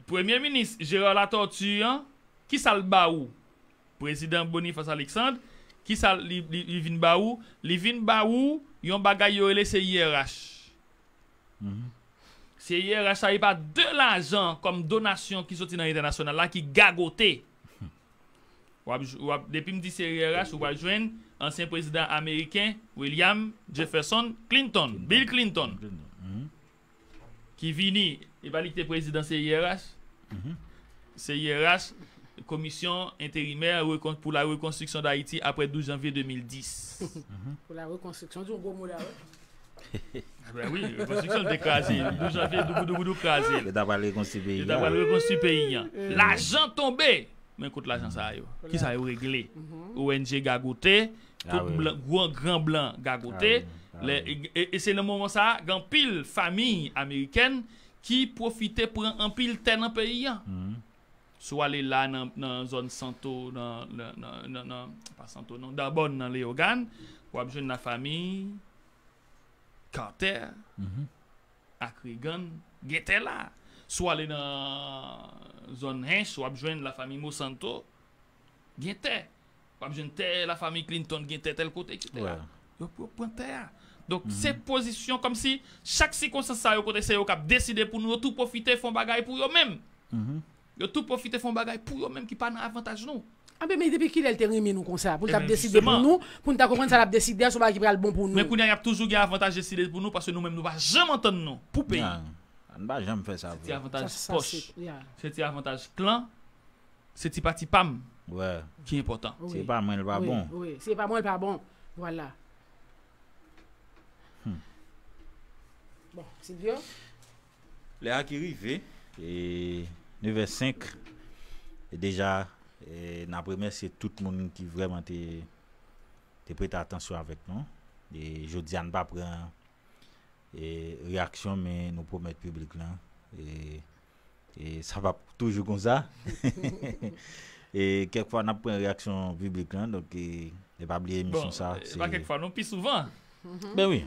premye minis Gérard Latortue an, ki sa l ba ou? Prezidan Boniface Alexandre, ki sa li, li, li vin ba ou? Li vin ba ou yon bagay yo rele C I R H. C I R H sa, e pa de lajan kòm donasyon ki soti nan entènasyonal la ki gagote. W ap, w ap, depi m di C I R H, ou pral jwenn ansyen prezidan ameriken William Jefferson Clinton, Bill Clinton, ki vini, e pa li ki te prezidan C I R H? C I R H, Commission Intérimaire Recon- pour la Reconstruction d'Haïti après douze janvier deux mille dix. Pou la rekonstriksyon, di yon gwo mo la, wi. Ben wi, rekonstriksyon te kraze. Douz janvye, douboudoubou kraze. Yo ta pral rekonstwi peyi Yo ta a. Pral rekonstwi peyi an. Lajan tonbe. Men kote lajan sa yo? Ki sa yo regle? O N G gagote, Ah tout wi. Blan, gran, gran blan gagote. Ah wi, ah Lè- wi. E, e, e se nan moman sa a, gen anpil fanmi amerikèn ki pwofite pran anpil tè nan peyi an. Si w ale la nan, nan zòn Santo, nan, nan, nan, nan, nan, pa Santo, non, Dabòn, nan Leyogàn, w ap jwenn lafanmi Carter ak Reagan gen tè la. Si w ale nan zòn Hench, w ap jwenn lafanmi Monsanto gen tè. W ap jwenn tè lafanmi Clinton gen tè tèl kote, etsetera. Yo, yo pran tè a. Donk, se pozisyon kòmsi chak sikonstans sa yo kote se yo k ap deside pou nou, yo tou pwofite fè yon bagay pou yo menm. Yo tou pwofite fè yon bagay pou yo menm ki pa nan avantaj nou. Anben, men depi kilè l te renmen nou konsa, pou l t ap deside pou nou, pou n ta konprann sa l ap deside a, se yon bagay ki pral bon pou nou. Men kounye a, y ap toujou gen avantaj deside pou nou, paske nou menm, nou pa janm antann nou pou peyi. An pa janm fè sa vre. Se ti avantaj pòch, se ti avantaj klan, se ti pati pa m ki enpòtan. Si e pa mwen, l pa bon. Wi, si e pa mwen, l pa bon. Vwala. Bon, Silvio? Lè a ki rive, e, nevè senk, e deja, e, n ap remèsye tout moun ki vrèman te, te prete atansyon avèk nou. E jodi a, n pa pran, e, reyaksyon, men nou pwomèt piblik lan, e, e sa p ap toujou konsa. E kèk fwa, n ap pran reyaksyon piblik lan, donk, e, e pa bliye emisyon sa, se pa kèk fwa, non, pi souvan. Ben wi.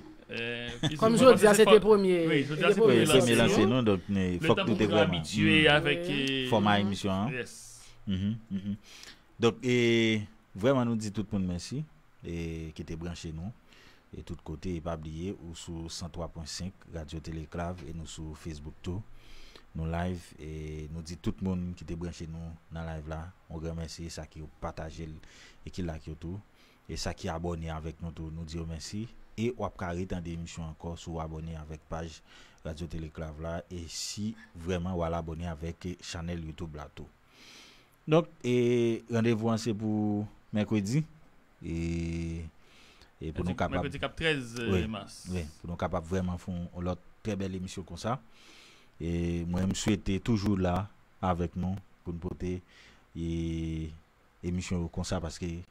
Kòm jodi a, se te premye, wi, jodi a se premye lanse nou, donk fòk nou te vrèman abitye avèk fòma emisyon an. Donk, e, vrèman, nou di tout moun mèsi, e, ki te branche nou, e, tout kote, e pa bliye, ou sou san twa pwen senk Radyo Teleklav, e nou sou Facebook tou, nou live, e nou di tout moun ki te branche nou nan live la, yon gran mèsi, sa ki yo pataje l, e ki like yo tou. E sa ki abòne avèk nou tou, nou di yo mèsi. E w ap ka retande emisyon ankò si w abòne avèk paj Radyo Teleklav la. E si vrèman w al abòne avèk chanèl YouTube la tou. Donk, e randevou an se pou mèkredi. E, e pou nou kapab, mèkredi k ap trèz mas. Wi, pou nou kapab vrèman fè yon lòt trè bèl emisyon konsa. E mwen, m swete toujou la avèk nou pou n pote, e, emisyon yo konsa, paske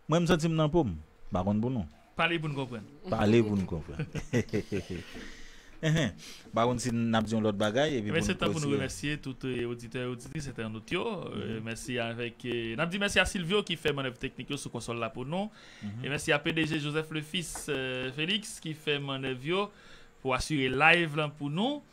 mwen, m santi m nan po m. M pa konn pou nou. Pale pou n konprann. Pale pou n konprann. Enhen. M pa konn si n ap di yon lòt bagay, epi pou n kontinye. Men se tan pou nou remèsye tout, e, oditè, oditris, entènot yo. E, mèsi avèk, e, n ap di mèsi a Silvio ki fè mannèv teknik yo sou konsòl la pou nou. E mèsi a P D G Joseph Lefis, e, Félix ki fè mannèv yo pou asire live lan pou nou.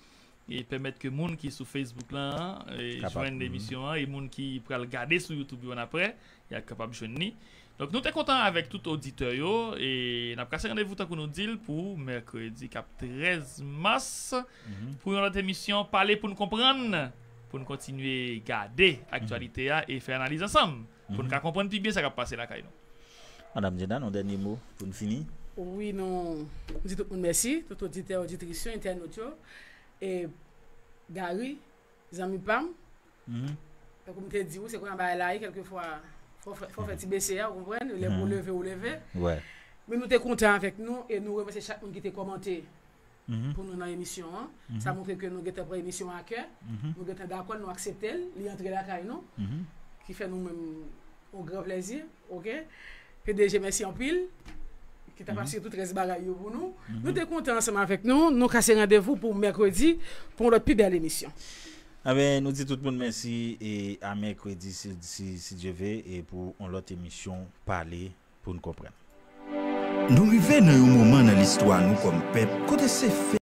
E pèmèt ke moun ki sou Facebook lan, e, jwenn emisyon an, e moun ki pral gade sou YouTube yo annapre, y a kapab jwenn li. Donk, nou te kontan avèk tout oditè yo, e n ap kase randevou tankou nou di l pou mèkredi k ap trèz mas, pou yon lòt emisyon Pale pou n konprann, pou n kontinye gade aktyalite a e fè analiz ansanm, pou n ka konprann pi byen sa k ap pase lakay nou. Madam Djeda, yon dènye mo pou n fini. Wi, nou di tout moun mèsi, tout oditè, oditris yo, entènot yo. E Gary, zanmi pa m, tankou m te di w, se konnya bagay la ye, kèlkefwa, fò w fè, fò w fè ti bese a, ou konprann, lè pou w leve, ou leve. Men nou te kontan avèk nou e nou remèsye chak moun ki te kòmante pou nou nan emisyon an. Sa montre ke nou gentan pran emisyon an a kè, nou gentan dakò l, nou aksepte l, li antre lakay nou, ki fè nou menm yon gran plèzi, oke? P D G, mèsi anpil, ki t ap asire tout rès bagay yo pou nou. Nou te kontan ansanm avèk nou, nou kase randevou pou mèkredi, pou yon lòt pi bèl emisyon. Enben, nou di tout moun mèsi e a mèkredi, si, si, si Dye ve, e pou yon lòt emisyon Pale pou n konprann. Nou rive nan yon moman nan listwa nou kòm pèp kote se fè